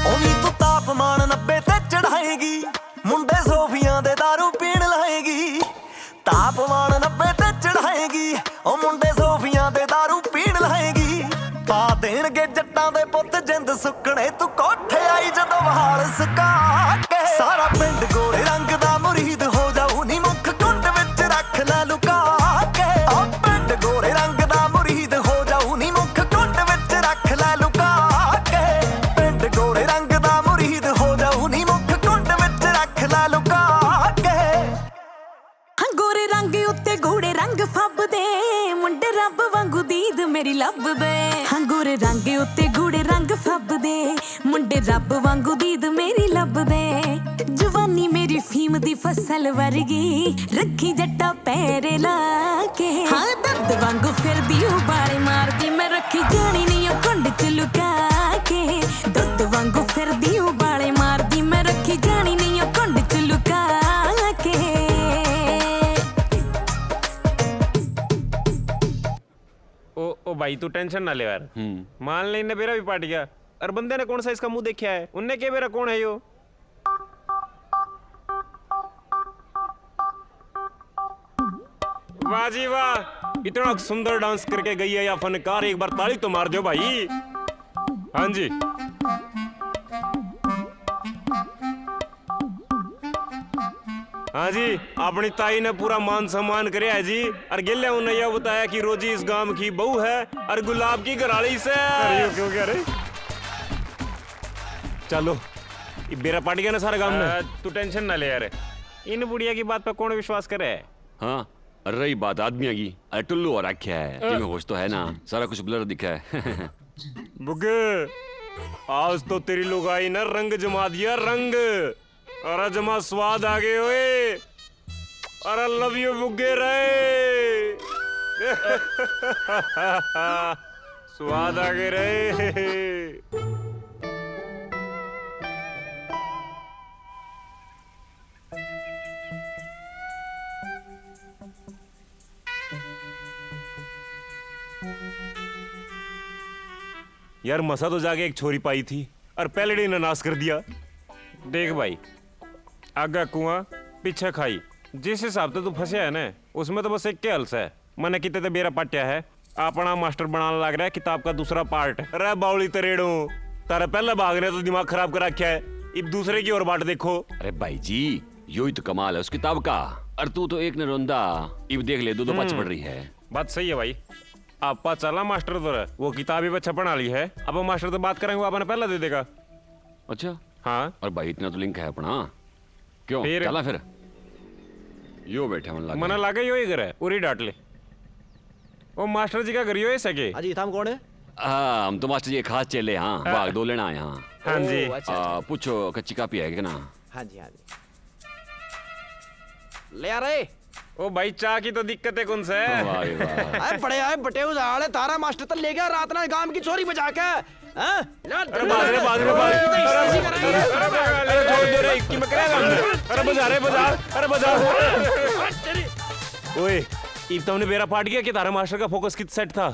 ਓ ਨੀ ਤੂੰ ਤਾਪਮਾਨ ਨੱਬੇ ਤੇ ਚੜ੍ਹਾਏਗੀ, ਮੁੰਡੇ ਸੋਫੀਆਂ ਦੇ ਦਾਰੂ ਪੀਣ ਲਾਏਗੀ। ਤਾਪਮਾਨ ਨੱਬੇ ਤੇ ਚੜ੍ਹਾਏਗੀ, ਓ ਮੁੰਡੇ ਸੋਫੀਆਂ ਦੇ ਦਾਰੂ ਪੀਣ ਲਾਏਗੀ। ਪਾ ਦੇਣਗੇ ਜੱਟਾਂ ਦੇ ਪੁੱਤ ਜਿੰਦ ਸੁੱਕਣੇ, ਤੂੰ ਕੋਠੇ ਆਈ ਜਦੋਂ ਵਾਲ ਸੁਕਾ ਕੇ। ਸਾਰਾ ਪਿੰਡ ਗੋਰੇ ਰੰਗ ਦਾ ਮੁਰੀਦ ਹੋ ਜਾਊ ਨੀ, ਮੁੱਖ ਕੁੰਡ ਵਿੱਚ ਰੱਖ ਲੈ ਲੁਕਾ ਕੇ। ਓ ਪਿੰਡ ਗੋਰੇ ਰੰਗ ਦਾ ਮੁਰੀਦ ਹੋ ਜਾਊ ਨੀ, ਮੁੱਖ ਕੁੰਡ ਵਿੱਚ ਰੱਖ ਲੈ ਲੁਕਾ ਕੇ। ਪਿੰਡ ਗੋਰੇ ਰੰਗ ਦਾ ਮੁਰੀਦ ਹੋ ਜਾਊ ਨੀ, ਮੁੱਖ ਕੁੰਡ ਵਿੱਚ ਰੱਖ ਲੈ ਲੁਕਾ ਕੇ। ਹਾਂ, ਗੋਰੇ ਰੰਗ ਉੱਤੇ ਗੂੜੇ ਰੰਗ ਫੱਬਦੇ, ਮੁੰਡੇ ਰੱਬ ਵਾਂਗੂ ਦੀਦ ਮੇਰੀ ਲੱਭਦੇ। ਹਾਂ, ਗੋਰੇ ਰੰਗ ਉੱਤੇ ਗੂੜੇ ਰੰਗ ਫੱਬਦੇ, ਮੁੰਡੇ ਰੱਬ ਵਾਂਗੂ ਦੀਦ ਮੇਰੀ ਲੱਭਦੇ। ਜਵਾਨੀ ਮੇਰੀ ਫੀਮ ਦੀ ਫਸਲ ਵਰਗੀ, ਰੱਖੀ ਜੱਟਾ ਪੈਰੇ ਲਾ ਕੇ। ਹਾਂ, ਦੁੱਧ ਵਾਂਗੂ ਫਿਰਦੀ ਉਬਾਲੇ ਮਾਰਦੀ, ਮੈਂ ਰੱਖੀ ਜਾਣੀ ਨਹੀਂ ਓ ਕੁੰਡ ਚ ਲੁਕਾ ਕੇ। ਦੁੱਧ ਵਾਂਗੂ ਫਿਰਦੀ ਉਬਾਲੇ ਮਾਰਦੀ, ਮੈਂ ਰੱਖੀ ਜਾਣੀ ਨਹੀਂ ਓ ਕੁੰਡ ਚ ਲੁਕਾ ਕੇ। ओ, ओ भाई, तू टेंशन ना ले यार। हम्म। मान ले, इन्हें बेरा भी पाट गया। और बंदे ने कौन सा इसका मुंह देखा है? उनने के बेरा कौन है यो? वाह जी वाह, इतना सुंदर डांस करके गई है या फनकार, एक बार ताली तो मार दो भाई। हाँ जी। हाँ जी, अपनी ताई ने पूरा मान सम्मान करया है जी। और गेल्या उन्हें यह बताया कि रोजी इस गांव की बहू है और गुलाब की घराली से। अरे, यो क्यों कह रहे? चलो, ये बेरा पाट गया ना सारा गांव में। अ, तू टेंशन ना ले यार, इन बुढ़िया की बात पे कौन विश्वास करे? हाँ, रही बात आदमियां की, अरे टुल्लू हो रखा है, अ। तुम्हें होश तो है ना, सारा कुछ ब्लर दिखा है। बुग्गे, आज तो तेरी लुगाई ने रंग जमा दिया, रंग। अरे जमा स्वाद आ गए ओए। अरे love you बुग्गे रे। स्वाद आ गए रे। यार, मसा तो जाके एक छोरी पाई थी और पहले ही इन्हें नाश कर दिया। देख भाई, आगे कुआं, पीछे खाई, जिस हिसाब से तू फंसया है ना, उसमें तो बस एक के हल से। मैंने कितने तो बेरा पाट्या है, अपना मास्टर बनाने लग रहा है किताब का दूसरा पार्ट। अरे बावली तरेड़ो, तारा पहले भागने तो दिमाग खराब कर रखा है, इब दूसरे की ओर बाट देखो। अरे भाई जी, यो ही तो कमाल है उस किताब का। अरे तू तो एक ने रोंदा, इब देख ले, दो दो पाछे हम्म। पड़ रही है। बात सही है भाई, आपा चला मास्टर तो, वो किताब ही छपण वाली है, अब मास्टर तो बात करेंगे, वो आपने पहला दे देगा। अच्छा। हाँ। और भाई, इतना तो लिंक है अपना, क्यों फिर? चला फिर। यो बैठा मन लागे। मना लागे यो ही घर है, उरी डाट ले। ओ मास्टर जी का घर यो ही सके। हाँ जी, थाम कौन है? हाँ, हम तो मास्टर जी के खास चेले हाँ, हाँ। भाग दो लेना आए हाँ। हाँ जी। ओ, अच्छा, आ, अच्छा। पूछो कच्ची कापी है कि ना? हाँ जी, हाँ जी। ले आ रहे। ओ भाई, चाह की तो दिक्कत है कौन से? वाह रे वाह। अरे बड़े आए, बटे उजाड़ है, थारा मास्टर तो ले गया रात ना गांव की छोरी बजा के। हाँ? अरे बाज रे, बाज रे, बाज। अरे, अरे, अरे, अरे, छोड़ दे रे, इक्की में करेगा हमने। अरे बजा रे, बजा, अरे बजा। ओए, इब तो हमने बेरा पाट गया कि थारे मास्टर का फोकस कित सेट था।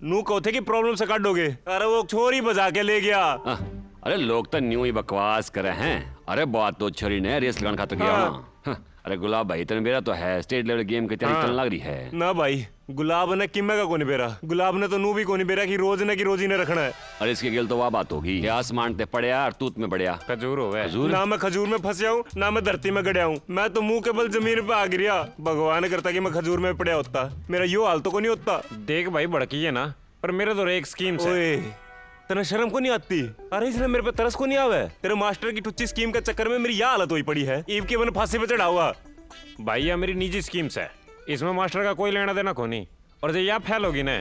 नू कहो थे कि प्रॉब्लम से काटोगे। अरे वो छोरी बजा के ले गया। हाँ, अरे लोग तो न्यू ही बकवास करे हैं। अरे बात तो छोरी ने रेस लगाने खातर गया हाँ। होना। हाँ, अरे गुलाब भाई, तने बेरा तो है, state level game की तैयारी हाँ। चलने लग रही है। ना भाई, गुलाब ने किम्मे का कोनी बेरा। गुलाब ने तो नू भी कोनी बेरा कि रोज ने कि रोजी ने रखना है। अरे इसके गेल तो वह बात होगी कि आसमान ते पड़या और तूत में बड़या। खजूर होवे। खजूर? ना मैं खजूर में फंसया हूँ, ना मैं धरती में गड़या हूँ। मैं तो मुंह के बल जमीन पे आ गिरया। भगवान करता कि मैं खजूर में पड़या होता, मेरा यो हाल तो कोनी होता। देख भाई, भड़की है ना, पर मेरे तो एक scheme से। ओए, तने शर्म को नहीं आती? अरे इसने मेरे पे तरस को नहीं आवे? तेरे मास्टर की टुच्ची scheme के चक्कर में मेरी यह हालत हुई पड़ी है। ईब के मैंने फांसी पे चढ़ा हुआ। भाई, यह मेरी निजी schemes है, इसमें मास्टर का कोई लेना देना कोनी। और जे या फेल होगी ना,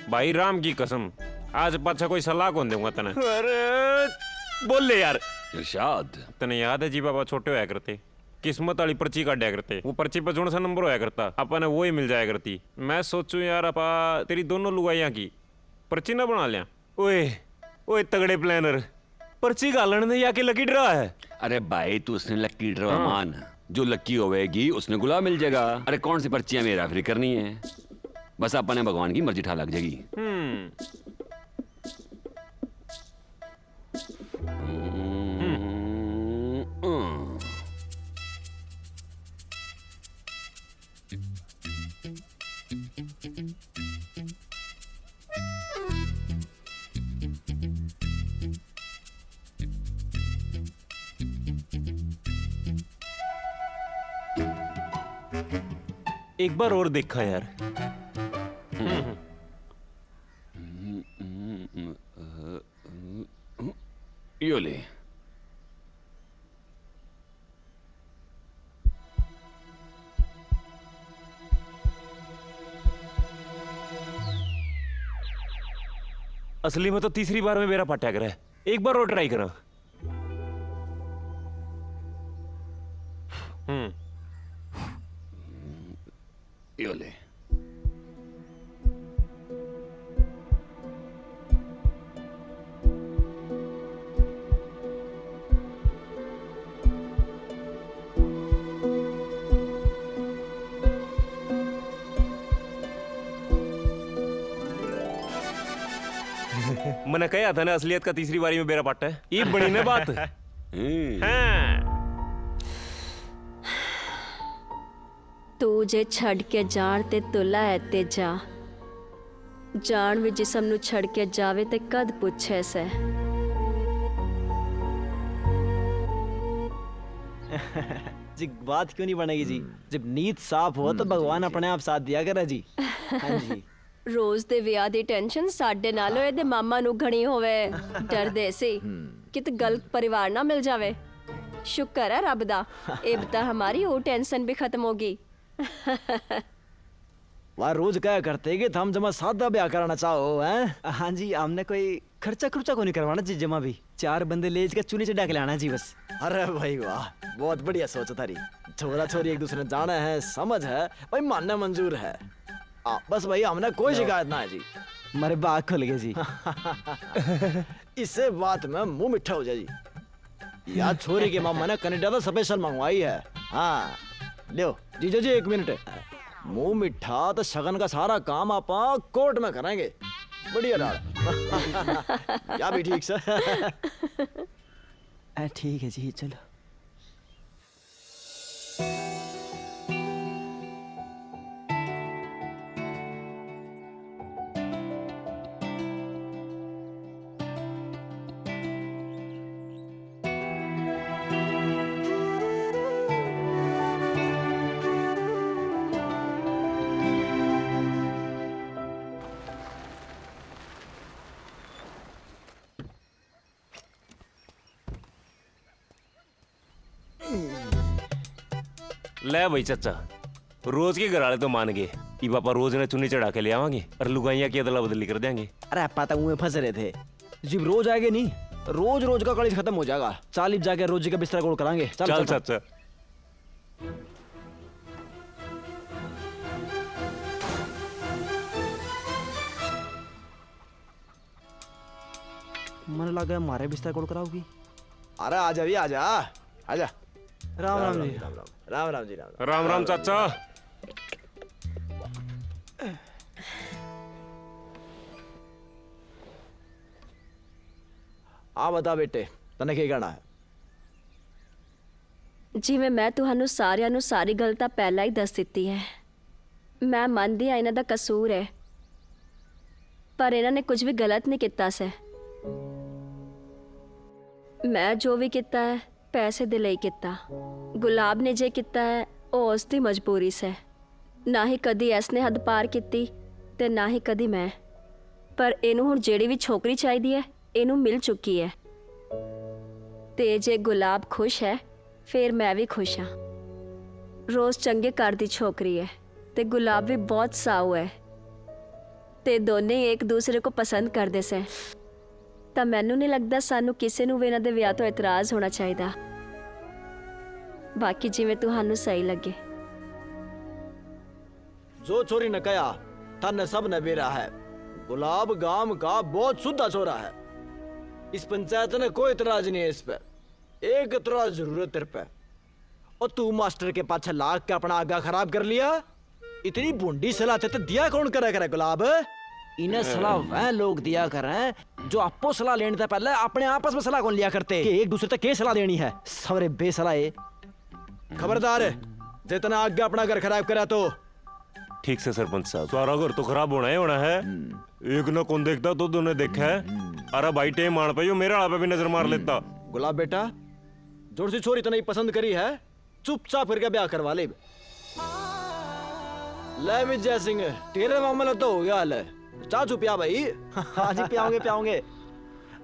भाई राम की कसम, आज पाछा कोई सलाह कौन दूंगा तने। अरे बोल ले यार। इरशाद। तने याद है जी, बाबा छोटे होया करते, किस्मत वाली पर्ची काटा करते, वो पर्ची पर जोन सा नंबर होया करता, अपन ने वो ही मिल जाया करती। मैं सोचूं यार, आपा तेरी दोनों लुगाइयां की पर्ची ना बना लिया। ओए, ओए तगड़े planner, पर्ची घालण ने या के lucky draw है? अरे भाई, तू उसने lucky draw हाँ। मान, जो lucky होवेगी उसने गुलाब मिल जाएगा। अरे कौन सी पर्चियां मेरा फिर करनी है, बस अपन ने भगवान की मर्जी ठा लग जाएगी। हम्म। हम्म। एक बार और देखा यार। यो ले। असली में तो तीसरी बार में मेरा पाटा करे, एक बार और try करा। हम्म। यो ले। मैंने कहा था ना, असलियत का तीसरी बारी में बेरा पाटा है। ये बनी ना बात। हम्म। हाँ। तू जे छड़ के जाण ते तुला है ते जा। जाण भी जिसम नु छड़ के जावे ते कद पूछे से। जी, बात क्यों नहीं बनेगी जी? हम्म। जब नीत साफ हो तो हम्म, जी, भगवान जी। अपने आप साथ दिया करे जी। हाँ जी। रोज दे ब्याह दी tension साडे नालों एदे मामा नु घणी होवे। डरदे सी हम्म। कित गलत परिवार ना मिल जावे। शुक्र है रब दा, इब ता हमारी वो tension भी खत्म होगी। वाह, रोज कहा करते कि थम जमा सादा ब्याह कराना चाहो, हैं? हाँ जी, हमने कोई खर्चा खुर्चा को नहीं करवाना जी, जमा भी। चार बंदे ले के चुनी चढ़ा के लाना जी बस। अरे भाई वाह, बहुत बढ़िया सोच थारी। छोरा छोरी एक दूसरे ने जाना है, समझ है, भाई मानना मंजूर है। आ, बस भाई, हमने कोई लो। शिकायत ना है जी। मारे बाग खुल गए जी। इसे बात में मुंह मीठा हो जाए जी। या छोरी के मामा ने कनेडा तो special मंगवाई है। हाँ, लो जीजो जी, एक मिनट। मुंह मीठा तो शगन का सारा काम आपा कोर्ट में करेंगे। बढ़िया डाल। या भी ठीक से। आ, ठीक है जी, चलो। ले भाई चाचा, रोज के घर वाले तो मान गए। इब आपा रोज ने चुन्नी चढ़ा के ले आवांगे और लुगाइयां की अदला बदली कर देंगे। अरे, आपा तो उए फंस रहे थे। जिब रोज आएंगे नी, रोज रोज का कलेश खत्म हो जाएगा। चाल इब जाके रोजी का बिस्तरा गोल करांगे। चल, चल, चल, चल। चाचा। मन लगा मारे बिस्तर कोल कराओगी। अरे आजा भी, आजा, आजा। राम राम जी। राम राम, राम राम जी, राम राम। राम राम चाचा। आ बता बेटे, तने के कहना है? ਜਿਵੇਂ ਮੈਂ ਤੁਹਾਨੂੰ ਸਾਰਿਆਂ ਨੂੰ ਸਾਰੀ ਗੱਲ ਤਾਂ ਪਹਿਲਾਂ ਹੀ ਦੱਸ ਦਿੱਤੀ ਹੈ। ਮੈਂ ਮੰਨਦੀ ਹਾਂ, ਇਹਨਾਂ ਦਾ ਕਸੂਰ ਹੈ, ਪਰ ਇਹਨਾਂ ਨੇ ਕੁਝ ਵੀ ਗਲਤ ਨਹੀਂ ਕੀਤਾ ਸੈ। ਮੈਂ ਜੋ ਵੀ ਕੀਤਾ ਹੈ, ਪੈਸੇ ਦੇ ਲਈ ਕੀਤਾ। ਗੁਲਾਬ ਨੇ ਜੇ ਕੀਤਾ ਹੈ, ਉਹ ਉਸ ਦੀ ਮਜਬੂਰੀ ਸੈ। ਨਾ ਹੀ ਕਦੀ ਇਸ ਨੇ ਹੱਦ ਪਾਰ ਕੀਤੀ ਤੇ ਨਾ ਹੀ ਕਦੀ ਮੈਂ। ਪਰ ਇਹਨੂੰ ਹੁਣ ਜਿਹੜੀ ਵੀ ਛੋਕਰੀ ਚਾਹੀਦੀ ਹੈ, ਇਹਨੂੰ ਮਿਲ ਚੁੱਕੀ ਹੈ। ਤੇ ਜੇ ਗੁਲਾਬ ਖੁਸ਼ ਹੈ, ਫਿਰ ਮੈਂ ਵੀ ਖੁਸ਼ ਹਾਂ। ਰੋਜ਼ ਚੰਗੇ ਘਰ ਦੀ ਛੋਕਰੀ ਹੈ ਤੇ ਗੁਲਾਬ ਵੀ ਬਹੁਤ ਸਾਊ ਹੈ, ਤੇ ਦੋਨੇ ਹੀ ਇੱਕ ਦੂਸਰੇ ਕੋ ਪਸੰਦ ਕਰਦੇ ਸੈਂ। ਤਾਂ ਮੈਨੂੰ ਨਹੀਂ ਲੱਗਦਾ, ਸਾਨੂੰ ਕਿਸੇ ਨੂੰ ਵੀ ਇਹਨਾਂ ਦੇ ਵਿਆਹ ਤੋਂ ਇਤਰਾਜ਼ ਹੋਣਾ ਚਾਹੀਦਾ। ਬਾਕੀ ਜਿਵੇਂ ਤੁਹਾਨੂੰ ਸਹੀ ਲੱਗੇ। जो छोरी ने कहा, थाने सब ने बेरा है। गुलाब गांव का बहुत सुधा छोरा है। इस पंचायत ने कोई इतराज नहीं है इस पे। एक इतराज जरूर है तेरे पे। और तू मास्टर के पाछे लाग के अपना आगा खराब कर लिया। इतनी भूंडी सलाह ते दिया कौन करे करे गुलाब? इन्हें सलाह वह लोग दिया करें जो आपो सलाह लेने से पहले अपने आपस में सलाह कौन लिया करते कि एक दूसरे तक के सलाह देनी है। सवरे बेसलाह है। खबरदार, जितना आगे अपना घर खराब करा तो। ठीक से सरपंच साहब, सारा घर तो खराब होना ही होना है। एक ने कौन देखता, दो दो ने देखा है। अरे भाई, टेम आण पे यो मेरे आला पे भी नजर मार लेता। गुलाब बेटा, जोर सी छोरी तने पसंद करी है, चुपचाप करके ब्याह करवा ले। ले विजय सिंह, तेरे मामला तो हो गया हल। चाह चू पिया भाई। हाँ जी, पियाओगे, पियाओगे।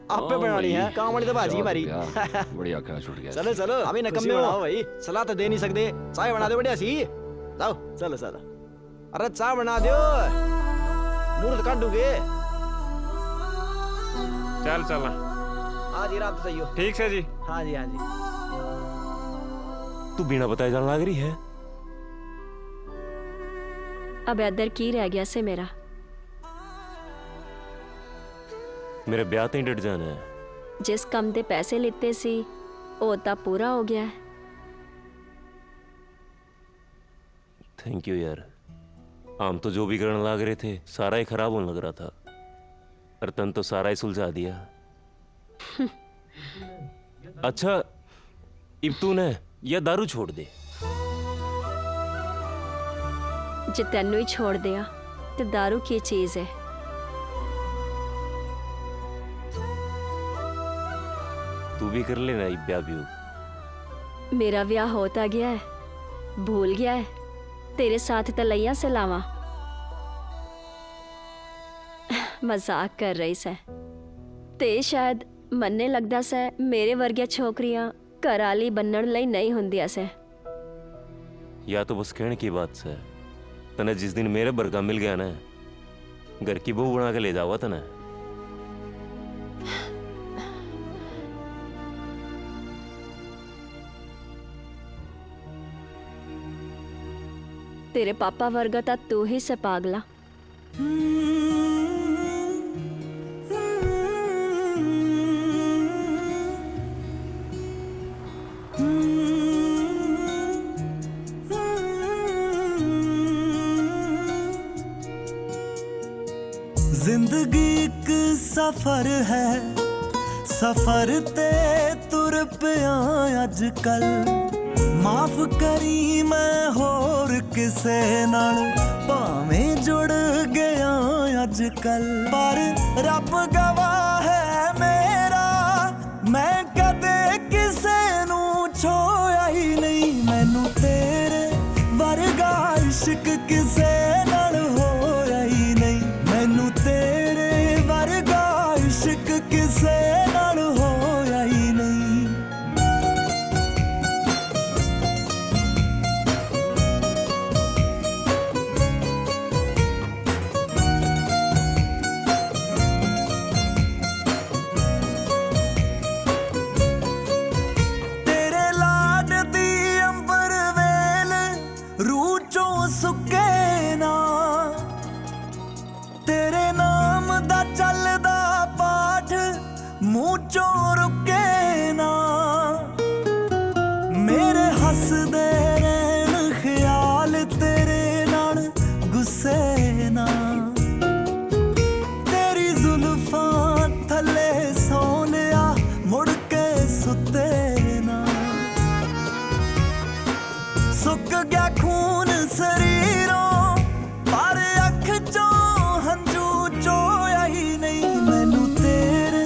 आप पे बनानी है, काम वाली तो भाजी मारी। बढ़िया, क्या छूट गया। चलो चलो, अभी नकम्मे हो भाई, सलाह तो दे नहीं सकते। चाय बना दो बढ़िया सी। लाओ, चलो चलो। अरे चाह बना दो, मुहूर्त काटूंगे। चल चल। हाँ जी, रात सही हो। ठीक से जी। हाँ जी, हाँ जी। तू बिना बताए जान लाग रही है। अब इधर की रह गया से मेरा। मेरे ब्याह ते ही डट जाना है। जिस काम दे पैसे लेते सी, वो तो पूरा हो गया है। थैंक यू यार। हम तो जो भी करने लाग रहे थे, सारा ही खराब होने लग रहा था, पर तन तो सारा ही सुलझा दिया। अच्छा, इब तूने या दारू छोड़ दे। जे तैनू ही छोड़ दिया, ते दारू की चीज है? तू भी कर लेना इब ब्याह ब्यू। मेरा ब्याह होता गया है, भूल गया है? तेरे साथ तो लइया से लावा। मजाक कर रही सै। ते शायद मन्ने लगदा सै, मेरे वर्गिया छोकरियां घराली बनण लई नहीं हुंदिया सै। या तो बस कहण की बात सै। तने जिस दिन मेरे बरगा मिल गया ना, घर की बहू बना के ले जावा तने। तेरे पापा वर्गा ता तू ही सै पागला। जिंदगी एक सफर है, सफर ते तुर पिया अजकल। माफ करी मैं होर किसे नाल भावें जुड़ गया अजकल, पर रब गवाह है मेरा, मैं कदे किसे नू छोया ही नहीं। मैनू तेरे वर्गा इश्क किसे नाल होया ही नहीं, मैनू तेरे वर्गा इश्क किसे नाल होया ही नहीं। तेरे लाड दी अंबर वेल रूह चों सुके ना, तेरे नाम दा चलदा पाठ मुंह चों रुके ना। मेरे हंसदे रहन ख्याल तेरे नाल गुस्से ना। तेरी जुल्फां थले सौनिया मुड़ के सुते ना। सुक गया खून शरीरों, पर अख चों हंजू चोया ही नहीं। मैनू तेरे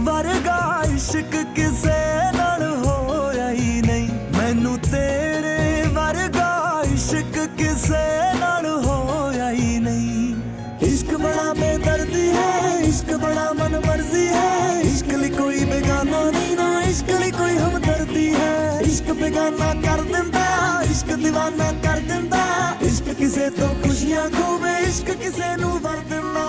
वर्गा इश्क किसे नाल होया ही नहीं। मैनू तेरे वर्गा इश्क किसे नाल होया ही नहीं। इश्क बड़ा बेदर्दी है, इश्क बड़ा मन मर्जी है। इश्क ली कोई बेगाना नहीं ना, इश्क ली कोई हमदर्दी है। इश्क बेगाना कर दिंदा, इश्क दीवाना कर दिंदा। इश्क किसे तो खुशियां खोवे, इश्क किसे नू वर दिंदा।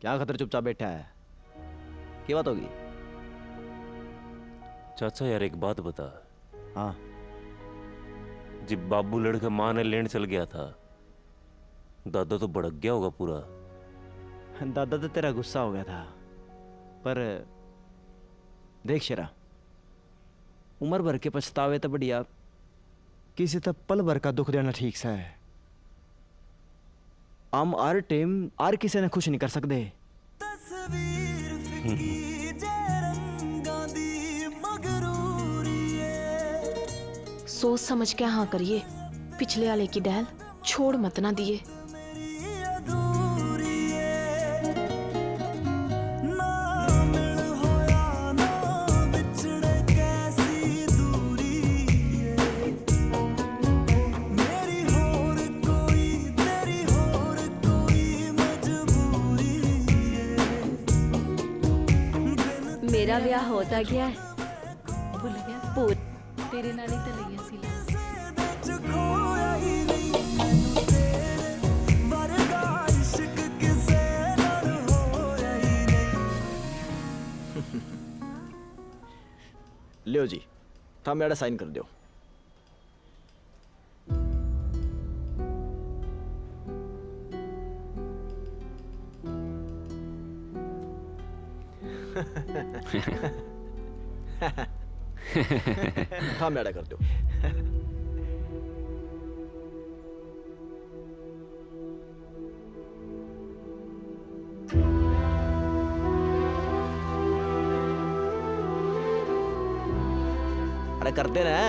क्या खतर चुपचाप बैठा है? क्या बात होगी? चाचा यार, एक बात बता। हाँ। जब बाबू लड़के माँ ने लेन चल गया था, दादा तो भड़क गया होगा पूरा। दादा तो तेरा गुस्सा हो गया था, पर देख शेरा, उम्र भर के पछतावे तो बढ़िया किसी तै पल भर का दुख देना ठीक सै। हम हर टाइम हर किसी ने खुश नहीं कर सकते। तस्वीर फिक्की जे रंगां दी मगरूरी है। सोच समझ के हाँ करिए, पिछले आले की डैल छोड़ मत ना दिए। मेरी अधूरी है। ना मिल होया ना बिछड़े, कैसी दूरी है। मेरी होर कोई, तेरी होर कोई मजबूरी है। मेरा ब्याह होता गया है। भूल गया? पूर- तेरे नाल ही तो लईया सी लाज। ल्यो जी, थामे आड़े साइन कर दो। थामे आड़े कर दो। अरे कर दे ना।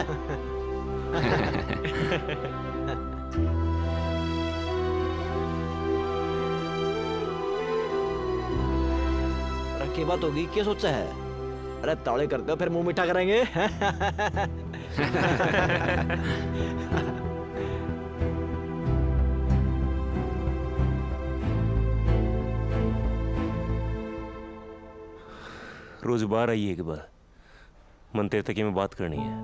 अरे के बात होगी, के सोचा है? अरे ताले कर दो, फिर मुंह मीठा करेंगे। रोज बाहर आइए एक बार, मन तेरे तक में बात करनी है।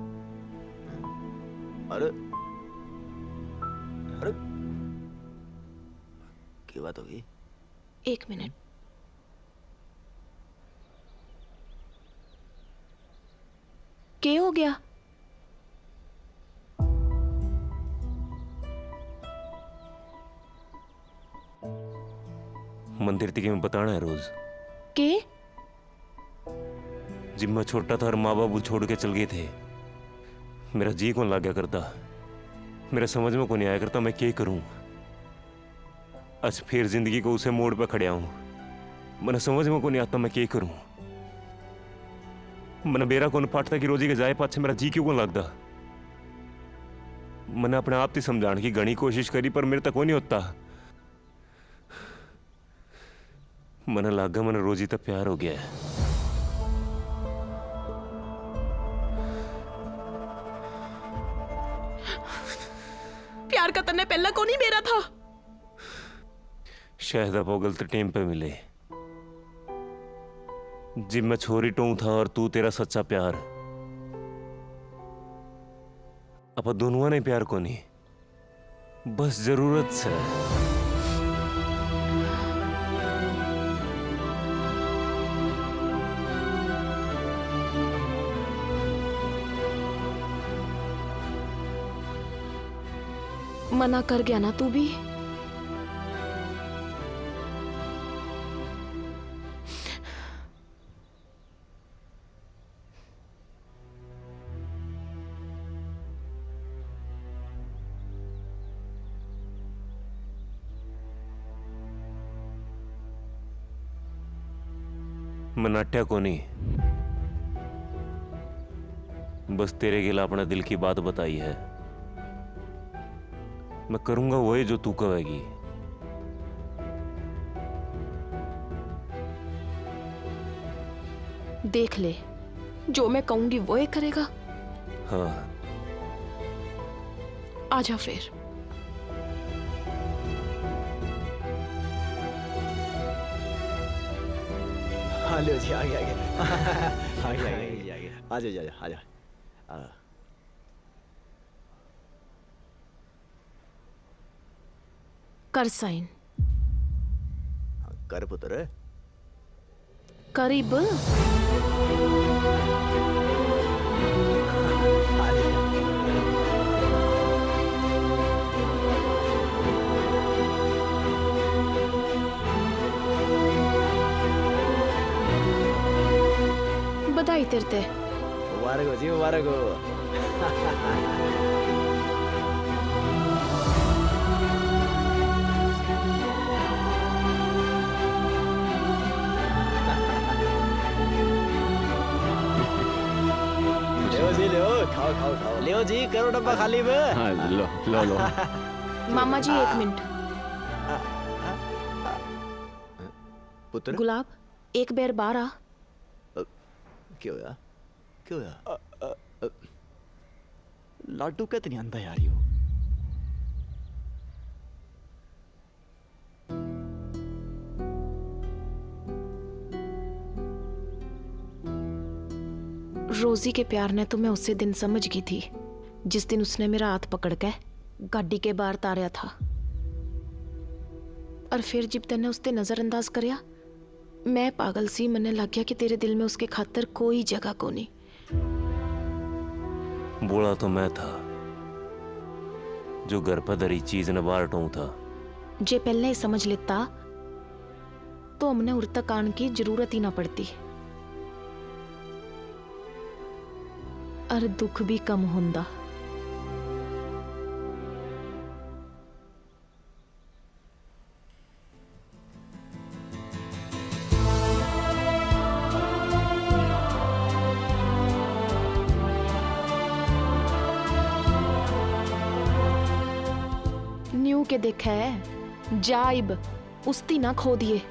अरे, अरे, की बात होगी? एक मिनट। के हो गया? मंदिर थी के मैं बताना है रोज। के? जब मैं छोटा था और माँ बाबू छोड़ के चल गए थे, मेरा जी कौन लाग्या करता, मेरा समझ में कौन आया करता मैं के करूं। आज फिर जिंदगी को उसे मोड़ पे खड़या हूं। मने समझ में कोनी आता मैं के करूं। मने बेरा कोन पाटता कि रोजी के जाए पाछे मेरा जी क्यों कोन लगदा। मने अपने आप ती समझाण की घणी कोशिश करी, पर मेरे तै कोनी होता। मने लागे मने रोजी तै प्यार हो गया है। प्यार का तन्ने पहला कोनी बेरा था। शायद आप गलत टाइम पे मिले। जिब मैं छोरी टोऊ था और तू तेरा सच्चा प्यार। आप दोनों ने प्यार कोनी, बस जरूरत से। मना कर गया ना तू भी। मैं नाट्या कोनी। बस तेरे गेल अपने दिल की बात बताई है। मैं करूंगा वही जो तू कहेगी। देख ले, जो मैं कहूंगी वो ही करेगा। हाँ। आजा फिर। हाँ, लो जी, आ गया, आ गया। आ गया, आ गया, आ गया। आ जाओ, आ जाओ, आ जाओ। आ। कर साइन। हाँ, कर पुत्र। करीब। बधाई तेरे ते। मुबारक हो जी, मुबारक हो। लो जी, लो, खाओ, खाओ, खाओ। लो जी, करो डब्बा खाली बे। हाँ, लो, लो, लो। मामा जी, एक मिनट। पुत्र? गुलाब, एक बैर बाहर आ। अ, क्या होया? क्या होया? अ, अ, अ, लाडू कितनी आंदा यार यो। रोजी के प्यार ने तो मैं उसे दिन समझ गई थी, जिस दिन उसने मेरा हाथ पकड़ के गाड़ी के बाहर तारया था। और फिर जिब तन्ने उसते नजरअंदाज करया, मैं पागल सी, मन्ने लाग्या कि तेरे दिल में उसके खातर कोई जगह कोनी। बोला तो मैं था, जो घर पर धरी चीज ने बाहर टोंक था। जे पहले ही समझ लेता, तो हमने उर तक आने की जरूरत ही ना पड़ती, और दुख भी कम होंदा। न्यू के देखे है, जा इब, उस्ती ना खो दिए।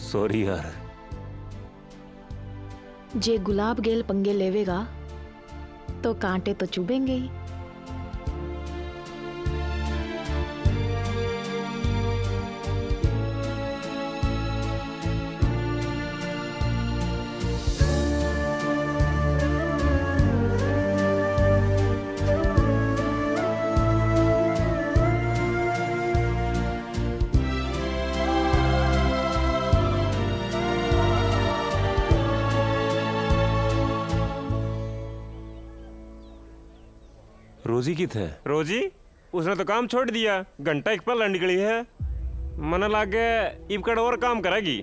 सॉरी यार। जे गुलाब गेल पंगे लेवेगा, तो कांटे तो चुभेंगे ही। रोजी कित है? रोजी? उसने तो काम छोड़ दिया, घंटा एक पहला निकली है। मने लागे इब कड़ और काम करेगी।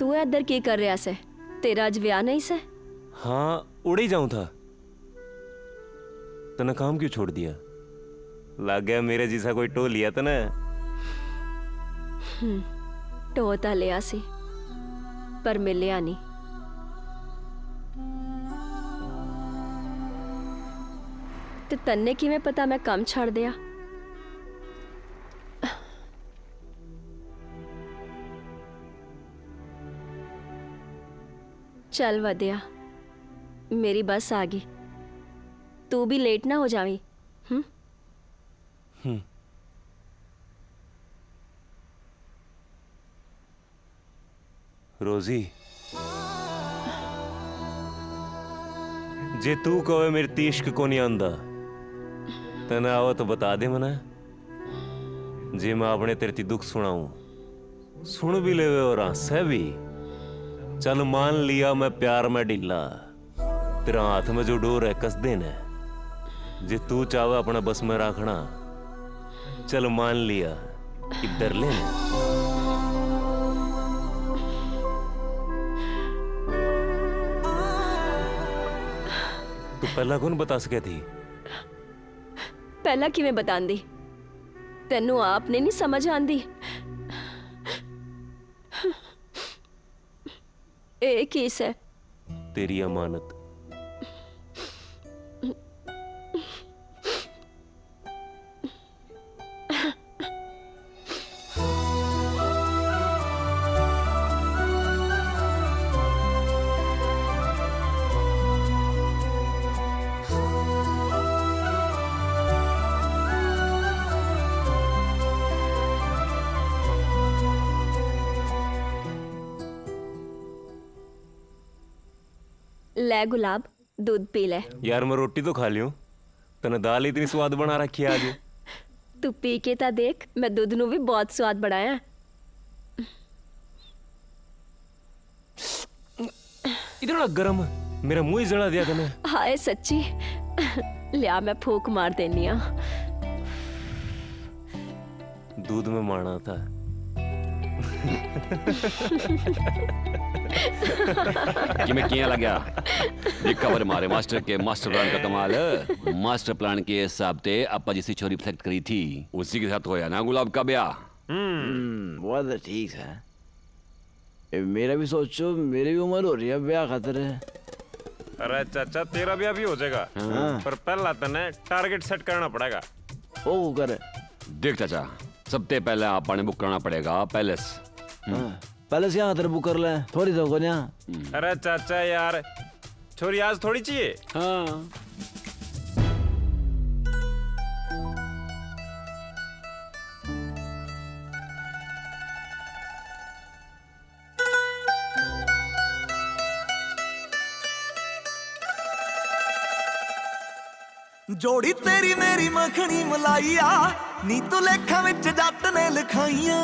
तू इधर की कर रहा सै? तेरा आज ब्याह नहीं सै? हाँ, उड़े ही जाऊं था। तने काम क्यों छोड़ दिया? लागे मेरे जैसा कोई टो लिया तने। हम्म, टो ता लिया सी, पर मिलिया नहीं। ते तन्ने किवें पता मैं काम छाड़ दिया? चल वद्या, मेरी बस आ गई, तू भी लेट ना हो जावी। हम्म। हम्म। रोजी, जे तू कहे मेरे ते इश्क कोनी आंदा, तने आवे तो बता दे मने, जे मैं अपने तेरे ती दुख सुनाऊं। सुन भी लेवे और हंसे भी। चल मान लिया मैं प्यार में ढीला, तेरा हाथ में जो डोर है कस दे ने, जे तू चाहे अपने बस में रखना। चल मान लिया, इधर ले ने। तू पहला कौन बता सके थी? पहला किवें बतांदी? तैनू आपने नहीं समझ आंदी। ए की सै? तेरी अमानत। ले गुलाब, दूध पी ले। यार, मैं रोटी तो खा लियो, तने दाल इतनी स्वाद बना रखी है आज। तू पी के ता देख, मैं दूध नू भी बहुत स्वाद बनाया। इतना गरम, मेरा मुंह ही जला दिया तने। हाय सच्ची, लिया मैं फूक मार देनी आ। दूध में माना था। किमें किया लग्या? दिखा वर मारे मास्टर के मास्टर प्लान का कमाल। मास्टर प्लान के हिसाब ते आपा जिसी छोरी सिलेक्ट करी थी, उसी के साथ होया ना गुलाब का ब्याह। हम्म, वो तो ठीक है। ए, मेरा भी सोचो, मेरी भी उम्र हो रही है ब्याह खातर। अरे चाचा, तेरा ब्याह भी हो जाएगा, हाँ। पर पहला तने टारगेट सेट करना पड़ेगा। ओ कर। देख चाचा, सबसे पहले आपने बुक करना पड़ेगा पैलेस। हम्म। हाँ, पैलेस क्या खातर बुक कर ले, थोड़ी तो कोन्या। हम्म। अरे चाचा यार, छोरी आज थोड़ी चाहिए। हाँ। जोड़ी तेरी मेरी मखनी मलाइया, नी तू लेखा विच जट ने लिखाइया।